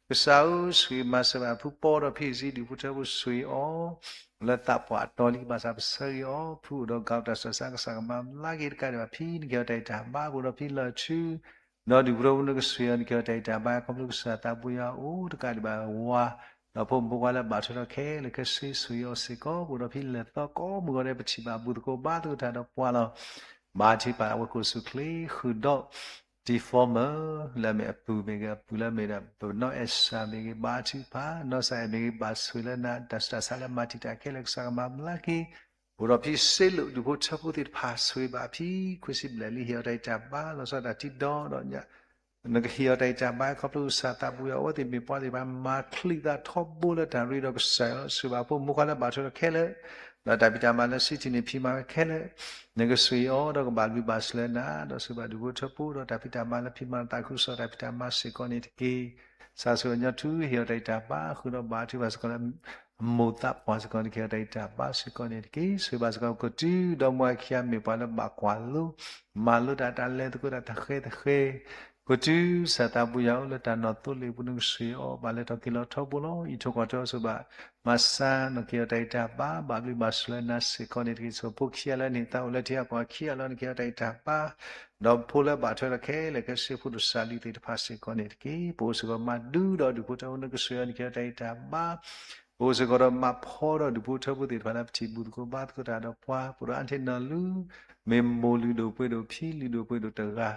ကစၢ်ဧၢ ဆိၣ်ဂ့ၤမၤစၢၤဘၣ်ဖု ပီဒီးဖံအံၤဒူၣ်ဖိထၢဖိ ဆိၣ်ဂ့ၤအီၤ လၢသးပှၢ်အတီၤလံ ဘၣ်ဆၣ်ပဆၢဂ့ၤအီၤ ဖုအိၣ်ဒီးကးတၢ်ဆူးတၢ်ဆါ ကစၢ်ကမၤဘျါက့ၤ တကးဒံးဘၣ်ဖံ နကဟ့ၣ်အီၤတၢ်ဂံၢ်တၢ်ဘါ ပအိၣ်ဒီးဖံလီၤထူ ဒီးဒူၣ်ဖိထၢဖိနကဆှၢအီၤ နကဟ့ၣ်အီၤတၢ်ဂံၢ်တၢ်ဘါ ခီဖျိကစၢ်သးဘိယွၤအိၣ် တကးဒံးဘၣ်ဝၤ ဒီးဖိမုၣ်ဖိခွါလၢဘၣ်ထွဲဒီးခဲလၢာ်ခဲဆ့ ဆိၣ်ဂ့ၤအီၤစ့ၢ်ကီး ပအိၣ်ဒီးဖံလဲၤသီကိးမုၢ်ဂီၤဒဲး ပထံၣ်ဘၣ်ဘူၣ်သကိးဘါသကိးတၢ်ဒီးပှၤလီၤ. ဘါထုကဖၣ်အဝဲကိးဆူၣ်ချ့ဃုာ်ဒီး reformer လၢအမ့ၢ်အပုၢ်မ့ၢ်ဂ့ၤ အပုၢ်လၢအမ့ၢ်ဒၣ် ပနီၢ်အဲၣ်စၢ်မ့ၢ်ဂ့ၤ ဘါထုကဖၣ် နီၢ်စၢ်အဲၣ်မ့ၢ်ဂ့ၤ ဘၣ်ဆိၣ်လၢနၤ တၢ်ဆူးတၢ်ဆါလၢမၤတံာ်တာ်ခဲလၢာ် ကစၢ်ကမၤဘျါက့ၤ ပအိၣ်ဒီးဖံစ့လိာ် ဒူၣ်ဖိထၢဖိသ့ၣ်တဖၣ် ဆိၣ်ဂ့ၤဘၣ်ဖံ ခွံဆံဘျဲၣ်လံ ဟ့ၣ်အီၤတၢ်ဂံၢ်တၢ်ဘါ လီၤဆီဒၣ်တၢ်ထံဒီဒီး နကဟ့ၣ်အီၤတၢ်ဂံၢ်တၢ်ဘါ ခီဖျိကစၢ်သးဘိယွၤ အဝဲသ့ၣ်မ့ၢ်ပှၤသ့ၣ်တဖၣ် မၤချံးသးထီဘိလၢတၢ်ရ့ဒီးကစၢ်ယွၤ ဆိၣ်ဂ့ၤဘၣ်ဖိမုၣ်ဖိခွါလၢဘၣ်ထွဲဒီးခဲလၢာ် ဒီးတၢ်ဖံးတၢ်မၤလၢ city န့ၣ် ဖံးမၤဝဲခဲလၢာ် နကဆိၣ်ဂ့ၤအီၤဒီးကဘၣ်ဘျုးဘၣ်ဆိၣ်လၢနၤ ဒီးဆိၣ်ဂ့ၤဘၣ်ဒူၣ်ဖိထၢဖိဒီးတၢ်ဖံးတၢ်မၤလၢဖံးမၤသးခုကစီၣ်တၢ်ဖံးတၢ်မၤစ့ၢ်ကီးန့ၣ်တက့ၢ်. ကစၢ်ဆိၣ်ဂ့ၤညီထူ ဟ့ၣ်အီၤတၢ်ဂံၢ်တၢ်ဘါ ဃုာ်ဒီးဘါထုကဖၣ်စ့ၢ်ကီးလၢ အမိၢ်သးပှၢ်စ့ၢ်ကီးန့ၣ် ကဟ့ၣ်အီၤတၢ်ဂံၢ်တၢ်ဘါစ့ၢ်ကီးန့ၣ်တက့ၢ်. ဆိၣ်ဂ့ၤဘၣ်စ့ၢ်ကီး ကီၢ်သူလ့ၤဒီးမိၢ်အခံဂၤ မ့ၢ်ပှၤလၢဘၣ်ကွၢ်လိ မၤလိတၢ်တၢ်လဲၤသကိးတၢ်တဃဲတဃဲ ကီၢ်သူလ့ၤ ကစၢ်သးဘိယွၤအိၣ်လၢတၢ်နီၢ်သိလ့ၣ်ပူၤ နကဆိၣ်ဂ့ၤအီၤ ဘၣ်လဲၤထီၣ်က့ၤလီၤထီဘိလီၤ. အံးထိၣ်ကွၢ်ထိ ဆိၣ်ဂ့ၤဘၣ် မၤစၢ် နကဟ့ၣ်အီၤတၢ်ဂံၢ်တၢ်ဘါ ဘၣ်ဘျုးဘၣ်ဆိၣ်လၢနၤစ့ၢ်ကီးန့ၣ်တက့ၢ်. ဆိၣ်ဂ့ၤဖိခံဂၤလၢန့ၣ်သးအိၣ်လၢထံဂၤကီၢ်ဂၤခံဂၤလၢ နကဟ့ၣ်အီၤတၢ်ဂံၢ်တၢ်ဘါ ဒီးဖိလၢဘၣ်ထွဲဒီးခဲလၢာ်ခဲဆ့ ဖိဒိၣ်စၢ်လံၤသ့ၣ်တဖၣ်စ့ၢ်ကီးန့ၣ်တက့ၢ်. ပအိၣ်စ့ၢ်ကီးမၤဒူဒီးဒူၣ်ဖိထၢဖိ နကဆိၣ်ဂ့ၤအီၤ နကဟ့ၣ်အီၤတၢ်ဂံၢ်တၢ်ဘါ ပအိၣ်စ့ၢ်ကီးဒီးမၤဖီဒီးဒူၣ်ဖိထၢဖိသ့ၣ်တဖၣ်လၢပထံၣ်ဘူၣ်သကိးဘါသကိးတၢ်ဒီးပှၤ ပအိၣ်ဒီးအါထံနီၢ်လူ မ့ၢ်မိၢ်လုၢ်ဒိၣ်ပှ့ၤဒိၣ် ဖံလုၢ်ဒိၣ်ပှ့ၤဒိၣ်တဂၤ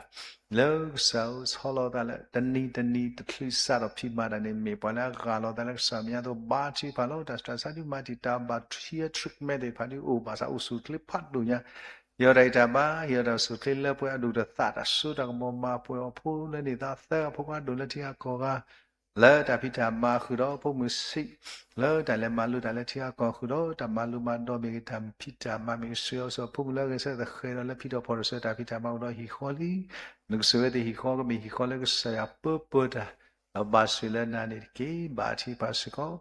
လၢကစၢ်ဧၢဆီလီၤသးလၢ တနံၤတနံၤတချုးစးထီၣ်ဖံးမၤတၢ်န့ၣ် မ့ၢ်ပှၤလၢအဂၢ်လီၤသးလၢကစၢ်မဲာ်ညါအသိး ဘါထုကဖၣ်လီၤ. တၢ်ဆူးတၢ်ဆါဒုးမၤတံာ်တာ်ဘၣ် hair treatment သ့ၣ်တဖၣ်ဒုးအိၣ် ဘၣ်ဆၣ်အိၣ်ဆူၣ်အိၣ်ချ့ဖးဒိၣ်ညါ ဟ့ၣ်အီၤတၢ်ဂံၢ်တၢ်ဘါ, ဟ့ၣ်အီၤတၢ်အိၣ်ဆူၣ်အိၣ်ချ့လၢပှဲၤအဒိၣ်ဒီးသးတၢ်စိတၢ်ကမီၤ, မၤပှဲၤအီၤဖိလၢန့ၢ်သးသၢဂၤဖိခွါဒိၣ်လၢထံဂၤကီၢ်ဂၤ လၢတၢ်ဖံးတၢ်မၤဃုာ်ဒီးဖိမုၣ်ဆံး, လၢတၢ်လဲၤမၤလိတၢ်လၢထံဂၤကီၢ်ဂၤဃုာ်ဒီးတၢ်မၤလိမၤဒိးမ့ၢ်ဂ့ၤ, တၢ်ဖံးတၢ်မၤမ့ၢ်ဂ့ၤ, ဆှၢအီၤစ့ၢ်ဖိမုၣ်လၢအဂဲၤဆၢထၢၣ်သဃဲးဒီးလၢဖံးထီၣ်ဖီၣ်ထီၣ်ဆၢတၢ်ဖံးတၢ်မၤအိၣ်ဒီးဟံၣ်ဃီလံ. နကဆိၣ်ဂ့ၤသ့ၣ်ဟံၣ်ဃီကမ့ၢ်ဟံၣ်ဃီလၢကစၢ်ယွၤပၢပၢတၢ် ဒီးဘၣ်ဆိၣ်လၢနၤန့ၣ်တက့ၢ်. ဘါထုကဖၣ်စ့ၢ်ကီး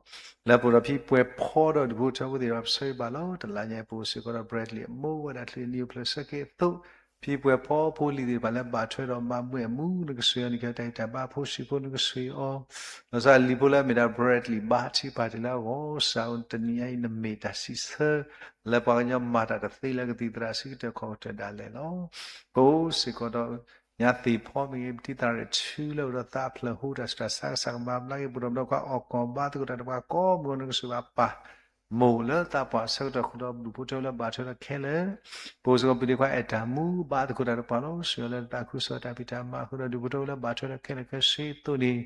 လၢပအိၣ်ဒီးဖံပှဲၤဖီဒီးဒူၣ်ဖိထၢဖိသ့ၣ်တဖၣ် ပဆၢဂ့ၤဘၣ်လီၤ. တလါညါအံၤပအိၣ်စ့ၢ်ကီးဒီး Bradley အမိၢ်ဝဲဒၣ်ချံနံၣ်အိၣ်ဖျဲၣ်ဆၢက့ၤအသိး, ဖံပှဲၤဖီဖိလံၤသ့ၣ်တဖၣ်လၢဘၣ်ထွဲဒီးမၤမုာ်အမူ နကဆိၣ်ဂ့ၤအီၤ နကဟ့ၣ်အီၤတၢ်ဂံၢ်တၢ်ဘါ, ဖိဆံးဖိနကဆိၣ်ဂ့ၤအီၤ, လီၤဆီလံၤဖိလၢအမ့ၢ်ဒၣ် Bradley ဘါထုကဖၣ်တ့ၢ်လၢအဂီၢ်, ကစၢ်ဧၢ တနံၤညါအံၤနမ့ၢ်တၢ်စံးဆၢ လၢပှၤကညီမၤတၢ်တသ့လၢကသံၣ်သရၣ်ဆၢကတီၢ်ခီၣ်ကတၢၢ်ဒၣ်လဲာ်လီၤ. ပအိၣ်စ့ၢ်ကီးဒီး ညါသ့ၣ်ဖီမ့ၢ်ဂ့ၤ, ပတံၤသရၣ်ထုလၢအိၣ်ဒီးသးအဖျၢၣ်ဟူတၢ်ဆူးတၢ်ဆါ ကစၢ်ကမၤဘျါက့ၤ ပဒိၣ်မဒီခွါ အီၣ်ကီၢ် ဘါသကိးတၢ်ဒီးပှၤကိးမုၢ်ဂီၤ နကဆိၣ်ဂ့ၤဘၣ်ပၢ်မိၢ်လၢသးပှၢ်ဆၢကတီၢ်ဃုာ်ဒီးဒူၣ်ဖိထၢဖိလၢဘၣ်ထွဲဒီးခဲလၢာ်, ပအိၣ်စ့ၢ်ကီးပဒ့ခွါအဲၣ်တၢ်မူ ဘါသကိးတၢ်ဒီးပှၤလီၤ. ဆှၢအီၤလၢတၢ်သးခုကစီၣ်တၢ်ဖံးတၢ်မၤဃုာ်ဒီးဒူၣ်ဖိထၢဖိလၢဘၣ်ထွဲဒီးခဲလၢာ်ခဲဆ့အသိးန့ၣ်,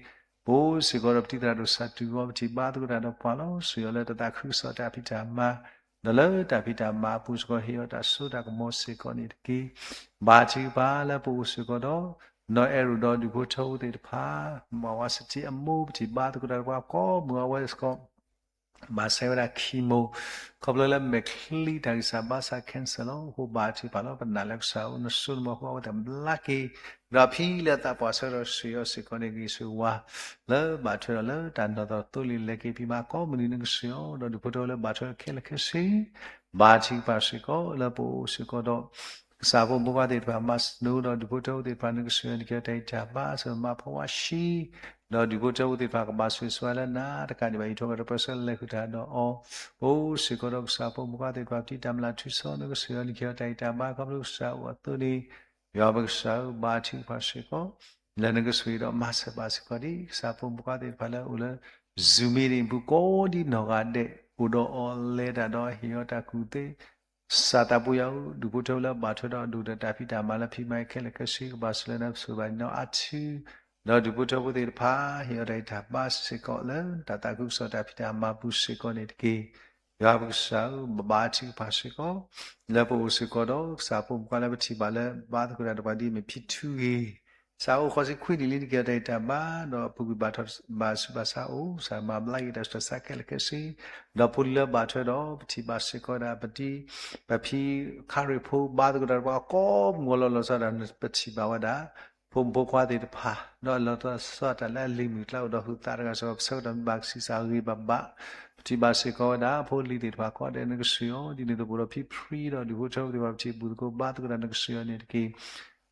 ပအိၣ်စ့ၢ်ကီးဒီးပတံၤသရၣ်ဒိၣ်စၢ်တူၢ်ဂီၤ ပထံၣ်ဘါသကိးတၢ်ဒီးပှၤလီၤ. ဆှၢအီၤလၢတၢ်သးခုကစီၣ်တၢ်ဖံးတၢ်မၤ ဒီးလၢတၢ်ဖံးတၢ်မၤအပူၤစ့ၢ်ကီး ဟ့ၣ်အီၤတၢ်စိတၢ်ကမီၤစ့ၢ်ကီးန့ၣ်တက့ၢ်. ဘါထုကဖၣ်လၢပအိၣ်စ့ၢ်ကီးဒီး နီၢ်အဲၣ်ရူးဒီးဒူၣ်ဖိထၢဖိသ့ၣ်တဖၣ်, မၤဝါစတံအမိၢ် ပထံၣ်ဘါသကိးတၢ်ဒီးပှၤကိးမုၢ်ဂီၤ အဝဲစ့ၢ်ကီး ဘၣ်ဆဲးဝဲဒၣ် chemo ခီဖျိလၢမဲာ်ချံတၢ်ဂံၢ်စၢ်ဘါစၢ် cancer လီၤ. အဃိဘါထုကဖၣ်လီၤ. ပနာ်လၢကစၢ်အိၣ် နစိနမီၤအဃိ အဝဲသ့ၣ်ဘျါက့ၤ ဒီးဖံလၢသးပှၢ်ဆၢကတီၢ် ဆိၣ်ဂ့ၤအီၤစ့ၢ်ကီးန့ၣ် ဂ့ၤဆိၣ်ဝါ လၢဘၣ်ထွဲဒီးလၢတၢ်နီၢ်သီၣ်သိလ့ၣ် လဲၤက့ၤဖံးမၤကိးမုၢ်နံၤ နကဆိၣ်ဂ့ၤအီၤ ဒီးဒူၣ်ဖိထၢဖိလၢဘၣ်ထွဲခဲလၢာ်ခဲဆ့ ဘါထုကဖၣ်စ့ၢ်ကီး လၢပအိၣ်စ့ၢ်ကီးဒီး ကစၢ်ဖိမုၣ်ဖိခွါသ့ၣ်တဖၣ် မၤစနိဒီးဒူၣ်ဖိထၢဖိသ့ၣ်တဖၣ် နကဆိၣ်ဂ့ၤအီၤ နကဟ့ၣ်အီၤတၢ်ဂံၢ်တၢ်ဘါ စၢၤမၤဖီဝါဆှံ ဒီးဒူၣ်ဖိထၢဖိသ့ၣ်တဖၣ် ကဘၣ်ဆိၣ်ဂ့ၤဆိၣ်ဝါလၢနၤတကးဒံးဘၣ် ဟံၣ်ထိးကီၢ်ဒီးပၢဆှၢလဲၤဃုာ်တၢ်ဒီးအီၤ, ပအိၣ်စ့ၢ်ကီးဒီးကစၢ်ဖိမုၣ်ဖိခွါသ့ၣ်တဖၣ် ပတံၤတၢ်မျၢ်ထူစီ နကဆိၣ်ဂ့ၤအီၤ နကဟ့ၣ်အီၤတၢ်ဂံၢ်တၢ်ဘါ ခီဖျိကစၢ်အိၣ်အသိးန့ၣ်, ယွၤပကစၢ်ဧၢ ဘါထုကဖၣ်စ့ၢ်ကီး လၢနကဆိၣ်ဂ့ၤဒီးမၤစၢၤဘၣ်စ့ၢ်ကီးဒံး ကစၢ်ဖိမုၣ်ဖိခွါသ့ၣ်တဖၣ်လၢအအိၣ်လၢ Zoom meeting ပူၤကိးဒ်နီၢ်ဂၤဒဲး အိၣ်ဒီးအီၤလဲၤတၢ်ဒီးဟ့ၣ်အီၤတၢ်ကူၣ်သ့ ကစၢ်သးပူၤယၤဧၢ, ဒူၣ်ဖိထၢဖိလၢဘၣ်ထွဲဒီးအဒိၣ်ဒီးတၢ်ဖံးတၢ်မၤလၢဖံးမၤခဲလၢာ်ခဲဆ့ ကဘၣ်ဆိၣ်လၢနၤ ပဆိၣ်ဂ့ၤဘၣ်နၤအါထံ, ဒီးဒူၣ်ဖိထၢဖိသ့ၣ်တဖၣ် ဟ့ၣ်အီၤတၢ်ဂံၢ်တၢ်ဘါစ့ၢ်ကီးလၢ တၢ်သးခုကစီၣ်တၢ်ဖံးတၢ်မၤပူၤစ့ၢ်ကီးန့ၣ်တက့ၢ်. ယွၤပကစၢ်ဧၢ, ဘါထုကဖၣ်စ့ၢ်ကီး လၢပအိၣ်စ့ၢ်ကီးဒီး ကစၢ်ဖိမုၣ်ဖိခွါလၢပထံၣ်ဘၣ်လၢ ဘါသကိးတၢ်ဒီးပှၤဒ်အမ့ၢ်ဖံထူဂ့ၤ ကစၢ်အိၣ်ဃိးဆံခွံနံၣ်လံ နကဟ့ၣ်အီၤတၢ်ဂံၢ်တၢ်ဘါ ဒီးအပူၤကွံာ်ဘၣ်ထီၣ်ဘၣ်ဆူးဘၣ်ဆါအိၣ် ကစၢ်မၤဘျါက့ၤတၢ်ဆူးတၢ်ဆါခဲလၢာ်ခဲဆ့, ဒီးဖိလံၤလၢဘၣ်ထွဲဒီး ပထံၣ်ဘၣ်စ့ၢ်ကီးဝဲဒၣ် ပဒ် ပဖံခါရ့ၣ်ဖိ ဘါသကိးတၢ်ဒီးပှၤကိးမုၢ်ဂီၤလီၤလီၤဆီဒၣ် ပထံၣ်ဘၣ်ဝဲဒၣ် ဖိမုၣ်ဖိခွါသ့ၣ်တဖၣ် ဒီးလီၤဆီဒၣ်တၢ်လၢအလံၤမုၢ်ကျါအိၣ်ဒီးဟုးသးတဂၤစ့ၢ်ကီး ပဆၢကတီၢ်မ့ၢ်ဘၣ်ကဆံးစၢ်ဂ့ၤဘၣ်ဘၣ်, ပထံၣ်ဘၣ်စ့ၢ်ကီးဝဲဒၣ် ဖိလံၤသ့ၣ်တဖၣ်ကိးဂၤဒဲး နကဆိၣ်ဂ့ၤအီၤ ဒ်န့ၣ်အသိး ပအိၣ်ဒီးဖံဖရံဒီးဒူၣ်ဖိထၢဖိသ့ၣ်တဖၣ် ပထံၣ်ဘူၣ်သကိးဘါသကိးတၢ် နကဆိၣ်ဂ့ၤအီၤန့ၣ်တက့ၢ်.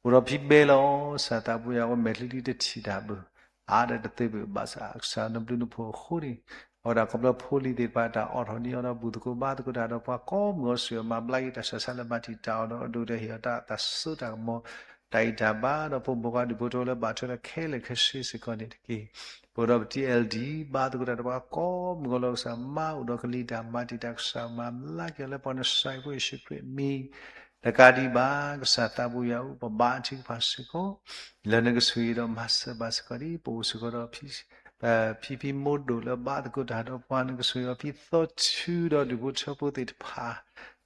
ပအိၣ်ဒီးဖံဘဲလီၤ ကစၢ်သးပူၤယၤဧၢ မဲာ်ချံဒ်တထံၣ်တၢ်ဘၣ် အါဒီးတသ့ဘၣ် ဘၣ်ဆၣ်ကစၢ်နဘျုးနဖှိၣ်အဃိန့ၣ် အဝဲဒၣ်ခီဖျိဖိလံၤသ့ၣ်တဖၣ်တၢ်အိးထီၣ်န့ၢ်အီၤဒီးဘူၣ်သကိးဘါသကိးတၢ်ဒီးပှၤကိးမုၢ်ဂီၤ ဆိၣ်ဂ့ၤမၤဘျါက့ၤတၢ်ဆူးတၢ်ဆါလၢမၤတံာ်တာ်အီၤဒီးအဒိၣ်ဒီးဟ့ၣ်အီၤတၢ်သးစူၤတၢ်ကမီၤ တၢ်ဂံၢ်တၢ်ဘါ ဒီးဖိမုၣ်ဖိခွါဒူၣ်ဖိထၢဖိလၢဘၣ်ထွဲဒီးခဲလၢာ်ခဲဆ့စ့ၢ်ကီးန့ၣ်တက့ၢ်. ပအိၣ်ဒီးပတံၤ အဲလ်ဒံ ဘါသကိးတၢ်ဒီးပှၤကိးမုၢ်ဂီၤလီၤ ကစၢ်မၤအိၣ်ဒီးကလံၤတၢ်မၤတံာ်တာ် ကစၢ်မၤဘျါက့ၤအီၤလၢပှၤနစၢ်ဖိယ့ၣ်ၡူးခရံာ်အမံၤ တကးဒံးဘၣ် ကစၢ်သးပူၤယၤဧၢ ပဘါထုကဖၣ်စ့ၢ်ကီး လၢနကဆိၣ်ဂ့ၤဒီးမၤစၢၤဘၣ်စ့ၢ်ကီးဒ် ပအိၣ်စ့ၢ်ကီးဒီး ဖံဖံမိၢ်ဒိၣ်လၢဘါသကိးတၢ်ဒီးပှၤ နကဆိၣ်ဂ့ၤအီၤ ဖံသီထူဒီးဒူၣ်ဖိထၢဖိသ့ၣ်တဖၣ်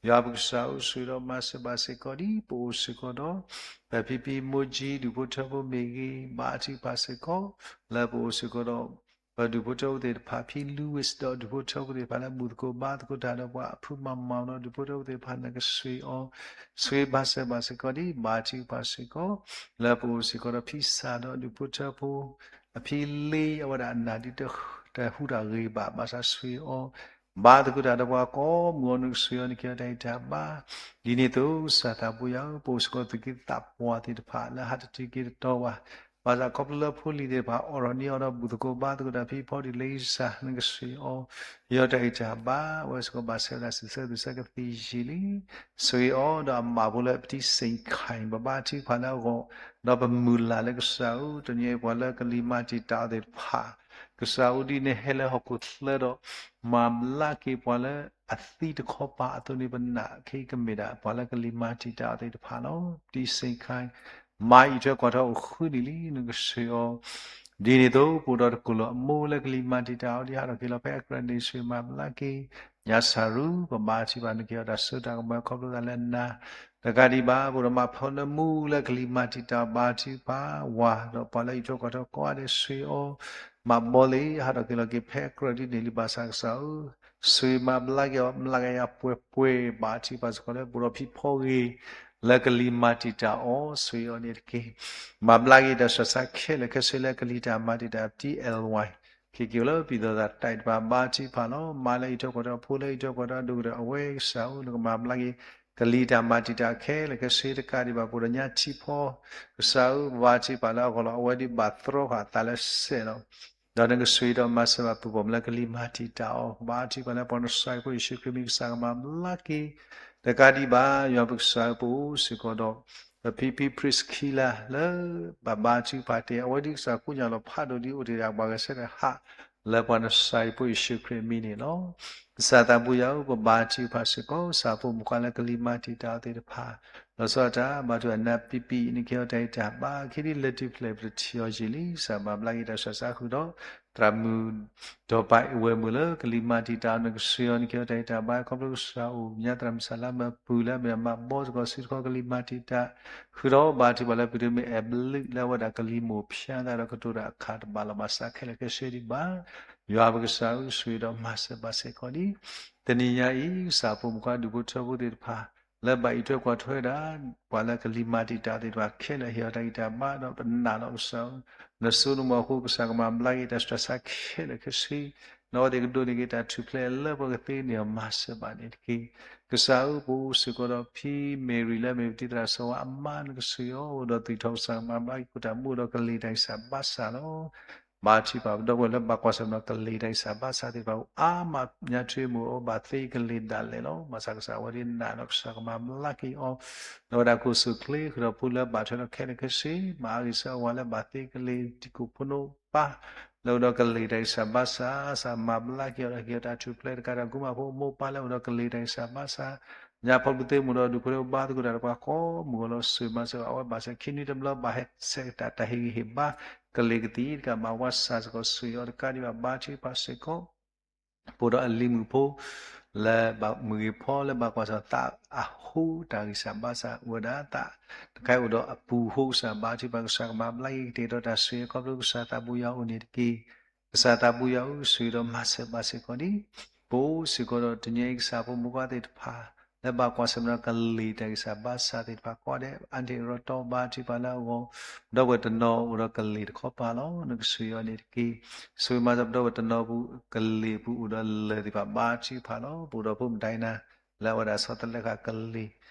ယွၤပကစၢ်ဧၢ ဆိၣ်ဂ့ၤဒီးမၤစၢၤဘၣ်စ့ၢ်ကီးဒ် ပအိၣ်စ့ၢ်ကီးဒီး ပဖံဖံမိၢ်ကၠံ ဒူၣ်ဖိထၢဖိမ့ၢ်ဂ့ၤ ဘါထုကဖၣ်စ့ၢ်ကီး လၢပအိၣ်စ့ၢ်ကီးဒီး ပဒူၣ်ဖိထၢဖိသ့ၣ်တဖၣ် ဖံလူဝံၣ် ဒီးဒူၣ်ဖိထၢဖိသ့ၣ်တဖၣ်လၢဘူၣ်သကိးဘါသကိးတၢ်ဒီးပှၤ အဖုမၤမၤဒီးဒူၣ်ဖိထၢဖိသ့ၣ်တဖၣ် နကဆိၣ်ဂ့ၤအီၤ ဆိၣ်ဂ့ၤမၤစၢၤဘၣ်စ့ၢ်ကီးဒ် ဘါထုကဖၣ်စ့ၢ်ကီး လၢပအိၣ်စ့ၢ်ကီးဒီးဖံစၢ်ဒီးဒူၣ်ဖိထၢဖိ အဖံလ့ အဝဲဒၣ်အနၢ်ဒ်တဟူးတၢ်ဂ့ၤဘၣ် ဘၣ်ဆၣ်ဆိၣ်ဂ့ၤအီၤ ဘါသကိးတၢ်ဒီးပှၤကိးမုၢ်ဂီၤ နကဆိၣ်ဂ့ၤအီၤ နကဟ့ၣ်အီၤတၢ်ဂံၢ်တၢ်ဘါ ဒ်န့ၣ်အသိး ကစၢ်သးပူၤယၤဧၢ ပအိၣ်စ့ၢ်ကီးသုးက့သးပှၢ်သ့ၣ်တဖၣ် လၢဟးတတုၤက့ၤတတီၤဘၣ် ဘၣ်ဆၣ်ခီဖျိလၢဖိလံၤသ့ၣ်တဖၣ် အိးထီၣ်န့ၢ်အီၤဒီးဘူၣ်သကိးဘါသကိးတၢ် ဖံဖီဒံးလ့စၢ် နကဆိၣ်ဂ့ၤအီၤ ဟ့ၣ်အီၤတၢ်ဂံၢ်တၢ်ဘါ အဝဲစ့ၢ်ကီးဘၣ်ဆဲးဝဲဒၣ်စံးဆၢသုးဆၢကသံၣ်ယံာ်လံ ဆိၣ်ဂ့ၤအီၤဒီးအမၤဖိလၢပတံၤစ့ၣ်ခါအံၤ ပဘါထုကဖၣ်လၢအဂီၢ် ဒီးပမုၢ်လၢ်လၢကစၢ်ဧၢ တနံၤအံၤပှၤလၢကလံၤမၤတံာ်တာ်အီၤသ့ၣ်တဖၣ် ကစၢ်ဧၢ ဒ်နဟဲလၢဟီၣ်ခိၣ်ချၢဒီး မၤဘျါက့ၤပှၤလၢအသံတခီပၤအသိးန့ၣ် ပနာ်ခဲအံၤကမ့ၢ်ဒၣ် ပှၤလၢကလံၤမၤတံာ်တာ်အီၤသ့ၣ်တဖၣ်လီၤ. ပတံၤစ့ၣ်ခါအံၤ မၤအံးထွဲကွၢ်ထွဲအိၣ်ဃုနံၣ်လံ နကဆိၣ်ဂ့ၤအီၤ ဒ်န့ၣ်အသိး ပအိၣ်ဒီးတကိၢ်လၢအမိၢ်လၢကလံၤမၤတံာ်တာ်အီၤ ဒ်ဟးထီၣ်က့ၤလီၤဖဲအကြၢးန့ၣ် ဆိၣ်ဂ့ၤမၤဘျါက့ၤ ညါစၢ်ရူ ပဘါထုကဖၣ်နကဟ့ၣ်အီၤတၢ်စိတၢ်ကမီၤခီဖျိသးလၢနၤ တကးဒံးဘၣ် ပဒိၣ်မးဖိနမူလၢကလံၤမၤတံာ်တာ်အီၤ ဘါထုကဖၣ်ဝၤ ဒီးပှၤလၢအအံးထွဲကွၢ်ထွဲကိးဂၤဒဲး ဆှ့အီၤ မၤဘီလ့ၤ ဟးထီၣ်က့ၤလီၤက့ၤဖဲကြၢးဒ်န့ၣ်လံ ဘၣ်ဆၣ်ကစၢ်ဧၢ, ဆှ့မၤဘျါက့ၤအီၤ မျးကယၤပှဲၤပှဲၤ ဘါထုကဖၣ်စ့ၢ်ကီးလၢ ဘူးဒီးဖံဖီဂ့ၤ လၢကလံၤမၤတံာ်တာ်အီၤ ဆှ့အီၤန့ၣ်တက့ၢ်. မၤဘျါက့ၤတၢ်ဆှၢဆါခဲလၢာ်ခဲဆ့လၢကလံၤတၢ်မၤတံာ်တာ် ပတံ L Y က့ၤက့ၤလၢပံၤသီသးတၢ်အံၤတဖၣ် ဘါထုကဖၣ်လီၤ. မါလၢအံးထွဲကွၢ်ထွဲ ဖိလၢအံးထွဲကွၢ်ထွဲ ဒိၣ်ကတၢၢ်အဝဲကစၢ်ဧၢ နကမၤဘျါက့ၤ ကလံၤတၢ်မၤတံာ်တာ်ခဲလၢာ်ခဲဆ့တကးဒံးဘၣ် ဘူးဒီးညါထံဖီ ကစၢ်ဧၢ ဘါထုကဖၣ်လၢအဂီၢ်လီၤ. အဝဲဒ်ဘၣ်သရီဃာ်သးလၢစဲးလီၤ. ဒီးနကဆှ့ဒီးမၤစၢၤဘၣ်ပုၢ်ပိာ်မုၣ်လၢကလံၤမၤတံာ်တာ်အီၤ ဘါထုကဖၣ်လၢပှၤနစၢ်အံၤဖိယ့ၣ်ၡူးခရံာ်မံၤ ကစၢ်ကမၤဘျါက့ၤ တကးဒံးဘၣ် ယွၤပကစၢ်ဧၢ ပအိၣ်စ့ၢ်ကီးဒီး ပဖံဖံ Priscilla လၢ ဘၣ်ဘါထုကဖၣ်တ့ၢ် အဝဲဒ်ကစၢ်ကိးညါလီၤဖးဒိၣ်ဒ်အိၣ်တ့ၢ်ဒၣ်ပှၤဂဲၤဆၢထၢၣ်ဟး လၢပှၤနစၢ်အံၤဖိယ့ၣ်ၡူးခရံာ်အမံၤန့ၣ်လီၤ. ကစၢ်သးပူၤယၤဧၢ ပဘါထုကဖၣ်စ့ၢ်ကီး ကစၢ်ဖိမုၣ်ခွါလၢကလံၤမၤတံာ်တာ်အီၤသ့ၣ်တဖၣ် လီၤဆီဒၣ်တၢ် ဘါထုကဖၣ်နၤပံပံ နကဟ့ၣ်အီၤတၢ်ဂံၢ်တၢ်ဘါ ခဲဒ်လၢတံၤဖျဲၣ်ပတထံၣ်အီၤယံာ်လံ ကစၢ်မၤဘျါက့ၤတၢ်ဆှၢဆါဃုာ်ဒီး သရၣ်မုၣ် ဒီးပၢ်အဝဲၢ်မုၣ်လၢကလံၤမၤတံာ်တာ်အီၤ နကဆှ့အီၤ နကဟ့ၣ်အီၤတၢ်ဂံၢ်တၢ်ဘါ ခီဖျိကစၢ်အိၣ်ညါသရၣ်မုၣ်စၢ်လါမၢ်ပူၤလၢအမ့ၢ်ဒၣ်မၤဘီစ့ၢ်ကီး စုတခီကလံၤမၤတံာ်တာ် ဃုာ်ဒီးဘါထုကဖၣ်လၢပတုၤမ့ၢ်အဲၣ်ဘျုးလၢအဝဲဒၣ်ကလံၤမိၢ်ဖၠါသးဒီးကတိၤတၢ်အခါတဘၣ်လီၤဘၣ်စးခဲလၢာ်ခဲဆ့ဒံးဘၣ် ယွၤပကစၢ်ဧၢ ဆှ့ဒီးမၤစၢၤဘၣ်စ့ၢ်ကီးဒံး တနံၤညါအံၤ ကစၢ်ဖိမုၣ်ခွါဒူၣ်ဖိထၢဖိသ့ၣ်တဖၣ် လၢဘၣ်အံးထွဲကွၢ်ထွဲဒၣ် ပှၤလၢကလံၤမၤတံာ်တာ်သ့ၣ်တဖၣ်ခဲလၢာ် ဟ့ၣ်အီၤတၢ်ဂံၢ်တၢ်ဘါဒီးပနာ်လီၤကစၢ်ဧၢ, နစိနမိၢ်အဃိ ကစၢ်ကမၤဘျါက့ၤတၢ်ဆှၢဆါခဲလၢာ်ခဲဆ့, ဒီးအဝဲသ့ၣ်ကဒိးန့ၢ်က့ၤတၢ်ထူၣ်ဖျဲးလၢပှၤကသ့န့ၢ်အီၤ မၤစၢၤဘၣ်န့ၣ်တက့ၢ်. ကစၢ်ဧၢ ပအိၣ်စ့ၢ်ကီးဒီးဖံ Mary လၢအမ့ၢ်ပတံၤသရၣ်စီၤဝါအမါ နကဆှ့အီၤ အိၣ်ဒီးသွံၣ်ထီၣ်ကစၢ်ကမၤဘျါက့ၤ ခိၣ်တၢ်မူဒီးကလံၤတၢ်ဂံၢ်စၢ်ဘါစၢ်လီၤ. ဘါထုကဖၣ်ပဒီပုၢ်ဝဲၢ်လၢဘၣ်ကွၢ်ဆၢၣ်မဲာ်ဒီးကလံၤတၢ်ဂံၢ်စၢ်ဘါစၢ်သ့ၣ်တဖၣ် အိၣ်အါမးညါထွ့မုၢ်အိၣ်ဘၣ်သ့ကလံၤဒၣ်လဲာ်လီၤ. ဘၣ်ဆၣ်ကစၢ်ဝဲဒၣ်နာ်ဒီးကစၢ်ကမၤဘျါက့ၤအီၤ, ဒီးဝဲဒၣ်ကိၣ်စူၣ်ချ့ ဃုာ်ဒီးဖိလၢဘၣ်ထွဲဒီးခဲလၢာ်ခဲဆ့, မၤအါဂ့ၤဆၢအဝၤလၢဘၣ်သ့ကလံၤ တံၤခိၣ်ဖိနိပၢ် လၢအိၣ်ဒီးကလံၤတၢ်ဂံၢ်စၢ်ဘါစၢ်, ကစၢ်မၤဘျါက့ၤအီၤဒီးဟ့ၣ်အီၤတၢ်ထူၣ်ဖျဲးတကးဒီး ကုၢ်မၤဖိမိၢ်ပၢ်လၢအိၣ်ဒီးကလံၤတၢ်ဂံၢ်စၢ်ဘါစၢ်, ညါဖိဒူၣ်သ့ၣ်မုၣ်ဒီးဒူၣ်ဖိသ့ၣ် ဘါသကိးတၢ်တပှၤကိးမုၢ်ဂီၤလီၤ. ဆှ့မၤစၢၤအဝဲဘၣ်ဆၣ် ခံနွံတဘျီဘၣ်ဟဲဆဲးတၢ်တၢ်ဟ့ၣ်ဂံၢ်ဟ့ၣ်ဘါ ကလံၤကသံၣ်တကး မၤဝါစၢ်စ့ၢ်ကီး ဆှ့အီၤတကးဒံးဘၣ် ဘါထုကဖၣ်စ့ၢ်ကီး ပအိၣ်ဒီးအလံၤမုၣ်ဖိ လၢဘၣ်မုၢ်ဂ့ၤဖီလၢဘၣ်ကွၢ်ဆၢၣ်သးအဃိ တၢ်ဂံၢ်စၢ်ဘါစၢ်အိၣ်ဝဲဒၣ်သး တခါအံၤအိၣ်ဒီးအပူၤအဃိ ကစၢ်ဘါထုကဖၣ် ကစၢ်ကမၤဘျါက့ၤကတဲာ်ကတီၤတၢ်ဆှ့ ခီဖျိကစၢ်သးပူၤယွၤအိၣ်န့ၣ်တက့ၢ်. ကစၢ်သးပူၤယွၤဧၢ ဆှ့ဒီးမၤစၢၤဘၣ်စ့ၢ်ကီးဒံး ပအိၣ်စ့ၢ်ကီးဒီးတနံၤအံၤ ကစၢ်ဖိမုၣ်ခွါသ့ၣ်တဖၣ် လၢဘၣ်ကွၢ်ဆၢၣ်မဲာ်ဒီးကလံၤတၢ်ဂံၢ်စၢ်ဘါစၢ်သ့ၣ်တဖၣ်ကိးဂၤဒဲး အါတ့ၢ်ရီတီဘါထုကဖၣ်လၢအဂီၢ်, ဒီပုၢ်ဝဲၢ်တနီၤအိၣ်ဒီးကလံၤတခီပၤလီၤ. နကဆှ့အီၤန့ၣ်တက့ၢ်. ဆှ့မၤစၢၤပဒီပုၢ်ဝဲၢ်တနီၤပူၤ ကလံၤပူၤအိၣ်ဒီးလၢၢ်သ့ၣ်တဖၣ် ဘါထုကဖၣ်လီၤ. ပအိၣ်ဒီးဖိမုၣ်ဒိၣ်နၤ လၢအဝဲဒၣ်ဆီတလဲဃာ်ကလံၤ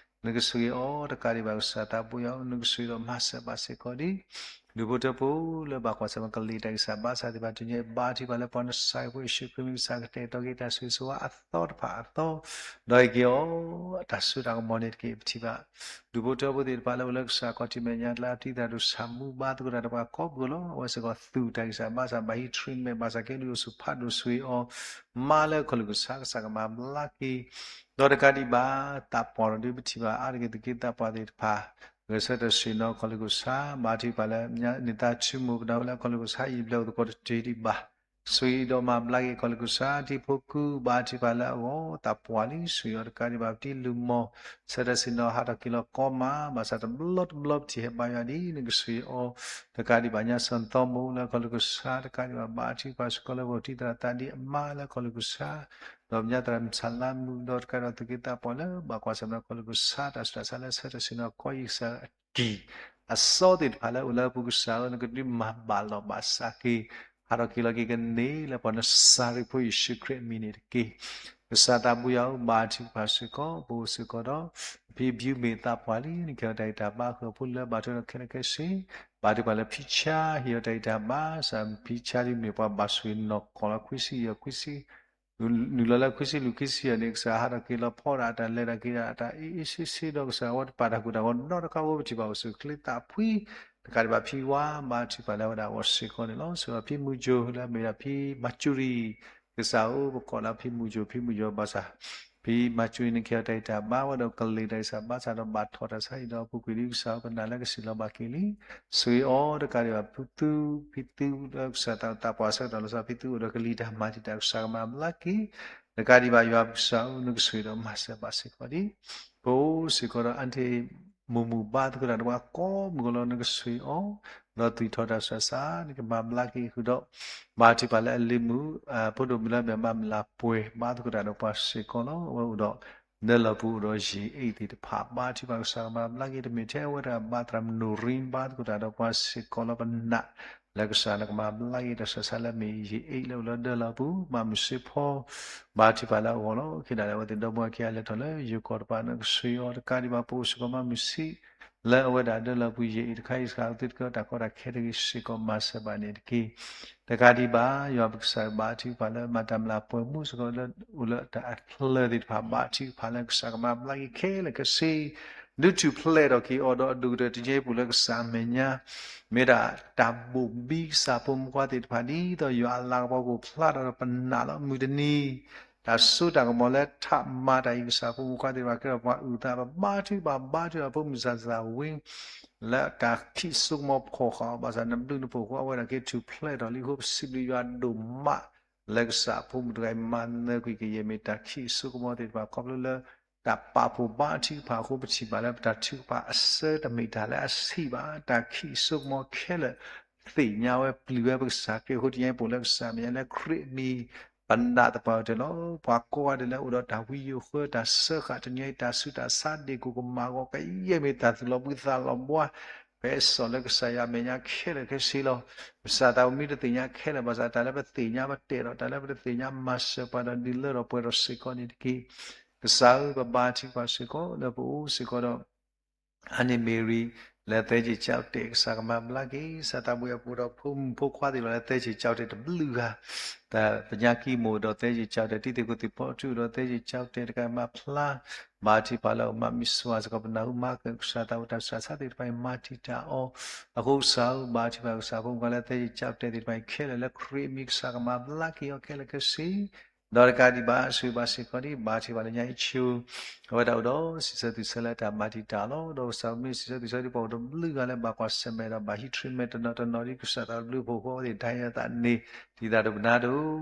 နကဆှ့အီၤတကးဒံးဘၣ် ကစၢ်သးပူၤယွၤဧၢ နကဆှ့ဒီးမၤစၢၤဘၣ်စ့ၢ်ကီးဒံး ဒူၣ်ဖိထၢဖိလၢဘၣ်ကွၢ်ဆၢၣ်မဲာ်ကလံၤတၢ်ဂံၢ်စၢ်ဘါစၢ်သ့ၣ်တဖၣ် တနံၤအံၤ ဘါထုကဖၣ်လၢပှၤနစၢ်အံၤဖိယ့ၣ်ၡူးခရံာ်မံၤ ကစၢ်ကတဲာ်ကတီၤက့ၤတၢ်ဆှ့ဆၢဝါအသီတဖၣ်အသီ, ဒီးဟ့ၣ်က့ၤအီၤ တၢ်စိတၢ်ကမီၤန့ၣ်တက့ၢ်. ပထံၣ်ဘၣ် ဒူၣ်ဖိထၢဖိသ့ၣ်တဖၣ်လၢအိၣ်လၢကစၢ်ခီၣ်ထံးမဲာ်ညါကျါ တံၤသရၣ်ဒိၣ်ဆၣ်မူဘါသကိးတၢ်တပှၤကိးမုၢ်ဂီၤလီၤ. အဝဲစ့ၢ်ကီးသူၣ်တၢ်ဂံၢ်စၢ်ဘါစၢ် ဘၣ်ဟံး treatment ဘၣ်ဆၣ်က့ ဒုးအိၣ်ဆူၣ်ဖးဒိၣ်ဆှ့အီၤ မါလၢခီၣ်လုၢ်ကစၢ် ကစၢ်ကမၤဘျါက့ၤ ဒီးတကးဒံးဘၣ် သးပှၢ်ဒီးဒုးပထံၣ်ဘၣ်အါတက့ၢ် သုးက့သးပှၢ်သ့ၣ်တဖၣ် ဂဲၤဆၢထၢၣ်ဆ့ၣ်နီၤခီၣ်လုၢ်ကစၢ် ဘါထုကဖၣ်လၢ မ့ၢ်န့ၢ်သးထုမူၤကဒီးလၢခီၣ်လုၢ်ကစၢ် ယံာ်ဘျဲၣ်အိၣ်သကိးတတ့ၢ်ဒံးဘၣ် ဆှ့ဒီးမၤဘျါက့ၤခီၣ်လုၢ်ကစၢ် ထံဖိကု ဘါထုကဖၣ်လၢအဂီၢ် သးပှၢ်လံ ဆှ့အီၤတကးဒံးဘၣ် ပတံၤလုၢ်မီၢ် ဆၢထၢၣ်ဆ့ၣ်နီၤဟးထီၣ်က့ၤလီၤကီမး ဘၣ်ဆၣ်တဘျီတဘျီပထံၣ်ဟဲဘါယွၤဒ် နကဆှ့အီၤ တကးဒံးဘၣ် ညါစၢၤသီမိၢ်လၢခီၣ်လုၢ်ကစၢ် တကးဒံးဘၣ် ဘါထုကဖၣ်စ့ၢ်ကီးလၢပတံၤသရၣ်သးဒံးအမါလၢခီၣ်လုၢ်ကစၢ် ဒီးပညါသရၣ်မုၣ်ဆၣ်လါမုၣ် ဒီးတကးဒံးဘၣ် သုးက့သးပှၢ်လၢဘၣ်ကွၢ်ဆၢၣ်မဲာ်ဒီးခီၣ်လုၢ်ကစၢ် တၢ်ဆူးတၢ်ဆါလၢဆၢထၢၣ်ဆ့ၣ်နီၤကီယံာ်ကစၢ်အကံၢ် အစီသ့ၣ်တဖၣ်လၢအိၣ်လၢပူၤကစၢ်ဧၢ နကဒုးမၤဘၣ်လီၤဘၣ်စးက့ၤ ဟးထီၣ်က့ၤလီၤက့ၤကန့ၢ်လၢပှၤနစၢ်ရ့ၣ်ဖိယ့ၣ်ၡူးခရံာ်အမံၤန့ၣ်တက့ၢ်. ကစၢ်သးပူၤယွၤဧၢ ဘါထုကဖၣ်စ့ၢ်ကီး ပအိၣ်စ့ၢ်ကီးဒီး ဖံဘျုးမ့ၢ်သးပှၢ်လံ နကဟ့ၣ်အီၤတၢ်ဂံၢ်တၢ်ဘါဃုာ်အဖိလၢဘၣ်ထွဲဒီးခဲလၢာ်ခဲဆ့ ဘါထုကဖၣ်လၢဖံဆါ ဟ့ၣ်အီၤတၢ်ဂံၢ်တၢ်ဘါ စၢ်ဖံဆါဒ်မ့ၢ်ပှၤဘၣ်ဆိၣ်ဂ့ၤနီၢ်ကီၢ်လၢခွံဆံယဲၢ်ခွံဆံ နုာ်လီၤလၢခွံဆံလွံၢ်ခံဆံယဲၢ်န့ၣ် ကစၢ်ဟးထီၣ်က့ၤလီၤဖီဒၣ်အတၢ်လဲၤတၢ်က့ၤဒၣ်အတၢ်အ့ၣ်အ့ၣ်ဆ့ဆ့ဒီးကစၢ်ဝဲတပာ်တၢ်ကူၣ်တၢ်ဂီၤနီတခါဖိ ပထံၣ်ဘၣ်အိၣ်ဆူၣ်ချ့သးဖှံ တကးဒံးဘၣ်ဖံဝါ ဘါထုကဖၣ်လၢဝဲဒၣ်အဂီၢ်စ့ၢ်ကီးန့ၣ်လီၤ. စ့ၢ်ကီးဖံမုၢ်ကၠိလၢအမ့ၢ်ဒၣ်ဖံမၤကၠူရံၤ ကစၢ်ဧၢ ပကိးလၢဖံမုၢ်ကၠိ ဖံမုၢ်ကၠိဘၣ်ဆၣ် ဖံမၤကၠူရံၤ နကဟ့ၣ်အီၤတၢ်ဂံၢ်တၢ်ဘါဝဲဒီးကလံၤတၢ်ဂံၢ်စၢ်ဘါစၢ်ဒီး ဘၣ်ထီၣ်တၢ်ဆါဟံၣ်ဒီးအပူၤကွံာ်ဒ်ကစၢ်ဧၢ ပနာ်လၢကစံးလီၤဘၣ်က့ၤလံ. ဆှ့အီၤတကးဒံးဘၣ် ဖံသု ဖံသုလၢကစၢ်သးပှၢ်ဆၢကတီၢ်လီၤဆီ ဖံသုအိၣ်ဒီးကလံၤတၢ်မၤတံာ်တာ် ကစၢ်ကမၤဘျါက့ၤ တကးဒံးဘၣ်ယွၤပကစၢ်ဧၢ, နကဆိၣ်ဂ့ၤဒီးမၤစၢၤဘၣ်စ့ၢ်ကီးဒံး ပအိၣ်စ့ၢ်ကီးဒီး အါတ့ၢ်မုာ်မုာ်ဘါသကိးတၢ်ဒီးပှၤကိးမုၢ်ကီးလီၤ. နကဆိၣ်ဂ့ၤအီၤ ဒီးသွံၣ်ထီၣ်တၢ်ဆူးတၢ်ဆါ နကမၤဘျါက့ၤဃုာ်ဒီး ဘါထုကဖၣ်လၢအလံၤမုၣ် ဖိဒိၣ်မုၣ်လၢအမ့ၢ်ဘၣ်မုၢ်လၢ်ပှဲၤ ဘါသကိးတၢ်ဒီးပှၤစ့ၢ်ကီးလီၤ. အဝဲအိၣ်ဒီး နၢလီၤပူၤအိၣ်ဒီးယံာ်အ့ၣ်သ့ၣ်တဖၣ် ဘါထုကဖၣ်ကစၢ်ကမၤဘျါက့ၤ တမ့ၢ်ထဲအဝဲတဂၤဘၣ် သရၣ်မုၣ်နူၣ်ရံ ဘါသကိးတၢ်ဒီးပှၤစ့ၢ်ကီးလီၤ. ပနာ်လၢကစၢ်နကမၤဘျါက့ၤတၢ်ဆူးတၢ်ဆါလၢအမ့ၢ်ယံာ်အ့ၣ်လၢအိၣ်လၢနၢလီၤပူၤ မၤမုၢ်စ့ဖီ ဘါထုကဖၣ်လၢအဂီၢ်လီၤ. ခံဒၣ်လဲာ်အဝဲသ့ၣ်ဒီပုၢ်ဝဲၢ်ခံဂၤလဲၤထီၣ်လၢယိၤကီၢ်တဖၣ် နကဆိၣ်ဂ့ၤအီၤ တကးဒံးဘၣ်ပအိၣ်စ့ၢ်ကီးမၤမုၢ်ဆ့ လၢအဝဲဒၣ်နၢလီၤပူၤယံာ်အ့ၣ်တခါအံၤ စှၤကသ့တကီတၢ်ကီတၢ်ခဲတဂ့ၤစ့ၢ်ကီး မၤစၢၤဘၣ်န့ၣ်တက့ၢ်. တကးဒံးဘၣ် ယွၤပကစၢ်ဘါထုကဖၣ်လၢမၤတၢ်မုၢ်လၢ်ပှဲၤမူစ့ၢ်ကီးလၢအိၣ်လၢတၢ်အချၢသ့ၣ်တဖၣ် ဘါထုကဖၣ်လၢကစၢ်ကမၤဘျါက့ၤခဲလၢာ်ခဲဆ့ ဒုးထူၣ်ဖျဲးထီၣ်က့ၤအီၤဒီးအဒိၣ်ကတၢၢ်တနံၤအံၤပူၤလၢကစၢ်အမဲာ်ညါ မ့ၢ်ဒၣ်တၢ်ဘိၣ်ဘံကစၢ်ဖိမုၣ်ဖိခွါသ့ၣ်တဖၣ် ဒ်သိးယွၤအလၤကပီၤကအိၣ်ဖျါထီၣ်ဒီးပနာ်လီၤ. မုၢ်တနံၤ တၢ်စိတၢ်ကမီၤလၢထးမၤတၢ်အံၤ ကစၢ်ဖိမုၣ်ဖိခွါသ့ၣ်တဖၣ် ကဲထီၣ်ပှၤအုၣ်သး ပဘါထုကဖၣ် ဘါထုကဖၣ်ဖိမုၣ်စၢ်သးဝံ လၢတၢ်ခံးစိကမီၤဖီၣ်ဃာ်အီၤ ဘၣ်ဆၣ်နဘျုးနဖှိၣ်အဃိ အဝဲဒၣ်က့ၤထူၣ်ဖျဲးထီၣ်လံအဃိ ပစံးဘျုးယွၤဒိၣ်မး လၢကစၢ်ဖိမုၣ်တဂၤအံၤ မၤနၢၤကွံာ်ကယဲၢ်မ့ၢ်တၢ်ခံးစိကမီၤသ့ၣ်တဖၣ် ခီဖျိလၢ တၢ်ပာ်ဖှိၣ်ဘါထုကဖၣ်အဃိ ပထံၣ်ဘၣ်လၢပတၢ်ထုကဖၣ်အဆၢတမ့ၢ်တၢ်လၢအဆံးဘၣ် တၢ်ခံးစိကမီၤခဲလၢာ် သ့ၣ်ညါဝဲပျံၤဝဲပကစၢ်ခရံာ်အဃိ တနံၤအံၤပူၤလၢကစၢ်အမဲာ်ညါလၢခရံာ်အမံၤ ပနာ်သပှၢ်ကတၢၢ်လီၤ. ပှၤကိးဂၤဒဲးလၢအိၣ်ဒီးတၢ်ဝံယိာ်ဃၢ တၢ်စၢဃာ်တနံၤအံၤ တၢ်ဆူးတၢ်ဆါဒ့ၣ်ကိၣ်ကမၣ်အဂီၢ် ကယဲၢ်မ့ၢ်တၢ်သူၣ်လီၤဘှံးသးလီၤဘှါ ပအဲၣ်စီၣ်လၢကစၢ်ယွၤအမဲာ်ညါခဲလၢာ်ခဲဆ့လီၤ. ကစၢ်သးဝံမ့ၢ်တသ့ၣ်ညါခဲလၢာ်ဘၣ်ဆၣ် တၢ်လၢပသ့ၣ်ညါပတဲာ်ဒီး တၢ်လၢပတသ့ၣ်ညါမၤစၢၤပှၤဒီးဒုးလၢထီၣ်ပှဲၤထီၣ်စ့ၢ်ကီးန့ၣ်တက့ၢ်. ကစၢ်ဧၢ ပဘါထုကဖၣ်စ့ၢ်ကီးလၢပအိၣ်စ့ၢ်ကီးဒီး အါန့ၢ်မ့ၢ်ရံ လၢသဲက့ၤကၠီတဲာ် ကစၢ်ကမၤဘျါက့ၤ ကစၢ်သးဘိယွၤပူၤဒီးဖိမုၣ်ဖိခွါသ့ၣ်လီၤ လၢသဲက့ၤကၠီတဲာ်တဘျုးဂၤ တၢ်ပညါကံမိၢ်ဒီးသဲက့ၤကၠီတဲာ် တံၤသကိးသ့ၣ်ဖီထူဒီးသဲက့ၤကၠီတဲာ် တကးမၤဖျါ ဘါထုကဖၣ်လၢအမၤမ့ၢ်စှၤစ့ၢ်ကီး ပနၢ်ဟူမၤကၢၢ် ကစၢ်သးဝံတၢ်ဆူးတၢ်ဆါသ့ၣ်တဖၣ်အံၤ မၤတံာ်တာ်အီၤ အဃိကစၢ်ဧၢ ဘါထုကဖၣ်ကစၢ်ဖိမုၣ်ဖိခွါလၢသဲက့ၤကၠီတဲာ်သ့ၣ်တဖၣ်အံၤခဲလၢာ် လၢခရံာ်အမံၤ ကစၢ်ကမၤဘျါက့ၤအီၤခဲလၢာ်ခဲဆ့ ဒီးတကးဒံးဘၣ် ဆိၣ်ဂ့ၤဘၣ်စ့ၢ်ကီးဒံး ဘါထုကဖၣ်လၢညါအံၤဆူ အဝဲဒၣ်အိၣ်ဒီးစံးဆၢသွံၣ်ဆၢလၢတၢ်မၤတံာ်တာ်လီၤ. ဒီးကစၢ်မ့ၢ်စံးဆၢသွံၣ်ဆၢဒ်ပှၤအိၣ်ဒီးဘျုးဂၤလၢဘၣ်ကွၢ်ဆၢၣ်မဲာ်ဒီးဘၣ်ဟံး treatment တနီၤတနီၤဒ်ကစၢ်သးဘျုးဖှိၣ်ဃီသ့ၣ် ဒၣ်ယဲသးန့ၣ် တံၤသးဒိၣ်ပနါဒိၣ်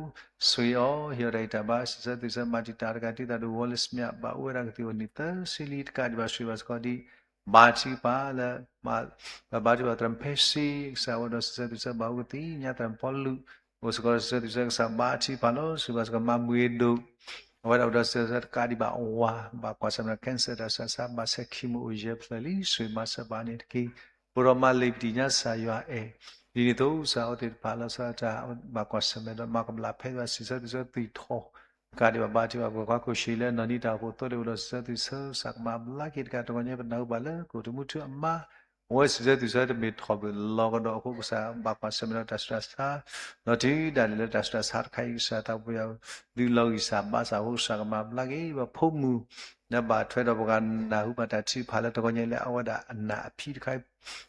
ဆိၣ်ဂ့ၤအီၤဟ့ၣ်အီၤတၢ်အံၤတၢ်ဘါ စံးဆၢသွံၣ်ဆၢမၤတံာ်တာ်တကး တံၤသးဒိၣ် Wallace မ့ၢ်ဘၣ်အိၣ်ဝဲဒၣ်ကသံၣ်အိၣ်နံၣ်သၢဆံလံ တကးဒံးဘၣ် ဆိၣ်ဂ့ၤဘၣ်စ့ၢ်ကီးဒံး ဘါထုကဖၣ်လၢ ဘါထုကဖၣ်သရၣ်ဖဲဆ့ ကစၢ်အိၣ်ဒီးစံးဆၢသွံၣ်ဆၢဘၣ်အိၣ်ကသံၣ်ညါသရၣ်ဖီလူး အိၣ်စ့ၢ်ကီးစံးဆၢသွံၣ်ဆၢကစၢ်ဘါထုကဖၣ်လီၤ. ဆိၣ်ဂ့ၤဘၣ်စ့ၢ်ကီးမၤမူၤအ့ဒိၣ် အဝဲဒၣ်အိၣ်ဒီးစံးဆၢတကးဒံးဘၣ်ဝၤ ဘၣ်ကွၢ်ဆၢၣ်မဲာ်ဒီး cancer တၢ်ဆူးတၢ်ဆါ ဘၣ်ဆဲး chemo အိၣ်ယဲၢ်ဖျၢၣ်လံ ဆိၣ်ဂ့ၤမၤစၢၤဘၣ်န့ၣ်တက့ၢ်. ပဒီးမၤလ့ၤပတံၢ်ညါကစၢ်ယွၤအဲၣ် ဒ်န့ၣ်အသိးကစၢ်အိၣ်သ့ၣ်တဖၣ်လီၤဆီဒၣ်တၢ် ဘၣ်ကွၢ်ဆၢၣ်မဲာ်ဒီး မၤကဘျၣ်ဖဲယွၤစံးဆၢသွံၣ်ဆၢသွံၣ်ထီၣ် တကးဒံးဘၣ်ဘါထုကဖၣ်ပှၤကွၢ်ခိၣ်ဆံးလၢနီၢ်နံၤတၢ်အိၣ်ဖှိၣ်သိတ့ၢ်အိၣ်ဒီးစံးဆၢသွံၣ်ဆၢ ကစၢ်ကမၤဘျါက့ၤတကး တဂီၤညါပနၢ်ဟူဘၣ်လၢ ကအိၣ်တမူထူအမါ အဝဲစံးဆၢသွံၣ်ဆၢတမ့ၢ်ထီၣ်ဘၣ်လီၤကဒီးအဃိ ကစၢ်ဘၣ်ကွၢ်ဆၢၣ်မဲာ်ဒီးတၢ်ဆူးတၢ်ဆါ ဒီးတုၤဒၣ်လဲာ်လၢတၢ်ဆူးတၢ်ဆါတခါအံၤ ကစၢ်သးပှၢ်ယွၤ ဒုးလီၤဂံၢ်စၢ်ဘါစၢ်အဃိ ကစၢ်ကမၤဘျါက့ၤ ပဖိမုၣ် လၢဘၣ်ထွဲဒီးပှၤနၢ်ဟူဘၣ်တၢ်ထုကဖၣ်လၢတဂီၤညါလၢအဝဲဒၣ်အနၢ်အဖံးတခါအံၤ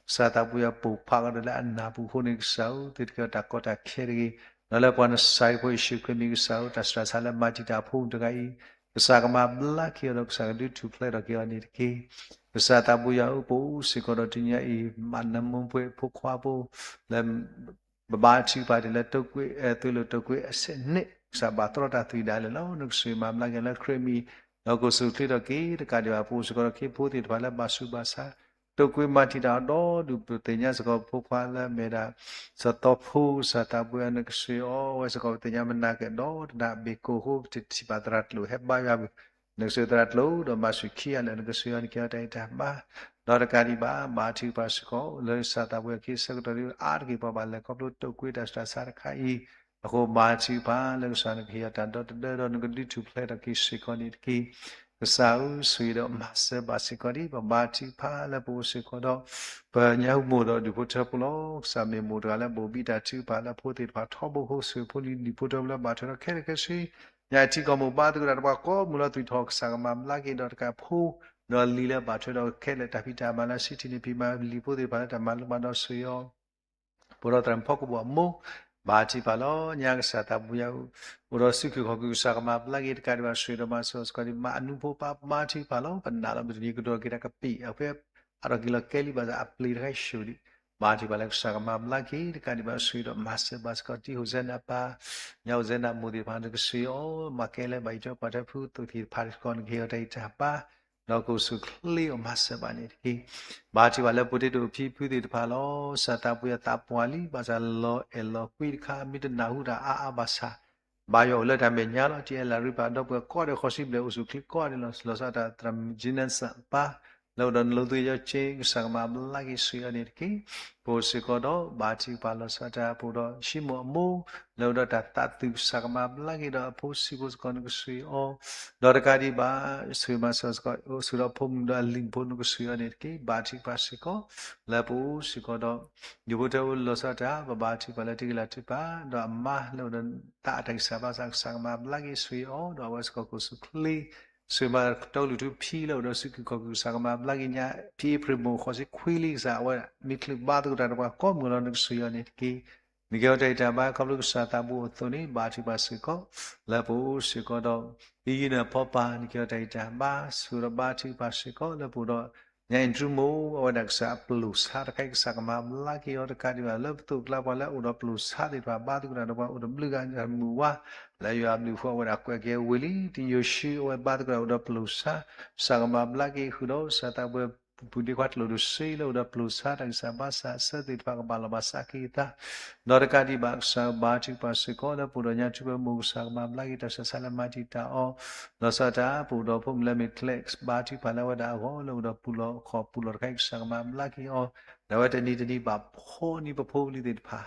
ကစၢ်သးပှၢ်ယွၤပိာ်ဖးကဒီးလၢအနၢ်ပူၤအဃိန့ၣ် ကစၢ်ဧၢ သုတကဲထီၣ်တၢ်ကီတၢ်ခဲတဂ့ၤ ဒီးလၢပှၤနစၢ်ဖိယ့ၣ်ၡူးခရံာ်မံၤကစၢ်ဧၢ တၢ်ဆူးတၢ်ဆါလၢမၤတံာ်တာ်ဖိမုၣ်တဂၤအံၤ ကစၢ်ကမၤဘျါက့ၤအီၤဒီးကစၢ်ကဒုးထူၣ်ဖျဲးထီၣ်က့ၤအီၤန့ၣ်တက့ၢ်. ကစၢ်သးပှၢ်ယွၤဧၢ ပအိၣ်စ့ၢ်ကီးဒီးတနံၤအံၤ မၤနၢမူပှဲၤဖိခွါဖိ လၢ ပဘါထုကဖၣ်တ့ၢ်လၢတိၢ်ကွ့ သုးလိာ်တိၢ်ကွ့အဆဲးန့ၣ် ကစၢ်ဘၣ်တြီတၢ်သွံၣ်ဒၣ်လဲာ်လီၤ. နကဆိၣ်ဂ့ၤမၤဘျါက့ၤလၢခရံာ်မံၤ ဒီးကအိၣ်ဆူၣ်အိၣ်ချ့ထီၣ်က့ၤ တကးဒံးဘၣ် ပအိၣ်စ့ၢ်ကီးဒီးခ့ဖိသ့ၣ်တဖၣ်လၢဘၣ်ဆူးဘၣ်ဆါ တိၢ်ကွ့မၤတံာ်တာ်အီၤဒီးဒုးပသ့ၣ်ညါစ့ၢ်ကီးဖိခွါလၢအမ့ၢ်ဒၣ် စီၤသီဖိ ကစၢ်သးပှၢ်ယွၤ နကဆိၣ်ဂ့ၤအီၤ အဝဲစ့ၢ်ကီးပသ့ၣ်ညါမနၤကဲၤဒီးတနၢ်ဘ့ၣ်ကိၢ်အဃိ ပတထံၣ်ဘၣ်သရၣ်ကျိာ်ဟဲဘါယွၤဘၣ် နကဆိၣ်ဂ့ၤသရၣ်ကျိာ်ဒီးမၤဆူၣ်ခံဂၤလၢာ် နကဆိၣ်ဂ့ၤအီၤန့ၣ်က့ၤအီၤတၢ်အံၤတၢ်ဘါ ဒီးတကးဒံးဘၣ် ဘါထုကဖၣ်စ့ၢ်ကီး လၢကစၢ်သးပှၢ်ယွၤခံဆၢကတီၢ်ဒ်အါတက့ၢ် ပှၤဘၣ်လဲၤခီဖျိတိၢ်ကွ့တၢ်ဆူးတၢ်ဆါတခါအံၤ အဃိဘါထုကဖၣ်လၢကစၢ်နကဟ့ၣ်အီၤတၢ်ဒီတဒၢဒီးနကဒုးထူၣ်ဖျဲးထီၣ်က့ၤစ့ၢ်ကီးန့ၣ်တက့ၢ်. ကစၢ်ဧၢ ဆိၣ်ဂ့ၤဒီးမၤစၢၤဘၣ်စ့ၢ်ကီးဒံး ပဘါထုကဖၣ်လၢပအိၣ်စ့ၢ်ကီးဒီး ပညါဟူမိၢ်ဒီးဒူၣ်ဖိထၢဖိလီၤ. ကစၢ်မ့ၢ်မိၢ်တဂၤလၢဘိၣ်ဘံတၢ်ထုကဖၣ်လၢဖိသ့ၣ်တဖၣ်ထီဘိအဃိ ဆိၣ်ဂ့ၤဖိလံၤဒူၣ်ဖိထၢဖိလၢဘၣ်ထွဲဒီးခဲလၢာ်ခဲဆ့ ညါအံၤထံကီၢ်မိၢ်ပၢ်သကိးတၢ်ဒီးပှၤကိးမုၢ်လီၤသွံၣ်ထီၣ် ကစၢ်ကမၤဘျါက့ၤဒီးတကးဖိ ဒီးလံာ်လၢဘၣ်ထွဲဒီးခဲလၢာ်တၢ်ဖံးတၢ်မၤလၢစံးထံးန့ၣ်ဖံးမၤလံာ်ဖိသ့ၣ်တဖၣ်လၢတၢ်မၤလိမၤဒိးဆိၣ်ဂ့ၤအီၤ ပဒီးသရၣ်မုၣ်ဖီခိၣ်ဘိၣ်အမိၢ် ဘါထုကဖၣ်လီၤ. ညါကစၢ်သးပှၢ်ယွၤ အိၣ်ဒီးစုခူၣ်ခီၣ်ခူၣ် ကစၢ်ကမၤဘျါက့ၤတကးဒံးဘၣ် ဆိၣ်ဂ့ၤဒီးမၤစၢၤစ့ၢ်ကီးဒံး မၤအနူဖိပၢ် ဘါထုကဖၣ်လီၤ. ပနာ်လီၤပတနံၤကဒီးက့ၤတၢ်ကပံာ် အဃိ အါထီၣ်က့ၤလီၤကဲလံဘၣ်ဆၣ် အပျ့ၤတခါဆူၣ်ဒံး ဘါထုကဖၣ်လၢကစၢ်ကမၤဘျါက့ၤ တကးဒံးဘၣ် ဆိၣ်ဂ့ၤဒီးမၤစၢၤဘၣ်စ့ၢ်ကီး တံၤဟိၣ်စဲနၤပၢ်, ညၣ်ဟိၣ်စဲနၤမိၢ်သ့ၣ်တဖၣ် နကဆိၣ်ဂ့ၤအီၤ, မၤကဲလၢၤဘၣ် အံးထွဲကွၢ်ထွဲ ဖုသူၣ်က့သ့ၣ်တဖၣ်စ့ၢ်ကီး နကဟ့ၣ်အီၤတၢ်ဂံၢ်တၢ်ဘါ ဒီးကအိၣ်ဆူၣ်အိၣ်ချ့အီၤ မၤစၢၤဘၣ်န့ၣ်တက့ၢ်. ဘါထုကဖၣ်လၢ ပှၤတ့တိာ်ဖံဖုသ့ၣ်တဖၣ်လီၤ. ကစၢ်သးပှ့ၤအသးပှၢ်လံ ဘၣ်ဆၣ်လီၤအဲၣ်လီၤကွံတခါ မ့ၢ်တနၢ်ဟူတၢ်အါအါဘၣ်ဆၣ် ဘါယွၤအိၣ်လၢတၢ်မဲာ်ညါလီၤ. တံၤအဲၣ်လးရံပၤ ဒီပုၢ်ဝဲၢ်ကိးဂၤဒဲး ဃိးဆံဘျဲၣ် အိၣ်ဆူၣ်အိၣ်ချ့ကိးဂၤဒဲးလီၤ. လီၤဆီဒၣ်တၢ် တြၢ်မုၢ်ကၠ့နစၢ်ပၢ် လၢအိၣ်ဒီးနလိသ့ယီကၠ့ ကစၢ်ကမၤဘျါက့ၤဆိၣ်ဂ့ၤအီၤန့ၣ်တက့ၢ်. ပအိၣ်စ့ၢ်ကီးဒီး ဘါထုကဖၣ်လီၤဆီဒၣ်တၢ် ပအိၣ်ဒီး ၡံမိၣ်အမိၢ် လၢအိၣ်ဒီးတၢ်သးသုး ကစၢ်ကမၤဘျါက့ၤဒီး အဖိဆံးဖိစ့ၢ်ကီး နကဆိၣ်ဂ့ၤအီၤ ဒီးတကးဒံးဘၣ် ဆိၣ်ဂ့ၤမၤစၢၤစ့ၢ်ကီး အိၣ်ဆူၣ်ဒီးဖိမုၣ်ဒီးအလံၤဖိ နကဆိၣ်ဂ့ၤအီၤန့ၣ်တက့ၢ်. ဘါထုကဖၣ်စ့ၢ်ကီး လၢပအိၣ်စ့ၢ်ကီးဒီး ဒုးဖိထၢဖိလီၤဆီဒၣ်တၢ် ပဘါထုကဖၣ်လၢတံၤကလၤထုကဖၣ် ဒီးအမါလၢအိၣ်ဒီးသးအတၢ်ဂံၢ်စၢ်ဘါစၢ် ကစၢ်ကမၤဘျါက့ၤဆိၣ်ဂ့ၤအီၤ ဒီးအဝဲစ့ၢ်ကီးကအိၣ်ဆူၣ်အိၣ်ချ့ ဆိၣ်ဂ့ၤမၤကတီကလုာ်ထူဖံလၢအိၣ်ဒီးစုကဝဲၤကီၢ် ကစၢ်ကမၤဘျါက့ၤညါ ဖံအ့ဖြ့ၣ်မိၢ် ဃိးဆံခွံလံ ကစၢ် အဝဲမ့ၢ်ချုးဘါသကိးတၢ်ဒီးပှၤကိးမုၢ်လီၤ နကဆိၣ်ဂ့ၤအီၤန့ၣ်တက့ၢ်. နကဟ့ၣ်အီၤတၢ်ဂံၢ်တၢ်ဘါ ခီဖျိကစၢ်သးဘိအသိးန့ၣ် ဘါထုကဖၣ်စ့ၢ်ကီး လၢပအိၣ်စ့ၢ်ကီးဒီး အံၤယံၤန့ၣ်အဖီပၢ် နကဟ့ၣ်အီၤတၢ်ဂံၢ်တၢ်ဘါ ဆိၣ်ဂ့ၤဒီးဘါထုကဖၣ်စ့ၢ်ကီး လၢပအိၣ်ဒီး ညါအ့ၣ်ဒြူမိၢ် အဝဲဒၣ်ကစၢ်အပျိာ်ဆါတခါအံၤ ကစၢ်ကမၤဘျါက့ၤအီၤ တကးဒံးဘၣ် လၢပသိးကျါပှၤလၢအိၣ်ဒီးပျိာ်ဆါသ့ၣ်တဖၣ် ဘါသကိးတၢ်ဒီးပှၤ အိၣ်ဒီးဘျုးဂၤမုၢ်ဝါ လၢယွၤအဘျုးအဖှိၣ် အဝဲဒၣ်ကွဲးက့ၤဝံၤလံ တယိၤၡူ အဝဲဘါသကိးတၢ်အိၣ်ဒီးပျိာ်ဆါ ကစၢ်ကမၤဘျါက့ၤဃုာ်ဒီး ကစၢ်သးပှ့ၤ ပူၤဒ့ခွါတလိၣ်ဒိၣ်ဆ့ လၢအိၣ်ဒီးပျိာ်ဆါ တၢ်ဂံၢ်စၢ်ဘါစၢ်အဆၢသ့ၣ်တဖၣ် ကဘၣ်လီၤဘၣ်စးက့ၤအသး ဒီးတကးဒံးဘၣ် ကစၢ်ဘါထုကဖၣ်စ့ၢ်ကီး လၢပအိၣ်ဒီးညါထူဝဲမိၢ် ကစၢ်ကမၤဘျါက့ၤတၢ်ဆူးတၢ်ဆါလၢမၤတံာ်တာ်အီၤ လီၤဆီဒၣ်တၢ် ပအိၣ်ဒီးဖိမုၣ်လၢမ့ၢ် Claire ဘါထုကဖၣ်လၢအဝဲဒၣ်အဂီၢ် လၢအိၣ်ဒီးပူၤလီၢ်ခီၣ်ပူၤလီၢ်တခါအံၤ ကစၢ်ကမၤဘျါက့ၤအီၤ ဒီးအဝဲတနံၤတနံၤဘၣ်ဖှီၣ်န့ၢ်ပဖိပလံၤသ့ၣ်တဖၣ်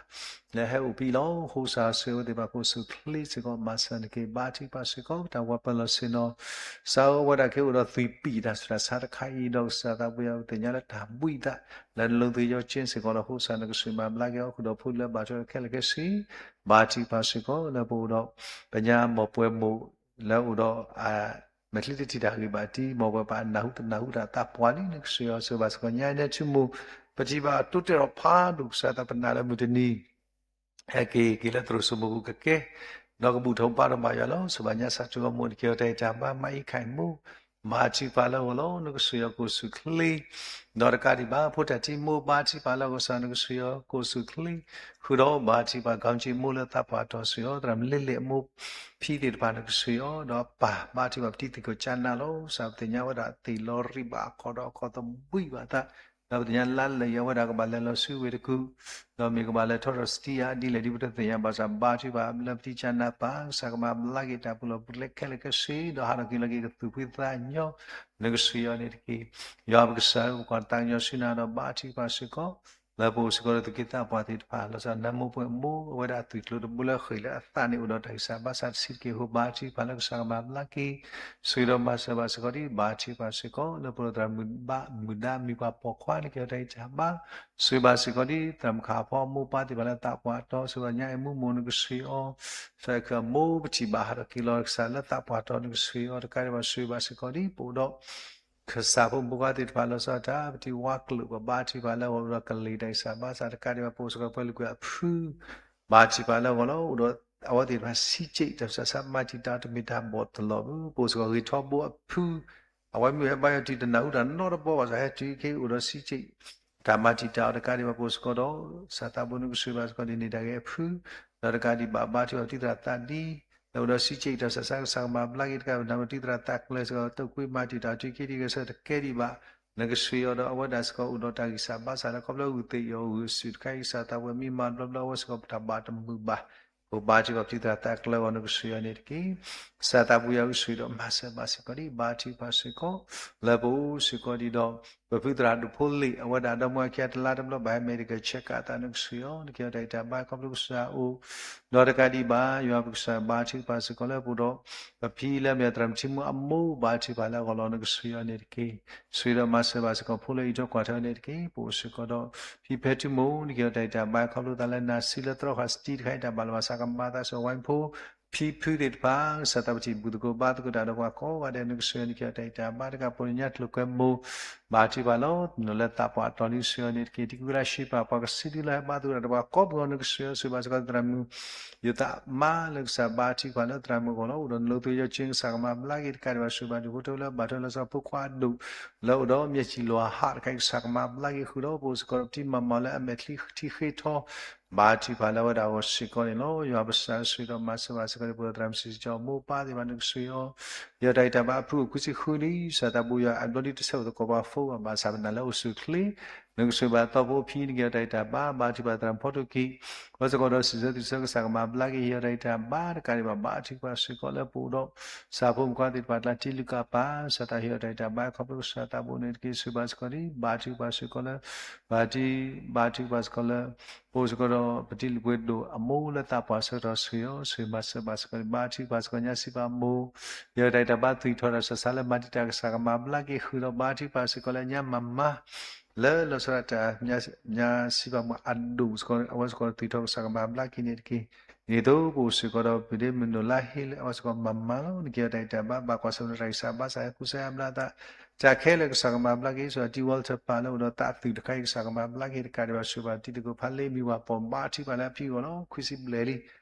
လၢဟဲအိၣ်ဖဲအံၤလီၤ. ဃိစၢ်အဆၢဝဲသ့ၣ်တဖၣ် ကအိၣ်ဆူၣ်အိၣ်ချ့စ့ၢ်ကီး မၤစၢၤနက့ၤ ဘါထုကဖၣ်စ့ၢ်ကီး တၢ်ဝဲပၢၤလီၢ်ဆ့ၣ်နီၤ ကစၢ်ဧၢ အဝဲဒၣ်ကဟဲအိၣ်ဒီးသွံၣ်ပံာ်တၢ်ဆူးတၢ်ဆါတခါအံၤ ဒီးကစၢ်သးပှ့ၤအီၤ ပသ့ၣ်ညါလၢတၢ်ဘှံးအသး လၢနလိသ့ယီကၠ့စ့ၢ်ကီးလီၤ. ဃိစၢ်နကဆိၣ်ဂ့ၤမၤဘျါက့ၤအီၤ ဃုာ်ဒီးဖိလၢဘၣ်ထွဲခဲလၢာ်ခဲဆ့ ဘါထုကဖၣ်စ့ၢ်ကီး လၢပအိၣ်ဒီး ပညါမိၢ်ပှဲၤမိၢ် လၢအိၣ်ဒီး မဲာ်ချံတထံၣ်တၢ်ဂ့ၢ်ဘၣ်တံၢ် မိၢ်ပှဲၤပာ်နၢ်ဟူတနၢ်ဟူတၢ်သးပှၢ်လံ နကဆိၣ်ဂ့ၤအီၤ ဆိၣ်ဂ့ၤဘၣ်စ့ၢ်ကီး ညါအံၤန့ၣ် ထံမိၢ် ပထံၣ်ဘၣ်အတိၢ်တဲာ်ထီၣ်ဖးဒိၣ် ကစၢ်သးပနာ်လၢမုၢ်တနံၤ ဟဲက့ၤက့ၤလၢသရိာ်စိမိၢ်ပူၤကကဲ ဒီးကဘူၣ်ထီၣ်ဘါထီၣ်ဘါယွၤလီၤ. ဆိၣ်ဂ့ၤဘၣ်ညါစၢ်ထူအမိၢ် နကဟ့ၣ်အီၤတၢ်ဂံၢ်တၢ်ဘါ မၤအံခၣ်မိၢ် ဘါထုကဖၣ်လၢအဂီၢ်လီၤ. နကဆိၣ်ဂ့ၤအီၤ ကအိၣ်ဆူၣ်အိၣ်ချ့ ဒီးတကးဒံးဘၣ် ဖိတၢ်ထံမိၢ် ဘါထုကဖၣ်လၢအဂီၢ် ကစၢ်နကဆိၣ်ဂ့ၤအီၤ ကအိၣ်ဆူၣ်အိၣ်ချ့ ဃုာ်ဒီးဘါထုကဖၣ် ကီၢ်ကၠံမိၢ်လၢသးပှၢ်တီၤ ဆိၣ်ဂ့ၤအီၤ သရၣ်မုၣ်လ့လ့ၣ်အမိၢ်ဖံသ့ၣ်တဖၣ် နကဆိၣ်ဂ့ၤအီၤ ဒီးအပၢ် ဘါထုကဖၣ် ပတံၤသကိးကၠါနါလီၤ. ကစၢ်ပသ့ၣ်ညါဝဲဒၣ်သ့ၣ်လီၤရံးဘၣ်အခီၣ်ဒီးအခီၣ်သဘှံးဘၣ်အသး ဒီးပသ့ၣ်ညါလါလၢာ်အံၤ အဝဲဒၣ်ကဘၣ်လဲၤလီၤဆူဝ့ၢ်တကူၣ် ဒီးမ့ၢ်ကဘၣ်လဲၤထီၣ်ထီၣ်စတံဧါ ဒ်လဲၣ်ဒ်ပတသ့ၣ်ညါဘၣ်ဆၣ် ဘါထုကဖၣ်လၢပတံၤကၠါနါပၢ် ကစၢ်ကမၤဘျါက့ၤတၢ်ပူၤလီၢ်ပူၤကျဲခဲလၢာ်ခဲဆ့ ဒီးဟးထီၣ်က့ၤလီၤက့ၤကသူၣ်ဖှံသးညီ နကဆိၣ်ဂ့ၤအီၤန့ၣ်တက့ၢ်. ယွၤပကစၢ်ဧၢ ပကွၢ်သးကညီၤဆူနၤဒီးဘါထုကဖၣ်စ့ၢ်ကီး လၢပအိၣ်စ့ၢ်ကီးဒီးသူၣ်က့သးပှၢ်သ့ၣ်တဖၣ် လီၤဆီဒၣ်တၢ် မိၢ်ပှဲၤမိၢ် အဝဲဒၣ်အသွံၣ်ကျိၤတဘိလၢဃ့ၢ်လၢအသးန့ၣ် အိၣ်ဒီးတၢ်ဂံၢ်စၢ်ဘါစၢ်တဆံးတက့ၢ်အဃိ ဘါထုကဖၣ်လၢကစၢ်ကမၤဘျါက့ၤ ဆိၣ်ဂ့ၤဒီးမၤစၢၤဘၣ်စ့ၢ်ကီးဒ် ဘါထုကဖၣ်စ့ၢ်ကီး လၢပအိၣ်ဒီးသရၣ်မုၣ်ဘါမုၣ်ဒါမုၣ်ပှၢ်ပိာ်ခွါ နကဟ့ၣ်အီၤတၢ်ဂံၢ်တၢ်ဘါ ဆိၣ်ဂ့ၤဘၣ်စ့ၢ်ကီးဒ် သရၣ်မုၣ်ခါဖီအမိၢ်ပၢ်သ့ၣ်တဖၣ်လၢသးပှၢ်တီၤ ဆိၣ်ဂ့ၤဘၣ်ညါအဲၣ်မူမိၢ် နကဆိၣ်ဂ့ၤအီၤ သရၣ်ခုၣ်အမိၢ် ပထံၣ်ဘၣ်ဟးထီၣ်က့ၤလီၤ ကစၢ်လၢသးပှၢ်တီၤ နကဆိၣ်ဂ့ၤအီၤ တကးဒံးဘၣ် ဆိၣ်ဂ့ၤဘၣ်စ့ၢ်ကီးဒ် ပအိၣ်ဒီး ကစၢ်ဖိမုၣ်ဖိခွါသ့ၣ်တဖၣ် လီၤဆီဒၣ်တၢ် ပထံၣ်ဝါကျိာ် ပဘါထုကဖၣ်လၢအဂီၢ်အိၣ်ဒီးကလံၤတၢ်ဂံၢ်စၢ်ဘါစၢ် တကးဒံးဘၣ် ပအိၣ်စ့ၢ်ကီးပှၤလုၢ်ကွံာ်အဖု ဘါထုကဖၣ်လၢအဂီၢ်လီၤ အိၣ်ဒီးအဝဲသ့ၣ်တဖၣ် စံးကၠံးတၢ်ဆူးတၢ်ဆါ မၤတံာ်တာ်တမ့ၢ်တၢ်ဘီၣ်တလီၢ်ဘၣ် ပအိၣ်စ့ၢ်ကီးဂ့ၤထီဘိအဖု အဝဲမ့ၢ်ဟဲဘါယွၤတုၤတနၢ်ဟူတၢ်နီတဘီဘၣ်ဆၣ် ဟဲတုၤခဲအံၤအိၣ်ဒီးစံးကၠံး တၢ်မၤတံာ်တာ်အီၤ တကးဒံးဘၣ် ပအိၣ်စ့ၢ်ကီးဒီး ကစၢ်သးဘိ နကဆိၣ်ဂ့ၤဘၣ်စ့ၢ်ကီးဒ်န့ၣ်တၢ်ဂ့ၤအဖု ဒီးတကးဒံးဘၣ် ဘါထုကဖၣ်ပတံၤသရၣ်သးဒံ လၢအိၣ်ဒီးစံးကၠံးတၢ်ဆူးတၢ်ဆါ ကစၢ်ကမၤဘျါက့ၤ တကးဒံးဘၣ် ပတံၤသရၣ်သးကျၢၤစ့ၢ်ကီး တိာ်ကွံမၤတံာ်တာ်တုၤခဲအံၤ တဂဲၤဆၢတကဲဒံးဘၣ် နကဆိၣ်ဂ့ၤအီၤဒီးအဝဲဒၣ်စ့ၢ်ကီး အိၣ်ဒီးတၢ်ဂံၢ်စၢ်ဘါစၢ်လၢခီဖျိဂုာ်သ့ၣ်အီၤ ဂုာ်ဆူၣ်တခါအံၤ ကစၢ်သးဘိမံမၤဘျီဘျီ အဝဲစ့ၢ်ကီးပတၢ်ဘၣ်တမုာ်ဘၣ် ပဘါထုကဖၣ်ပတံၤသရၣ်သးကျၢၤအဂီၢ် နကဆိၣ်ဂ့ၤအီၤန့ၣ်တက့ၢ်. ကစၢ်သးဘိယွၤကဆိၣ်ဂ့ၤဒီးမၤစၢၤဘၣ်စ့ၢ်ကီးဒ် ဘါထုကဖၣ်စ့ၢ်ကီး လၢပအိၣ်စ့ၢ်ကီးဒ်ဒီး ပဖုသရၣ်ဒိၣ်ဖိလ့ၣ် အဝဲဒၣ်ဒီမါဝၤခံဂၤတလါတဘျီ ဘၣ်ဟဲ medical check up အသး နကဆိၣ်ဂ့ၤအီၤ နကဟ့ၣ်အီၤတၢ်ဂံၢ်တၢ်ဘါ ခီဖျိကစၢ်အအိၣ် ဒီးတကးဒံးဘၣ် ယွၤပကစၢ်ဘါထုကဖၣ်စ့ၢ်ကီးလၢပအိၣ်ဒီး ပဖံလၢမ့ၢ်သရၣ်မုၣ်ထံမိၢ်အမိၢ် ဘါထုကဖၣ်လၢအဂီၢ်လီၤ နကဆိၣ်ဂ့ၤအီၤန့ၣ်တက့ၢ်. ဆိၣ်ဂ့ၤဒီးမၤစၢၤဘၣ်စ့ၢ်ကီးဖိလၢအံးထွဲကွၢ်ထွဲအီၤန့ၣ်တက့ၢ်. ပအိၣ်စ့ၢ်ကီးဒီး ဖံဖဲထူမိၢ် နကဟ့ၣ်အီၤတၢ်ဂံၢ်တၢ်ဘါ ခီဖျိသးလၢနၢ်စံလၢသရီခါစတံတခါအံၤ တၢ်ဘၣ်လီၤဘၣ်စးကမၤသးစ့ၢ်ကီးဝဲဖိ ဖံဖုသ့ၣ်တဖၣ် ကစၢ်သးပထံၣ်ဘူၣ်သကိးဘါသကိးတၢ်ဒီးပှၤကိးဂၤဒဲး နကဆိၣ်ဂ့ၤအီၤ နကဟ့ၣ်အီၤတၢ်ဂံၢ်တၢ်ဘါတကး ပိာ်နညါကျိၤကွဲမူ ဘါထုကဖၣ်လီၤ. နုာ်လၢသးပှၢ်တီၤလံ ကဆိၣ်ဂ့ၤအီၤန့ၣ်တက့ၢ်. တံၤသကိးသရၣ်ရှံးပၢ် ပှၤကဆံဒုလၢဟဲဘါသကိးတၢ်ဒီးပှၤကိးမုၢ်ဂီၤ နကဆိၣ်ဂ့ၤအီၤ ဆိၣ်ဂ့ၤဘၣ်စ့ၢ်ကီးသရၣ်မုၣ် ယသးမါလၢကစၢ်ဘါထုကဖၣ်လၢသရၣ်မုၣ်အဂီၢ်လီၤ. အိၣ်ဒီးနလိၤသ့ယီၤကၠ့ ကစၢ်ကမၤဘျါက့ၤတကးဒံးဘၣ် ဆိၣ်ဂ့ၤဘၣ်ဒူၣ်ဖိထၢဖိလၢ ဘါထုကဖၣ်လၢစီၤဖိခွါအဒိၣ် လၢအိၣ်ဒီးမျၢၢ်စံၣ်လီၤဟးတခါအံၤ ကစၢ်ကမၤဘျါက့ၤဃုာ်ဒီး ပအိၣ်စ့ၢ်ကီးဒီးပထံမၤမၤလၢအမဲာ်ချံထံဃ့ထီ ဘါထုကဖၣ်လၢအဝဲဒၣ်အဂီၢ်စ့ၢ်ကီးန့ၣ်လီၤ. ယွၤပကစၢ်ဆိၣ်ဂ့ၤဒီး မၤစၢၤဘၣ်စ့ၢ်ကီး ပှၤသရၣ်မုၣ်စံၣ်စိၤကၠီၤ မိၢ်ပၢ်သ့ၣ်တဖၣ် နကဆိၣ်ဂ့ၤအီၤ ဟ့ၣ်အီၤတၢ်ဂံၢ်တၢ်ဘါအဖုၣ်အိၣ်ခွံဆံဃုနံၣ် ကစၢ်သးဘိယွၤအဘျီဒ်တဆဲးအိၣ်သကိးပှၤဖိဘၣ် ဘၣ်ဆၣ်ပနာ်လၢအိၣ်ဆူၣ်အိၣ်ချ့ နကဆိၣ်ဂ့ၤဘၣ်သီဖိအဖံ နကဟ့ၣ်အီၤတၢ်ဂံၢ်တၢ်ဘါ ဘါထုကဖၣ်သရၣ်မုၣ်ဖီတိၢ်ခံ အဝဲစ့ၢ်ကီးဒီးစံးဆၢသုဆၢ ကစၢ်ကမၤဘျါက့ၤ ဟ့ၣ်အီၤတၢ်ဂံၢ်တၢ်ဘါတကးဒံးဘၣ် ဘါထုကဖၣ်စ့ၢ်ကီးလၢပအိၣ်ဒီး ကစၢ်ဖိမုၣ်ခွါသ့ၣ်တဖၣ် ကျါတံလုၢ်ကၣ်ပၤ ကစၢ်သးဟ့ၣ်အီၤတၢ်ဂံၢ်တၢ်ဘါ ခီဖျိကစၢ်သးဘိန့ၣ်တက့ၢ်. ဆိၣ်ဂ့ၤဘၣ်စ့ၢ်ကီးဒ် ဘါထုကဖၣ်စ့ၢ်ကီးလၢ ဘါထု ဘါထုကဖၣ်စ့ၢ်ကီးလၢ ပအိၣ်စ့ၢ်ကီးဒီးပတံၤလုၢ်ပှ့ၤဒိၣ်အမိၢ်လၢသးပှၢ်ဆၢကတီၢ် ဆိၣ်ဂ့ၤအီၤ ဆိၣ်ဂ့ၤမၤစၢၤဘၣ်စ့ၢ်ကီးဒ် ဘါထုကဖၣ်စ့ၢ်ကီး ညါစံးပာ်မိၢ် ဟ့ၣ်အီၤတၢ်ဂံၢ်တၢ်ဘါ သွံၣ်ထီၣ်တၢ်ဆူးတၢ်ဆါလၢမၤတံာ်တာ် ကစၢ်ကမၤဘျါက့ၤဃုာ်ဒီး ဘါထုကဖၣ်စ့ၢ်ကီးလၢညါမၤမါ လၢလီၤဆီဒၣ်တၢ် ညါစံးပာ်မိၢ်အဒိၣ်စ့ၢ်ကီး အဝဲစ့ၢ်ကီးသွံၣ်ထီၣ် ကစၢ်ကမၤဘျါက့ၤန့ၣ်တက့ၢ်. ဒ်သိးပအိၣ်စ့ၢ်ကီးဒီး ပဒ့မုၢ်နိၣ်လါဟ့လၢ အဝဲစ့ၢ်ကီးမၤမါလီၤ. နကဟ့ၣ်အီၤတၢ်ဂံၢ်တၢ်ဘါ ဘၣ်ကွၢ်ဆၢၣ်မဲာ်တၢ်ဂံၢ်စၢ်ဘါစၢ် ကူစါယါဘျါသး တၢ်ခဲလၢာ် ကစၢ်ကမၤဘျါက့ၤ ဆိၣ်ဂ့ၤတံၤ Walter ပၢ်လၢအိၣ်ဒီးသးသွံၣ်တခါအံၤ ကစၢ်ကမၤဘျါက့ၤတကးဒံးဘၣ် ဆိၣ်ဂ့ၤဘၣ်တံၤသကိးဖးလ့ မံၤဝၤပီၣ် ဘါထုကဖၣ်လၢအဖံအဂီၢ်လီၤ. ခွံဆံဘျဲၣ်လံ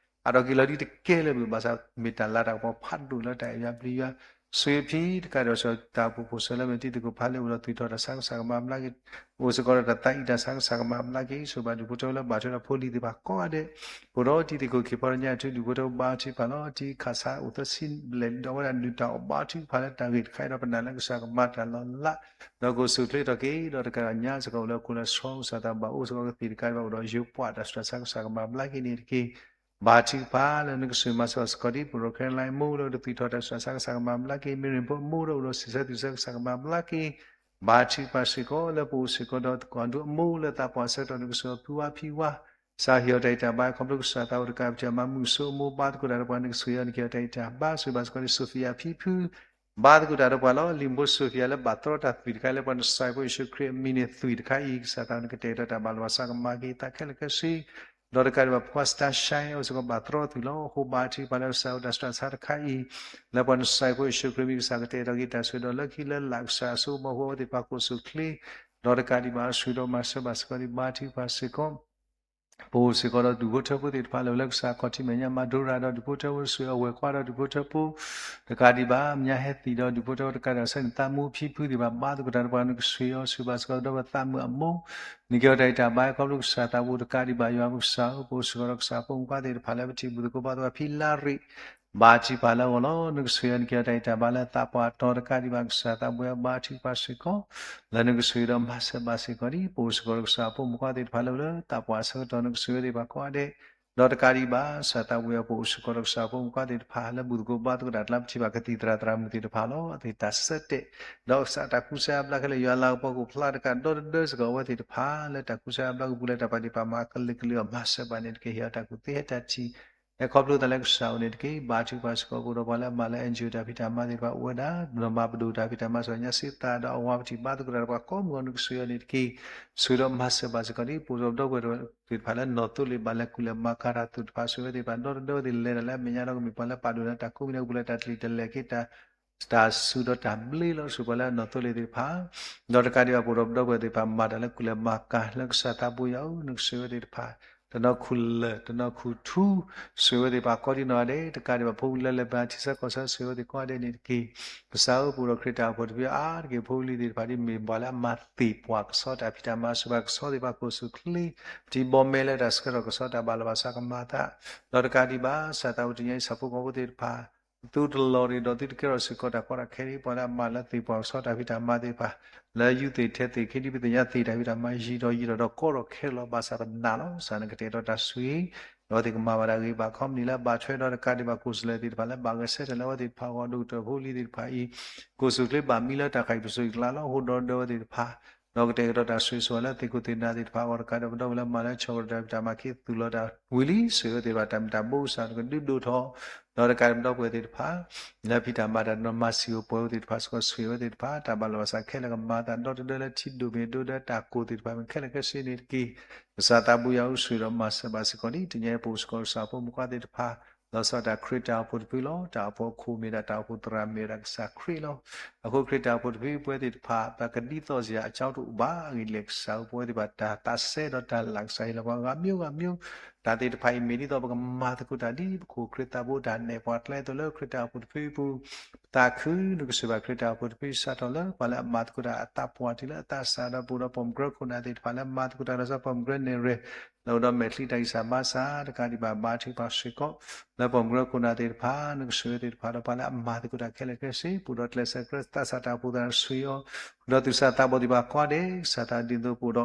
အါထီၣ်က့ၤလီၤဒ်တကဲလၢၤဘၣ် ဘၣ်ဆၣ်မ့ၢ်တၢ်လၤတၢ်ကပီၤဖးဒိၣ်လၢတၢ်အဲၣ်ယွၤပျံၤယွၤ ဆိၣ်ဂ့ၤဖံတကးဒံးဘၣ် ဆိၣ်ဂ့ၤတၢ်အိၣ်ဖှိၣ်ဖိးစၢၤလၢမ့ၢ်တံၤသကိးဖးလ့ အိၣ်ဒီးသွံၣ်ထီၣ်တၢ်ဆါ ကစၢ်ကမၤဘျါက့ၤ အိၣ်စ့ၢ်ကီးဒီးတၢ်သးအံၣ်တၢ်ဆါ ကစၢ်ကမၤဘျါက့ၤ ဆိၣ်ဂ့ၤဘၣ်ဒူၣ်ဖိထၢဖိလၢဘၣ်ထွဲဒီးဖိလံၤသ့ၣ်တဖၣ်ကိးဂၤဒဲး ပအိၣ်ဒီးတံၤသကိးခ့ၣ်ဖီတညါအထူ ဒူၣ်ဖိထၢဖိဘါထုကဖၣ်လီၤ. တံၤခးဆါအိၣ်သၢဆံဘျဲၣ်လံဒီး အဝဲဒၣ်နုာ်တၢ်အီၣ်ဘါထုကဖၣ်လၢတၢ်ဂ့ၢ်တခါအံၤဒီး ပနာ်လၢကစၢ်ကမၤတၢ်လီၤလး ဒီးကအိၣ်ဆူၣ်အိၣ်ချ့ထီၣ်က့ၤ ဒီးတကးဒံးဘၣ်ညါစ့ၢ်ကီးအိၣ်လၢခိၣ်လၢဆီ ကစၢ်သးဘၣ်အိၣ်စ့ၢ်ကီးကသ့ၣ်တကးဒံးဘၣ် အိၣ်ဒီးယိၤပှၢ်တၢ်ဆူးတၢ်ဆါ ကစၢ်ကမၤဘျါက့ၤန့ၣ်တက့ၢ်. ဘါထုကဖၣ်လၢနကဆိၣ်ဂ့ၤမၤစၢၤဘၣ်စ့ၢ်ကီးဒ် ပရိၤခဲလၢ်လါအံၤမိၢ်လၢအိၣ်ဒီးသွံၣ်ထီၣ်တၢ်ဆူးတၢ်ဆါ ကစၢ်ကမၤဘျါက့ၤ မ့ၢ်ရ့ၣ်ဖိအမိၢ်လၢအိၣ်ဒီးစံးဆၢသုဆၢ ကစၢ်ကမၤဘျါက့ၤ ဘါထုကဖၣ်စ့ၢ်ကီးလၢပအိၣ်စ့ၢ်ကီးဒီး သကိးဒူအမိၢ်လၢသးပှၢ်ဆၢကတီၢ် နကဆိၣ်ဂ့ၤအီၤဖုဝါဖံဝါ ကစၢ်ဟ့ၣ်အီၤတၢ်ဂံၢ်တၢ်ဘါ ခီဖျိကစၢ်သးအိၣ်တကး ပထံၣ်အမၤမုၢ်စိအမိၢ် ဘါသကိးတၢ်ဒီးပှၤ နကဆိၣ်ဂ့ၤအီၤ နကဟ့ၣ်အီၤတၢ်ဂံၢ်တၢ်ဘါ ဆိၣ်ဂ့ၤဘၣ်စ့ၢ်ကီးဒ် Sophia ဖံဖု ဘါသကိးတၢ်ဒီးပှၤလီၤ. လံာ်ဖိ Sophia လၢဘၣ်သရီတၢ်သွံၣ်တခါအံၤ လၢပှၤနစၢ်ဖိယ့ၣ်ၡူးခရံာ်အမံၤန့ၣ် သွံၣ်တခါအံၤ ကစၢ်သးနကတဲာ်ကတီၤတၢ်ဘၣ်လီၤဘၣ်စး ကမၤက့ၤသးခဲလၢာ်ခဲဆ့ ဒီးတကးဒံးဘၣ် ပှၤ Star Shine အိၣ်စ့ၢ်ကီးဘၣ်သရီသွံၣ်လီၤ. အဃိဘါထုကဖၣ်လၢကစၢ်အိၣ်တၢ်ဆူးတၢ်ဆါတခါအံၤ လၢပှၤနစၢ်ဖိယ့ၣ်ၡူးခရံာ်မံၤ ကစၢ်ကတဲာ်ကတီၤက့ၤတၢ်ဆိၣ်ဂ့ၤဒီး လၢခံလၢလာ် ကစၢ်အစိကမီၤဖိအဝဲသ့ၣ်တဖၣ်ကအိၣ်ဆူၣ်အိၣ်ချ့ ဒီးတကးဒံးဘၣ် ဆိၣ်ဂ့ၤဒီးမၤစၢၤဘၣ်စ့ၢ်ကီးဒ် ဘါထုကဖၣ်စ့ၢ်ကီး ပအိၣ်စ့ၢ်ကီးဒီးဒူၣ်ဖိထၢဖိသ့ၣ်တဖၣ်လၢ လၢကစၢ်ခီၣ်ထံးမဲာ်ညါ မၤဒိရၤဒီးဒူၣ်ဖိထၢဖိ ဆိၣ်ဂ့ၤအဝဲၢ်ခွါဒီးဒူၣ်ဖိထၢဖိ တကးဒံးဘၣ် မညါဟဲသံၣ်ဒီးဒူၣ်ဖိထၢဖိ တကးဒံးဘၣ် ဆၢန့ၣ်သးမူဖံဖုသ့ၣ်တဖၣ် ဘါသကိးတၢ်ဒီးပှၤ နကဆိၣ်ဂ့ၤအီၤ ဆိၣ်ဂ့ၤဘၣ်စ့ၢ်ကီးဒီးပသးမုၣ်အမိၢ် နကဟ့ၣ်အီၤတၢ်ဂံၢ်တၢ်ဘါ ခီဖျိကစၢ်သးဘိတကးဒံးဘၣ် ယွၤပကစၢ်ဧၢ ပအိၣ်စ့ၢ်ကီးဒီးကစၢ်ဖိမုၣ်ခွါသ့ၣ်တဖၣ်လၢ ပထံၣ်ဘူၣ်သကိးဘါသကိးဖံလါရ့ၣ် ဘါထုကဖၣ်လၢအဂီၢ်လီၤ. နကဆိၣ်ဂ့ၤအီၤ နကဟ့ၣ်အီၤတၢ်ဂံၢ်တၢ်ဘါလၢသးပှၢ်တီၤတကးဒံးဘၣ် ကစၢ်သးဘိယွၤ ဘါထုကဖၣ်စ့ၢ်ကီး လၢနကဆိၣ်ဂ့ၤဒီးမၤစၢၤဘၣ်စ့ၢ်ကီးဒ် ပအိၣ်စ့ၢ်ကီးဒီးကစၢ်ဖိမုၣ်ခွါသ့ၣ်တဖၣ်လၢ လၢသးပှၢ်ဆၢကတီၢ် နကဆိၣ်ဂ့ၤသ့ၣ်တဖၣ်ကိးဂၤဒဲး ဒီးတကးဒံးဘၣ် ကစၢ်သးဘိယွၤ ပအိၣ်စ့ၢ်ကီးဒီးကစၢ်ဖိမုၣ်ခွါသ့ၣ်တဖၣ်လၢ ဘူၣ်သကိးဘါသကိးတၢ်ကျါ ပထံၣ်ဘၣ်ကသံၣ်သရၣ်သရၣ်မုၣ်သ့ၣ်တဖၣ်လီၤ. အဝဲသ့ၣ်တၢ်ဆၢတဲာ် ဒီးကစၢ်တၢ်ကူစါဘျါခဲလၢာ် ယွၤလၤကပီၤကအိၣ်ဖျါတကး ဒီတဒၢစ့ၢ်ကီးအဝဲသ့ၣ်တဖၣ် လၢတၢ်ကူစါဘျါကပူၤလၢတၢ်ပာ်ဒ့ၣ်ပာ်မၤကလုာ်ကလုာ်အီၤ မၤစၢၤဘၣ်န့ၣ်တက့ၢ်. ဟ့ၣ်အီၤတၢ်ကူၣ်သ့ဟဲတၢ်ထံၣ် ဟဲခီဖျိသးလၢကစၢ်အိၣ်န့ၣ်တက့ၢ်. ဘါထုကဖၣ်စ့ၢ်ကီး ပအိၣ်ဒီးပှၤလၢအမၤလၢ NGO တၢ်ဖံးတၢ်မၤသ့ၣ်တဖၣ်အိၣ်ဝဲဒၣ် ဒီးမၤပဒိၣ်တၢ်ဖံးတၢ်မၤစ့ၢ်ကီး ညါစ့သးဒီးအဝၤ ပထံၣ်ဘါသကိးတၢ်ဒီးပှၤကိးမုၢ်ဂီၤ နကဆိၣ်ဂ့ၤအီၤန့ၣ်တက့ၢ်. ဆိၣ်ဂ့ၤဒီးမၤစၢၤဘၣ်စ့ၢ်ကီးဒ် ပအိၣ်ဒီးပဒီပုၢ်ဝဲၢ်သ့ၣ်တဖၣ်လၢနီၣ်သိလ့ၣ် ဘၣ်လဲၤကူၣ်လဲၤမၤကၤတၢ်သူၣ်တဖၣ် ဆိၣ်ဂ့ၤဝဲသ့ၣ်တဖၣ် ဒီတဒၢဝဲသ့ၣ်လဲၤတၢ်လၢအမဲာ်ညါဒီး ကမ့ၢ်ပှၤလၢပာ်ဒိၣ်လၢတၢ်ကိးမံၤဒီး ကပူၤလၢတၢ်တလံၤတလဲၤက့ၤတၢ် တၢ်စူၤဒီးတၢ်ဘျ့လီၤ. ဆိၣ်ပှၤလၢနီၣ်သိလ့ၣ်သ့ၣ်တဖၣ် ဒီးတကးဒံးဘၣ် ပအိၣ်ဒီးပဒီပုၢ်ဝဲၢ်သ့ၣ်တဖၣ် မၤတၢ်လၢကူၣ်လဲၤမၤကၤလၢကစၢ်သးဘိယွၤဧၢ နကဆိၣ်ဂ့ၤဝဲသ့ၣ်တဖၣ် တနီၤခူၣ်လၢၢ် တနီၤခူၣ်ထူ ဆိၣ်ဂ့ၤဝဲသ့ၣ်တဖၣ်ကိးဒ်နီၢ်ဂၤဒဲး တကးဒံးဘၣ် ဖိလၢလဲၤဘါထံဆၢကီၢ်ဆၢ ဆိၣ်ဂ့ၤဝဲသ့ၣ်ကိးဂၤဒဲးန့ၣ်တက့ၢ်. ကစၢ်ဧၢ ပအိၣ်ဒီးခရံာ်တၢ်အိၣ်ဖှိၣ်တဖုအါတက့ၢ် ဖိလံၤသ့ၣ်တဖၣ်ဒ်မ့ၢ်ပှၤလၢအမၤသ့ၣ်ပှၢ်ကဆီတၢ်ဖံးတၢ်မၤ ဆိၣ်ဂ့ၤဘၣ်ကဆီသ့ၣ်တဖၣ် ကအိၣ်ဆူၣ်အိၣ်ချ့ ပထံၣ်ဘီမဲလၢတၢ်ဆှၢထီၣ်ကဆီတၢ်ဘၣ်လီၤဘၣ်စးကမၤသး ဒီးတကးဒံးဘၣ် ကစၢ်သးဘိတနံၤအံၤ ဆၣ်ဖိကီၢ်ဖိသ့ၣ်တဖၣ် သုတလီၤရံၣ်ဒီးသုတကဲထီၣ်စ့ၢ်ကီးတၢ်ကီတၢ်ခဲဒ် ပှၤလၢအမၤလၢသ့ၣ်ပှၢ်ကဆီတၢ်ဖံးတၢ်မၤသ့ၣ်တဖၣ် လၢယုၢ်သ့ၣ်ထဲသ့ၣ် ခဲဒ်ပသ့ၣ်ညါသ့ၣ်တၢ်ဖံးတၢ်မၤ ယံာ်ထီၣ်ယံာ်ထီၣ်ဒီးကီထီၣ်ခဲလီၤ ဘၣ်ဆၣ်ပနာ်လီၤ ကစၢ်နကတဲာ်ကတီၤတၢ်ဆိၣ်ဂ့ၤ ဒီးအဝဲသ့ၣ်ကမၤဘၣ်တၢ်ဂ့ၤဘၣ် ခီပနံၣ်လၢအဘၣ်ထွဲဒီး တကးဒံးဘၣ် ကိၣ်စလဲသ့ၣ်တဖၣ်လၢဘၣ်ဂဲၤဆၢထၢၣ်လၢအဝဲသ့ၣ်တဖၣ်အဂီၢ် ဒိၣ်ကတၢၢ်ဖိလံၤသ့ၣ်တဖၣ်အံၤ ကအိၣ်ဆူၣ်အိၣ်ချ့ဘၣ်မံလၢတၢ်ခးယံၤပစိၤအံၤအကျါလီၤ. အဃိဒီးဒၢဝဲသ့ၣ်တဖၣ် ဒီးကတဲာ်ကတီၤတၢ်ဆိၣ်ဂ့ၤဆိၣ်ဝါလၢသ့ၣ်ခိၣ်သ့ၣ်နၢ်သ့ၣ်တဖၣ်အဂီၢ်တကးဒီး ပဒီပုၢ်ဝဲၢ်လၢမၤလၢဆီၣ်ကဒီးတၢ်ဖံးတၢ်မၤ က့ၤသူၣ်လီၤတၢ်ဝံၤလံ ဆိၣ်ဂ့ၤဝဲသ့ၣ်တဖၣ် တၢ်မုၢ်တၢ်ဘိကစၢ်နကဒုးဒိၣ်ထီၣ် ဒီးတကးဒီးပဒီပုၢ်ဝဲၢ်သ့ၣ်တဖၣ် လၢဖံးတၢ်မၤတၢ်ဒီးမၤစံာ်ဧိၤပှဲၤဧိၤသ့ၣ်တဖၣ်စ့ၢ်ကီး ဆိၣ်ဂ့ၤဝဲသ့ၣ်တဖၣ် တၢ်ဘၣ်လီၤဘၣ်စးခဲလၢာ်ကမၤသး ဒီတဒၢလၢထံဒိၣ်မ့ၢ်ဒိၣ်ဒၢတၢ်ကိၢ်သ့ၣ်တဖၣ်မ့ၢ်ခဲလၢာ်ခဲဆ့န့ၣ်တက့ၢ်. ကစၢ်သးဘိယွၤဧၢ ဆိၣ်ဂ့ၤဒီးမၤစၢၤဘၣ်စ့ၢ်ကီးဒ် တနံၤအံၤပအိၣ်စ့ၢ်ကီးကစၢ်ဖိမုၣ်ခွါသ့ၣ်တဖၣ် လီၤဆီဒၣ်တၢ်ခရံာ်တၢ်အိၣ်ဖှိၣ်တဖုလီၤ. တၢ်အိၣ်ဖှိၣ်အခိၣ်မ့ၢ်ဒၣ်တၢ်အိၣ်ဖှိၣ်သရၣ်မ့ၢ်ဝဲဒၣ်ကစၢ်ခရံာ်လီၤ. အဃိခရံာ်တၢ်အိၣ်ဖှိၣ်တဖု ပဝဲသ့ၣ်တဖၣ် ပကဒ်သိးစ့ၢ်အကၠီတအိၣ်ဘၣ်. အဂ့ၢ်ဒ်လဲၣ် ကစၢ်ဧၢပဝဲသ့ၣ်တဖၣ်တၢ်သးစဲဒီးတၢ်လၢ်ကစၢ်ဟ့ၣ်လီၤပှၤဂၤမံၤဂၤမံၤ, တၢ်သ့ၣ်တဖၣ်အံၤမ့ၢ်ဒ်သိးပကမၤသကိးတၢ်ဒ်ပခိၣ်ခရံာ်သးဘိတၢ်နဲၣ်ပှၤကျဲအသိးလၢခရံာ်တၢ်အိၣ်ဖှိၣ်တဖုအပူၤ ပသးခုနကစၢ်ဘၣ်ခရံာ်တၢ်အိၣ်ဖှိၣ်တဖုစးထီၣ်လၢပှၤလၢအမၤသကိးတၢ်အသးပှၢ်တုၤလၢအသးစၢ်ဒီးပအိၣ်ဒီးပိာ်မုၣ်ကရၢခိၣ်နၢ်သ့ၣ်တဖၣ်လၢမၤသကိးတၢ်ဒီးစးပိာ်မုၣ်ကရၢနဲၣ်ရွဲၣ် လၢအိၣ်ဒီးမဲာ်ချံတၢ်ဂံၢ်စၢ်ဘါစၢ် တကးဒံးဘၣ်ဘါထုကဖၣ်စ့ၢ်ကီး လၢပိာ်မုၣ်ကရၢခိၣ်နၢ်သ့ၣ်တဖၣ် နကစၢ်ဝဲသ့ၣ်တဖၣ်ဒီးပှၤလၢအမၤသကိးတၢ်ခဲလၢာ်ခဲဆ့ ပအိၣ်ဒီးကျဲးစၢးကြၢးသးစၢ်တၢ်အိၣ်ဖှိၣ်သရၣ်ဆှံအီၤ ဃုာ်ဒီးသူၣ်စၢ်သးဘီၣ်သ့ၣ်တဖၣ်ကိးဂၤဒဲး ကစၢ်သးဒ်သိးပအိၣ်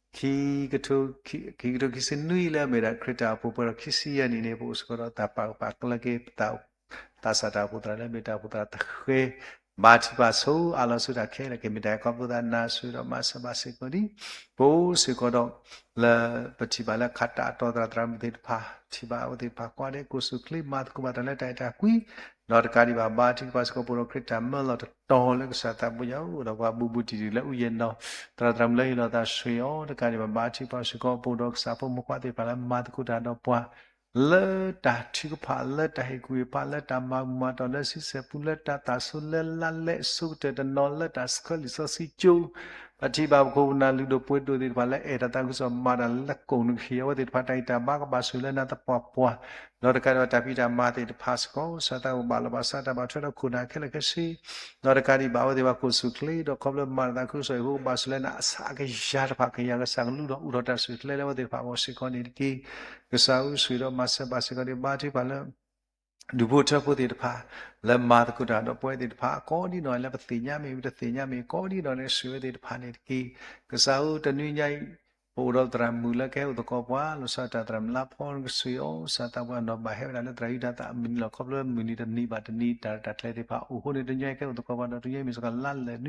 ဒီး ခံကထိခံဆံနွံလၢအမ့ၢ်ဒၣ်ခရံာ်တၢ်အိၣ်ဖှိၣ်ပှဲၤထီၣ်ခံဆံယဲၢ်နံၣ်န့ၣ် ပအိၣ်စ့ၢ်ကီးဒီးတၢ်ပာ်ကပာ်ကလၢက့ၤပသး သးစၢ်တၢ်အိၣ်ဖှိၣ်သရၣ်လၢမ့ၢ်တၢ်အိၣ်ဖှိၣ်သရၣ်တဃဲ ဘါထုကဖၣ်ဆိအါလီၤဆူတၢ်ခဲလၢာ်က့ၤ မ့ၢ်တၢ်အဲၣ်ကီၢ်ဖိသးနါဆိဒီးမၤစၢၤဘၣ်စ့ၢ်ကီးဒ် ပအိၣ်စ့ၢ်ကီးဒီး လၢပထံၣ်ဘၣ်လၢခးတၢ်အတီသရၣ်သရၣ်မုၣ်သ့ၣ်တဖၣ် ထံၣ်ဘၣ်အဝဲသ့ၣ်တဖၣ်ကိးဂၤဒဲး ကိးဆူၣ်ချ့မၤသကိးဘၣ်တၢ်လၢတၢ်အဲၣ်တၢ်ကွံ ဒီးတကးဒံးဘၣ်ဘါထုကဖၣ်စ့ၢ်ကီးပအိၣ်ဒီးခရံာ်တၢ်မၢလီၤတတီၤလၢကစၢ်သးဘိယွၤအိၣ်ဒီးပှၤဘူးဘူးတံၢ်တံၢ်လၢအူယဲၢ်နီၤ သရၣ်သရၣ်မုၣ်လၢဟ့ၣ်လီၤသးဆှံအီၤ တကးဒံးဘၣ်ဘါထုကဖၣ်စ့ၢ်ကီးပအိၣ်ဒီးကစၢ်ဖိမုၣ်ခွါသ့ၣ်တဖၣ်လၢမၤသကိးတၢ်ဒီးပှၤ လၢတၢ်ထုကဖၣ် လၢတၢ်ဟ့ၣ်ကူၣ်ဟ့ၣ်ဖး လၢတၢ်မၤဘူၣ်မၤတီၢ် လၢဆံဆဲၣ်ပူၤ လၢတၢ်သးဆိလၢလါလဲအဆိကတၢၢ်တနီၤ လၢတၢ်ဆှၢလံာ်စီဆှံကၠိ ပထံၣ်ဘၣ်ပခိၣ်ပနၢ်လုၢ်ဒိၣ်ပှ့ၤဒိၣ်သ့ၣ်တဖၣ်လၢအဲၣ်တၢ်သးခုကစီၣ်မၤတၢ်လၢကိၣ်နကဟ့ၣ်အဝဲသ့ၣ်တဖၣ်တၢ်ဂံၢ်တၢ်ဘါကဘၣ်ဆိၣ်လၢနၤသပှၢ်ပှၢ် ဒီးတကးဒံးဘၣ်တၢ်ဖံးတၢ်မၤသ့ၣ်တဖၣ်စ့ၢ်ကီး ကစၢ်သးဘိၣ်ဘၣ်လီၤဘၣ်စးတၢ်ဘၣ်ထွဲဒီးခိၣ်နၢ်ခဲလၢာ်ခဲဆ့ ဒီးတကးဒံးဘၣ်အဝဲသ့ၣ်ဘၣ်ကိးဆူၣ်ချ့ ဒီးခီဖျိမၤတၢ်သးခုကစီၣ်အံၤအဃိ ကဘၣ်ဆိၣ်လၢနၤအဆၢကယၤတဖၣ်ကယၤကစၢ်ကလူးဒီးအိၣ်ထီၣ်တၢ်ဆူၣ်ချ့လၢအဝဲသ့ၣ်တဖၣ်အဂီၢ်စ့ၢ်ကီးန့ၣ်တက့ၢ်. ကစၢ်ဧၢ ဆိၣ်ဒီးမၤစၢၤဘၣ်စ့ၢ်ကီးန့ၣ် ဘါထုကဖၣ်လၢ ဒူၣ်ဖိထၢဖိသ့ၣ်တဖၣ် လၢမၤသကိးတၢ်ဒီးပဝဲသ့ၣ်တဖၣ် ကိးဒံနီၢ်လၢပသ့ၣ်ညါမ့ၢ် ပတသ့ၣ်ညါမ့ၢ် ကိးဒံနီၢ်န့ၣ် ဆိၣ်ဝဲသ့ၣ်တဖၣ်န့ၣ်တက့ၢ်. ကစၢ်ဧၢ တနွံညါအံၤ ပအိၣ်ဒီးသရၣ်မုၣ်လၢကဟဲအိၣ်သကိးပှၤ လီၤဆီဒၣ်တၢ်သရၣ်မုၣ်လါဖီ နကဆိၣ်အီၤ ကစၢ်သးဘိၣ်အနီၢ်ဘၣ်ဟဲဝဲဒၣ်လၢသရၣ်ယူဒၤသးအမုၢ်နံၤလီၤ ခီဖျိမုၢ်နံၤတနံၤဘၣ်တနံၤ တၢ်ရဲၣ်တၢ်ကျဲၤသ့ၣ်တဖၣ်အိၣ်အဃိန့ၣ် တနွံညါအံၤကဟဲအိၣ်သကိးပှၤဒီးတနွံညါအံၤမ့ၢ်စ့ၢ်ကီးလါလၢာ်နွံ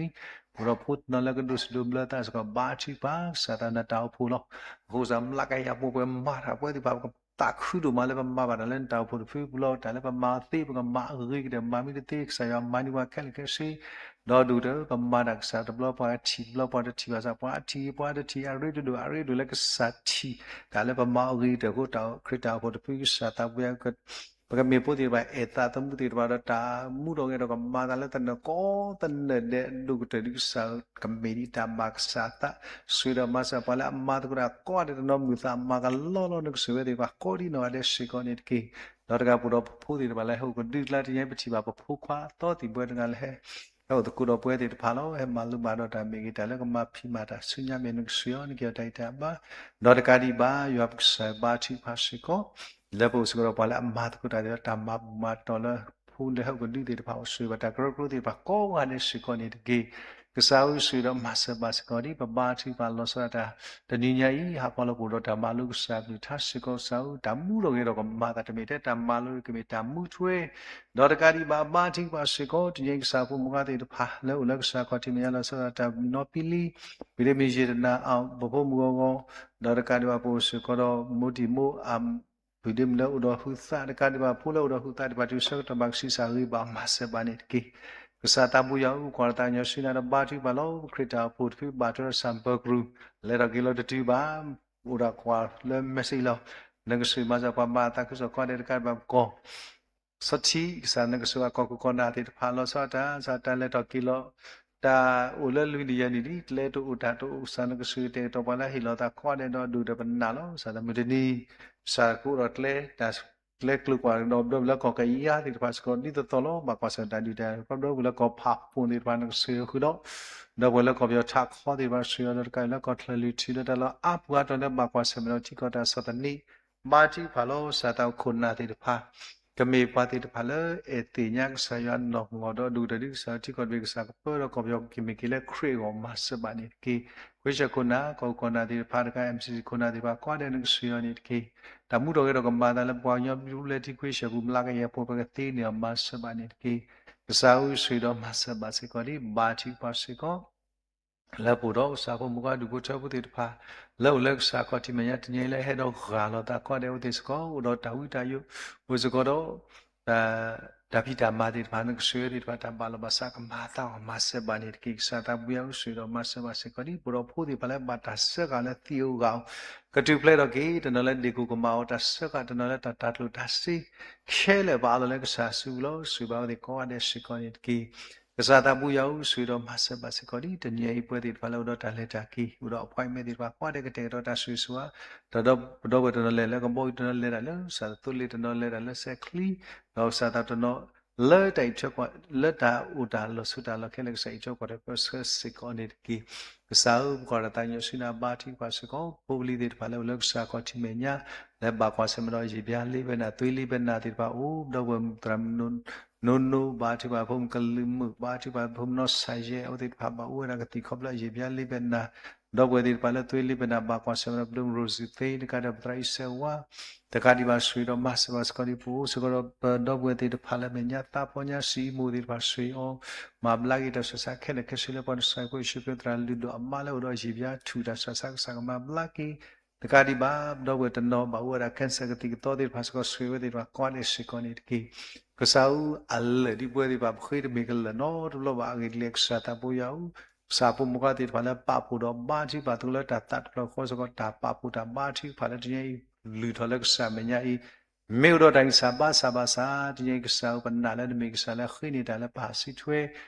ပအိၣ်ဒီးဖိတနီၤလၢကဒိးစံးဒိးဘျၢသးစ့ၢ်ကီး ဘါထုကဖၣ် ကစၢ်သးနၤတၢ်အိၣ်ဖှိၣ်လီၤ. အဃိကစၢ်မျးကယၤပှဲၤပှဲၤမၤတၢ်ပဝဲသ့ၣ်တဖၣ် ပကသးခုဒိၣ်မးလၢပမၤဘၣ်တၢ်လၢနတၢ်အိၣ်ဖှိၣ်တဖုပူၤလီၤ. တၢ်လၢပမၤအီၤသ့ ပကမၤအဂ့ၤကတၢၢ် မၤမ့ၢ်တသ့ ကစၢ်ယွၤမၤန့ၢ်ပှၤခဲလၢာ်ခဲဆ့ ဒီးဒိၣ်ကတၢၢ် ပမၤတၢ်ကစၢ်တဘျီပှၤကထံၣ် တဘျီပှၤတထံၣ်ဘၣ်ဆၣ် ပှၤအထံၣ် ပှၤတထံၣ် အရ့တဒိၣ် အရ့ဒိၣ်လၢကစၢ်ထံၣ် တၢ်လၢပမၤအီၤဂ့ၤကတၢၢ်အဃိ တၢ်ခရံာ်တၢ်အိၣ်ဖှိၣ်တဖုကစၢ်သးပှဲၤ ပကမ့ၢ်ဖိသ့ၣ်တဖၣ် အဲၣ်သးသမူသ့ၣ်တဖၣ်ဒီး တၢ်မူထီၣ်ဂဲၤထီၣ်ကမၤသးလၢသနၢၣ်ကိးသနၢၣ်ဒဲး ဒိၣ်ကတၢၢ်ဒ်ကစၢ် ကမ့ၢ်ဒ်တၢ်ဘၣ်ကစၢ်အသး ဆိၣ်ဒီးမၤစၢၤပှၤလၢအမၤသကိးတၢ်ကိးဂၤဒဲးတနီၤ မုာ်သးမၤကလီလီၤ နကဆိၣ်ဝဲသ့ၣ်တဖၣ် ကိးဒံနီၢ်ဂၤဒဲးစ့ၢ်ကီးန့ၣ်တက့ၢ်. ဒီးတကးပအိၣ်ဒီးပဖိသ့ၣ်တဖၣ်လၢဟဲအိၣ်ကဒုကျါ တနံၤညါအံၤ ပထံၣ်ဘၣ်ပဖိခွါအသီသံၣ်ဘိတဂၤလၢဟဲ ဟဲအိၣ်သကိးဒီးပဝဲသ့ၣ်တဖၣ်လီၤ. ဟဲမၤလိဘၣ်ဒီးတၢ်မ့ၢ်ဂ့ၤ တၢ်လၢကမၤဖံးမၤတၢ်ဆူညါမ့ၢ် နကဆိၣ်အီၤ နကဟ့ၣ်အီၤတၢ်ဂံၢ်တၢ်ဘါ ဒီးတကးဒံးဘၣ် ယွၤပကစၢ်ဘါထုကဖၣ်စ့ၢ်ကီး လၢပအိၣ်စ့ၢ်ကီးဒီးပှၤလၢအမၤသကိးတၢ်ဒီး တၢ်မၤဘူၣ်မၤတီၢ်လၢဖိလၢဟဲအိၣ်ကဒုသ့ၣ်တဖၣ် အိၣ်ဆိၣ်ဂ့ၤဘၣ်တၢ်ကရၢကရိသ့ၣ်တဖၣ်ကိးဂၤဒဲးစ့ၢ်ကီးန့ၣ်တက့ၢ်. ကစၢ်ဧၢ ဆိၣ်ဒီးမၤစၢၤဘၣ်စ့ၢ်ကီးဒ် ပဘါထုကဖၣ်လီၤဆီဒၣ်တၢ် တနံၤညါအံၤ ဟးဖီလၢပအိၣ်ဒီးတၢ်မၤလိကစၢ်အကလုၢ်ကထါစ့ၢ်ကီး ကစၢ်ဧၢ တၢ်မူထီၣ်ဂဲၤထီၣ်ကမၤသး တမ့ၢ်ထဲတၢ်မၤလိ ကမ့ၢ်တၢ်မူထွဲ ဒီးတကးဒံးဘၣ် ဘါထုကဖၣ်စ့ၢ်ကီး တနံၤညါအံၤကစၢ်ဖိမုၣ်ခွါသ့ၣ်တဖၣ် လၢအိၣ်လၢကစၢ်ခီၣ်ထံးမဲာ်ညါလီၤဆီဒၣ်တၢ်နီပံလံ ပှၤဒ့မုၣ်ယံာ်တနၤအ ပဖိမုၣ်ဂီၢ်ဂီၢ် ဒီးတကးဒံးဘၣ် ပအိၣ်စ့ၢ်ကီးဒီးမိၢ်တံၢ်မိၢ်အ ပှၤဒ့မုၣ်လၢအိၣ်ဒီးဟုးသး တကးဒံးဘၣ် ဖိလၢအိၣ်ဒီးဟုးသးသ့ၣ်တဖၣ် တုၤဆၢကတီၢ်ဘၣ်ကဆံးစၢ်ဂ့ၤဘၣ်မၤစၢၤဘၣ်န့ၣ်တက့ၢ်. ကစၢ်သးဘိယွၤဧၢ ကွၢ်လီၤသးကညီၤဆူနၤဒီးဘါထုကဖၣ်လီၤ. ပခရံာ်တၢ်အိၣ်ဖှိၣ်တဖုဘၣ်ထွဲဒီးစၢ်ပၢၤကရူၢ် လဲၤထီၣ်က့ၤလီၤတတုၤဘၣ် အိၣ်ဒီးကွၢ်လၢ message လီၤ. နကဆိၣ်မၤစၢၤပှၤမၤသးခုကစီၣ်ကိးဂၤဒဲးတကးဒံးဘၣ်ပကီၢ် ဆီထံ ကစၢ်နကဆိၣ်ဂ့ၤကီၢ်ခိၣ်ကီၢ်နၢ်သ့ၣ်တဖၣ်လီၤဆီဒၣ်တၢ် စၢ်တၢ်လဲၤထီၣ်က့ၤလီၤ တၢ်အိၣ်လၢလွံၢ်နံၣ်ယဲၢ်နံၣ်ဒ် ကျဲတအိၣ်တၢ်တအိၣ် ကစၢ်နကဆိၣ်ဂ့ၤကတဲာ်ကတီၤပှၤလၢဟ့ၣ်လီၤသးကိးဂၤဒဲးဒီးဒိၣ်ဒီးပနာ်လီၤ. ကစၢ်သးမုၢ်တနံၤ ကစၢ်ကအိၣ်ဒီးကျဲ တၢ်ကျဲကျိၤကွၢ်ဒီးဘျၢပှၤလၢကီၢ်ကယါသ့ၣ်တဖၣ်စ့ၢ်ကီး ဒ်သိးသိးလီၤ ဘၣ်ကွၢ်ဆၢၣ်တၢ်ဒုးတၢ်ယၤ ခီဖျိပှၤလၢကီၢ်ဖးပိၣ်သ့ၣ်တဖၣ်နကဆိၣ်ဂ့ၤဃုာ်ဒီး ဒီးပှၤလၢကီၢ်ပယီၤထးခီသ့ၣ်တဖၣ်ဆိၣ်ဂ့ၤဒီး တကးလၢကီၢ်ချၢလွံၢ်ထံးဒီးတၢ်လီၢ်အါပူၤအါတီၤလၢဘၣ်ကွၢ်ဆၢၣ်မဲာ်ဒီးထံကီၢ်တၢ်ဆီၣ်သနံး ဘါထုကဖၣ်လီၤ. ကစၢ်သးအိၣ်ခိၣ်နၢ်သ့ၣ်တဖၣ် ကမ့ၢ်ပှၤသ့ၣ်တဖၣ်လၢအဲၣ်သ့ၣ်ညါကစၢ်ယွၤနီၢ်ကီၢ်ဒီး ဒိၣ်ကတၢၢ်ဒ်ကစၢ်ထံကီၢ်တဘ့ၣ်ကစၢ်ကပၢဒီးကီၢ်ပယီၤကမ့ၢ်က့ၤလၢခရံာ်အဂီၢ်မၤစၢၤဘၣ်န့ၣ်တက့ၢ်. ခွ့ဆၢၣ်ခိၣ်နၢ် ကီၢ်ခိၣ်ကီၢ်နၢ်သ့ၣ်တဖၣ်တခါ MCC ခိၣ်နၢ်သ့ၣ်တဖၣ်ကိးဂၤဒဲးနကဆိၣ်ဂ့ၤအီၤန့ၣ်တက့ၢ်. တၢ်မူထီၣ်ဂဲၤထီၣ်ကမၤသးလၢပှၤကညီပူၤလၢထံခွ့ဆၢၣ်ပူၤ မျးကယၤပှဲၤပှဲၤကသ့န့ၢ်အီၤမၤစၢၤဘၣ်န့ၣ်တက့ၢ်. ကစၢ်ဧၢ ဆိၣ်ဂ့ၤဒီးမၤစၢၤဘၣ်စ့ၢ်ကီးဒ် ဘါထုကဖၣ်စ့ၢ်ကီး လၢပအိၣ်ဒီးကစၢ်ဖိမုၣ်ခွါဒူၣ်ဖိထၢဖိသ့ၣ်တဖၣ် လၢအိၣ်လၢကစၢ်ခီၣ်ထံးမဲာ်ညါတနံၤအံၤလၢဟဲဒီးဂၢ်လီၤသးကိးဂၤဒဲးအဝဲသ့ၣ်စ့ၢ်ကီး အိၣ်ဒီးတၢ်ဝံတၢ်ယိး အိၣ်စ့ၢ်ကီးဒီး တၢ် တၢ်ဖံးတၢ်မၤသ့ၣ်တဖၣ် နကဆိၣ်ဂ့ၤဝဲသ့ၣ်တဖၣ် တၢ်ဘၣ်လီၤဘၣ်စးကမၤအသးအီၤ မၤစၢၤဘၣ်န့ၣ်တက့ၢ်. ကစၢ်သးပူၤယၤဧၢ ဆိၣ်ဂ့ၤဒီးမၤစၢၤဘၣ်စ့ၢ်ကီး ဒ်ပှၤဒီဖိသ့ၣ်တဖၣ်လၢဘၣ်တၢ်စၢဃာ်လၢသံအဂၤအီၤ ကတုၤဖျဲးထီၣ်က့ၤ တနီၤလၢဒ့ၣ်ကိၣ်ကမၣ်အီၤ တၢ်စၢဃာ် တနီၤလၢတၢ်တၢ်ကျိၣ်တၢ်စ့ ခဲလၢာ်ပအးလီၤလၢကစၢ်စုပူၤလီၤ. ဆိၣ်ဂ့ၤဘၣ်အဝဲသ့ၣ်ကိးဂၤဒဲးစ့ၢ်ကီးန့ၣ်တက့ၢ်. ကစၢ်သးပူၤယၤဧၢ ဆိၣ်ဂ့ၤဒီးမၤစၢၤဘၣ်စ့ၢ်ကီး ဒ်တနံၤအံၤပဝဲသ့ၣ်တဖၣ်လၢအိၣ်ဒီးတၢ်လဲၤတၢ်က့ၤ အိၣ်ဒီး appointment သ့ၣ်တဖၣ် ကိးဂၤဒဲးကတဲာ်ကတီၤတၢ်ဆိၣ်ဂ့ၤဆိၣ်ဝါ ဒီးပဒီပုၢ်ဝဲၢ်တနီၤလဲၤလၢကဘီယူၤ တနီၤလဲၤတၢ်လၢကစၢ်သိလ့ၣ် တနီၤလဲၤတၢ်လၢစဲးချံ ဒီးကစၢ်သးတနီၤ လၢတၢ်အံးထွဲကွၢ် လၢတၢ်အိၣ်တၢ်လီၤဆိးတၢ်လီၤခဲလၢာ် ကစၢ်အံးထွဲကွၢ်ထွဲပၢဆှၢစ့ၢ်ကီးန့ၣ်တက့ၢ်. ကစၢ်ဧၢ ပကွၢ်တၢ်သးကညီၤဆူနၤ ဘါထုကဖၣ်စ့ၢ်ကီး ဖိပလံၤသ့ၣ်တဖၣ်လၢအိၣ်လၢကစၢ်ခီၣ်ထံးမဲာ်ညါ လၢဘၣ်ကွၢ်ဆၢၣ်မဲာ်ဒီးယံာ်ဘျါလ့ပနၢ် သွ့လံပနၢ်သ့ၣ်တဖၣ်အိၣ် ဒီပုၢ်ဝဲၢ်သရၣ်မုၣ် နိနိ ဘါထုကဖၣ်ဖိမုၣ်ကလုာ်မုၣ် ဘါထုကဖၣ်ဖိမုၣ်နီၢ်ဆၣ်ယဲၢ် အဝဲသ့ၣ်တဖၣ် ဘၣ်အိၣ်ဝဲဒၣ်ကသံၣ်ခီဖျိယံာ်ဘျါလ့ပနၢ် ဒီပုၢ်ဝဲၢ်သ့ၣ်တဖၣ်လၢသွ့လံပနၢ် ဘၣ်ကွၢ်ဆၢၣ်မဲာ်ဒီးပဒိၣ်မုၣ်ရိစံသ့ တကးဒီးပသရၣ်အံၤစဲဝါ တကးဒံးဘၣ် ဆိၣ်ဂ့ၤဒီးမၤစၢၤဘၣ်စ့ၢ်ကီး ဒ်ပအိၣ်စ့ၢ်ကီးဒီးပဒီပုၢ်ဝဲၢ်သ့ၣ်တဖၣ်လၢအမဲာ်ညါ သးပီညါ စံးအံမူးသ့ၣ်တဖၣ် ဆိၣ်ဂ့ၤအီၤ မၤဘျါက့ၤတၢ်ဆူးတၢ်ဆါခဲလၢာ်ခဲဆ့လၢပှၤနစၢ်ဖိယ့ၣ်ၡူးခရံာ်သရၣ်လုၢ်ဒိၣ်အမါလၢအိၣ်ဒီးယံာ်ဘျါထူၣ်တၢ်ဆူးတၢ်ဆါ ကစၢ်ကမၤဘျါက့ၤ တကးဒံးဘၣ် ပဒီပုၢ်ဝဲၢ်တနီၤဘၣ်အိၣ်ဝဲဒၣ် cancer ကသံၣ်ကသီသ့ၣ်တဖၣ်စ့ၢ်ကီး ဆိၣ်ဂ့ၤဝဲသ့ၣ်တဖၣ်ကိးဂၤဒဲးစ့ၢ်ကီးန့ၣ်တက့ၢ်. ကစၢ်ဧၢ အလၢာ်ဒ်ပဝဲသ့ၣ်တဖၣ် ပဃ့တမ့ၢ်ကလၢာ်နီတဘျီဘၣ်အဂ့ၢ်ဒ်လဲၣ် ကစၢ်သးပူၤယၤဧၢ, ကစၢ်ဖိမုၣ်ဖိခွါသ့ၣ်တဖၣ်လၢပာ်ဖှိၣ်ဒီးဘါထုကဖၣ်သကိးလၢတၢ်သးတဖျၢၣ်ဃီစ့ၢ်ကီး တၢ်ပာ်ဖှိၣ်တၢ်ဘါထုကဖၣ်လၢတနံၤအံၤ လုၢ်ထီၣ်လၢကစၢ်မဲာ်ညါအံၤ မ့ၢ်အိၣ်ဒီးတၢ်ဂံၢ်စၢ်ဘါစၢ်ဘၣ်ဆၣ် တနံၤအံၤ ကစၢ်ဧၢ ပနာ်လၢနမ့ၢ်ကစၢ်လၢအဃ့န့ၢ်တၢ်လၢပဟးဆံထွဲ,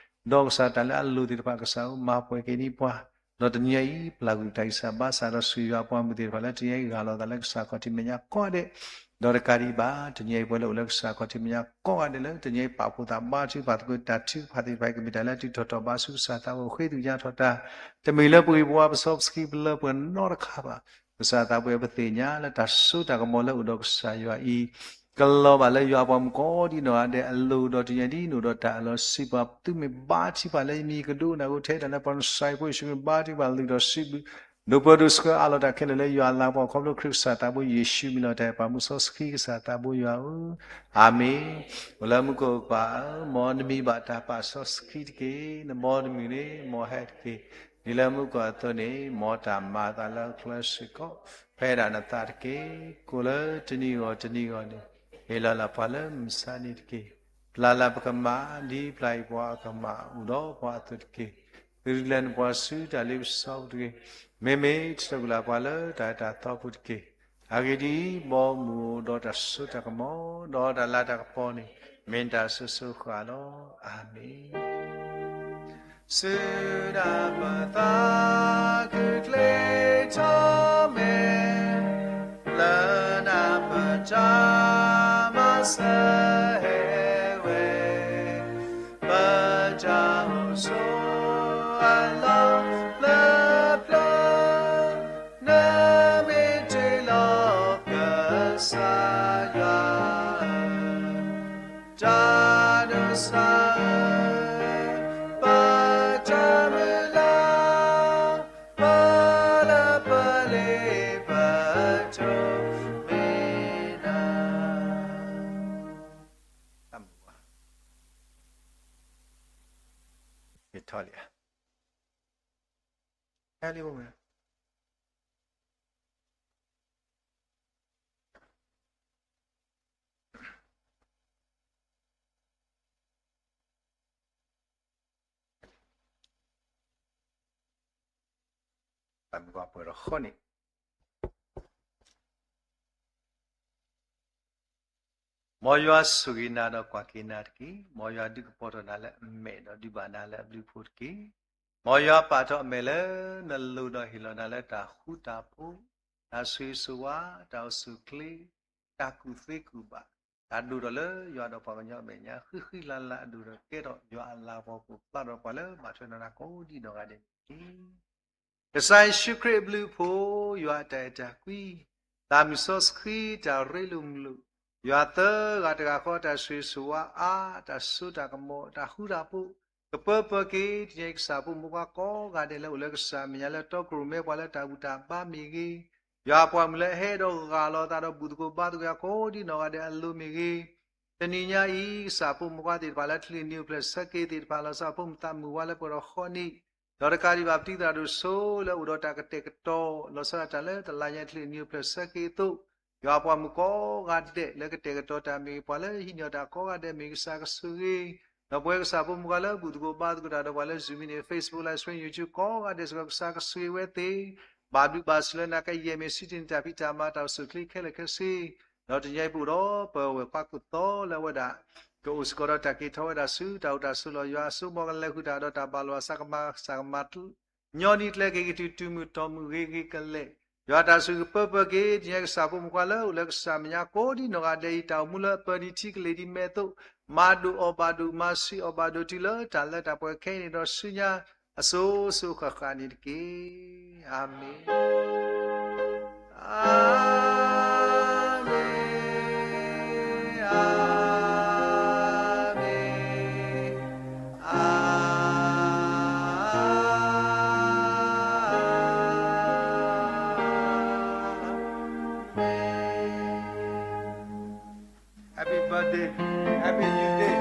ဒီးကစၢ်တၢ်လၢအလိၤသ့ၣ်တဖၣ် ကစၢ်ဧၢ မၤပှဲၤက့ၤန့ၢ်ပှၤ, ဒီးတနံၤအံၤ ပျၢ်ကွံာ်တၢ်ဂံၢ်စၢ်ဘါစၢ်ဒီး ဆိၣ်ဂ့ၤယွၤပှၤမုၢ်သ့ၣ်တဖၣ်လၢတနံၤအံၤ ဂၢ်လီၤသးလၢကစၢ်ခီၣ်ထံးမဲာ်ညါကိးဂၤဒဲး, ဒီးတကးဒံးဘၣ် တနံၤအံၤပှၤလၢအိၣ်လၢကစၢ်ခီၣ်ထံးမဲာ်ညါကိးဂၤဒဲးလၢ တနံၤအံၤပာ်ဖှိၣ်သးဘါထုကဖၣ်သကိးတၢ်ထုကဖၣ်သ့ၣ်တဖၣ် ကမ့ၢ်တၢ်လၢအတံၤထီၣ်တီၢ်ဘၣ်ဆူကစၢ်သးဘိ ဃ့ထုကဖၣ်တၢ်, တမ့ၢ်လၢပဂ့ၤပဝါ ပစီပစခံ ပလၢပှဲၤနီတခါဘၣ်. ကစၢ်သးပှဲၤ ပသ့ၣ်ညါလၢတၢ်စိတၢ်ကမီၤလၢအိၣ်ဒီးကစၢ်ယွၤအံၤ ကလီၤဘၣ်လၢယွၤအပှၤမုၣ်ကိးဒံနီၢ်ဂၤဒဲးအလိၤဒီး တနံၤအံၤဒ်နအိၣ်ဒီးတၢ်အၢၣ်လီၤစံးပှၤ သုမ့ၢ်ဘါထုကဖၣ်လၢယမံၤကဒိကနၣ် ကအိၣ်ထဲတၢ်လၢပှၤနစၢ်ဖိယ့ၣ်ၡူးခရံာ်ဘါထုကဖၣ်လုၢ်ထီၣ်စံးဘျုး ဒိၣ်ပၢဒိၣ်ဆှၢအးလီၤတၢ်ခဲလၢာ်လၢယွၤအလၤကပီၤ ခီဖျိခရံာ်ကစၢ်သးဘိယ့ၣ်ၡူးမံၤလီၤတၢ်အံၤ ပှၤမူစီဆှံကစၢ်သးဘိယွၤဧၢ, အၤမ့ၣ်. အိၣ်လၢမူခိၣ်ကပၤဧၢ, မ်နမံၤဘၣ်တၢ်ပာ်စီဆှံတက့ၢ်. နမ်နမံၤန့ၣ် မ်ဟဲတက့ၢ်. ဒ်လၢမူခိၣ်အသိးန့ၣ် မ်တၢ်မၤအသးလၢဟီၣ်ခိၣ်ချၢစ့ၢ်ကီး ဖဲဒၣ်နသးတက့ၢ်. ကိၣ်လၢတနံၤဂီၢ်တနံၤဂီၢ်န့ၣ် ဟ့ၣ်လီၤလၢပှၤလၢမုၢ်ဆါနံၤတက့ၢ်. ပျၢ်လၢပကမၣ် ဒ်ပျၢ်အံၤပှၤအကမၣ် အိၣ်ဒီးပှၤအသိးတက့ၢ်. သုးလဲနပှၤဆူတၢ်လ့ပစီပူၤတဂ့ၤ. မ့မ့ၢ်တထီၣ်ကလာ်ပှၤလၢတၢ်အၢတၢ်သီပူၤတက့ၢ်. အဂ့ၢ်ဒ်အံၤ, ဘီမုၢ်အိၣ်ဒီးတၢ်စိတၢ်ကမီၤ ဒီးတၢ်လၤတၢ်ကပီၤန့ၣ် မ့ၢ်တၢ်စိၤစိၤဃၣ်ဃၣ်လီၤ. အၤမ့ၣ်. စုနၢ်ပၢၢ်သးခုချ့ထီၣ်မဲာ် လၢနၢ်ပၢၢ်တၢ်မၤစၢၤဟဲ ဝဲ ပတၢ်အိၣ်ဆိးအလီၢ်လၢပျၢၤ နမ့ၢ်တ့လီၤကစၢ်ယွၤဧၢ, တၢ်ဒိးစၢ်ဧၢ, ပတၢ်မုၢ်လၢ် ပလၢပလ့ပတိၢ်မ့ၢ်နၤ တၢ်မုၢ်ဝါ ကထီၣ်လံဧါ, ဟဲလံ တၢ်မုၢ်ဝါပှဲၤဒီးဃီန့ၣ် မ်ယွၤဆိၣ်ဂ့ၤနၤဒီးကွၢ်က့ၤနၤတက့ၢ်. မ်ယွၤဒုးကပီၤထီၣ်နၤလၢအမဲာ်ဒီးဒုးဘၣ်နၤလၢအဘျုးအဖှိၣ်တက့ၢ်. မ်ယွၤပာ်ထီၣ်အမဲာ်လၢနလိၤဒီးဟ့ၣ်လီၤနၤလၢတၢ်ဃူတၢ်ဖိး, တၢ်ဆိၣ်ဂ့ၤဆိၣ်ဝါ, တၢ်အိၣ်ဆူၣ်အိၣ်ချ့, တၢ်ကူၣ်သ့ကူၣ်ဘၣ်, တၢ်ဒိၣ်ထီၣ်လၢယွၤဒီးပှၤကညီအမဲာ်ညါ ဃံဃံလၤလၤအဒိၣ်ဒီးကဲထီၣ် ယွၤအလၤကပီၤကအိၣ်ဖျါဒီးပှၤလၢ ဘၣ်ထွဲနၤကိးဒံနီၢ်ဂၤဒဲးန့ၣ်တက့ၢ်. ကစၢ်ယ့ၣ်ၡူးခရံာ်အဘျုးအဖှိၣ်, ယွၤအတၢ်အဲၣ်တၢ်ကွံ, သးမုၢ်စီဆှံတၢ်ရ့လိာ်မုာ်လိာ်, ယွၤသၢဂၤတဂၤဃီ တၢ်ဆိၣ်ဂ့ၤဆိၣ်ဝါအါ, တၢ်စိတၢ်ကမီၤ, တၢ်ဃူတၢ်ဖိး, ကပၢပၢက့ၤ တနံၤအံၤကစၢ်ဖိမုၣ်ဖိခွါကိးဂၤဒဲးလၢအိၣ်လၢကစၢ်အမဲာ်ညါလၢတီကရိၣ်မဲ ပှၤလၢတၢ်ဘူၣ်တၢ်ဘါမ့ၢ်ဂ့ၤ, ယွၤအပှၤမုၣ်လၢအဟဲဒီးဂၢ်လီၤသးဒီးဘူၣ်သကိးဘါသကိးယၤကိးဒံနီၢ်ဂၤဒဲးအလိၤမ့ၢ်ဂ့ၤ, တနံၤညါအံၤ ကစၢ်ဖိမုၣ်ဖိခွါသ့ၣ်တဖၣ်လၢချံးနံၣ်အိၣ်ဖျဲၣ်ဆၢက့ၤသ့ၣ်တဖၣ် လီၤဆီဖိမုၣ်သးမုၢ်ဝါလၢပှဲၤဒီးဃီနံၣ်, ဒီးတကးဒံးဘၣ်ပတံၤသရၣ်ဒိၣ်စိလၢအိၣ်ဒီးတၢ်ကတဲာ်ကတီၤ လီၤဆီဒၣ်တၢ်လၢတလါညါချံးနံၣ်အိၣ်ဖျဲၣ်ဆၢက့ၤအသိး, ယွၤပှၤမုၣ်ကိးဂၤဒဲးလၢကတဲာ်ကတီၤတၢ်မ့ၢ်ဂ့ၤ, ပှၤလၢဟံးန့ၢ်တၢ်ကိးဂၤဒဲးမ့ၢ်ဂ့ၤ, ကစၢ်ကဆိၣ်ဂ့ၤ, ဒီးပဝဲကစၢ်ဖိမုၣ်ဂၤလၢဘူၣ်သကိးဘါသကိးတၢ်ဒီးပှၤလၢ Zoom မ့ၢ်န့ၣ် Facebook Live Stream YouTube ကိးဂၤဒဲးစ့ၢ်ကီး ကစၢ်ကဆိၣ်ဂ့ၤဝဲသ့ၣ်, ဘၣ်ဘျုးဘၣ်ဆိၣ်လၢနကယဲၢ်မ့ၢ်စံးတ့ၢ်န့ၢ်တၢ်ဖံးတၢ်မၤတၢ်အိၣ်ဆူၣ်အိၣ်ချ့ခဲလၢာ်ခဲဆ့, ဒီးတနံၤအံၤပအိၣ်ဒီးပဝဲၢ်ခွါခိၣ်သီလၢအဝဲဒၣ် ကအိၣ်စ့ၢ်ကီးဒီးတၢ်က့ၤထီၣ်ဝဲဒၣ်ဆူတၢ်အိၣ်တၢ်ဆိးလီၢ်, ယွၤအစိကမီၤကလဲၤဃုာ်တၢ်ဒီးတၢ်ဘၣ်လီၤအသးကမၤ ကစၢ်ကမၤ ညီနုၢ်ကျဲက့ၤကတုၤတုၤမုၢ်ထီၣ်မုၢ်ဂ့ၤဂ့ၤကလဲာ်, ယွၤတၢ်ဆိၣ်ဂ့ၤကပၢပၢက့ၤ တနံၤအံၤကစၢ်ဖိမုၣ်ခွါလၢအိၣ်လၢကစၢ်မဲာ်ညါကိးဒ်နီၢ်ဂၤဒဲးအံၤ တၢ်အိၣ်မူလၢအပၢၤဒံးထံကလ့ၢ်ဒံးမဲာ်အသိး, မၤဒိၣ်အီၣ်ဘၣ်ဒိၣ် မၤဆံးအီၣ်ဘၣ်ဒိၣ်တုၤလၢတၢ်လၢတၢ်ပှဲၤခဲအံၤန့ၣ်ဒီးဆူညါ အစိၤစိၤဃၣ်ဃၣ်န့ၣ်တက့ၢ်. အၤမ့ၣ်, အၤမ့ၣ်, အၤမ့ၣ်, အၤမ့ၣ်. Happy birthday, Happy New Day.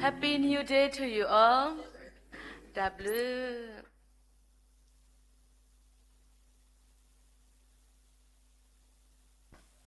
Happy New Day to you all. တၢ်ဘျုး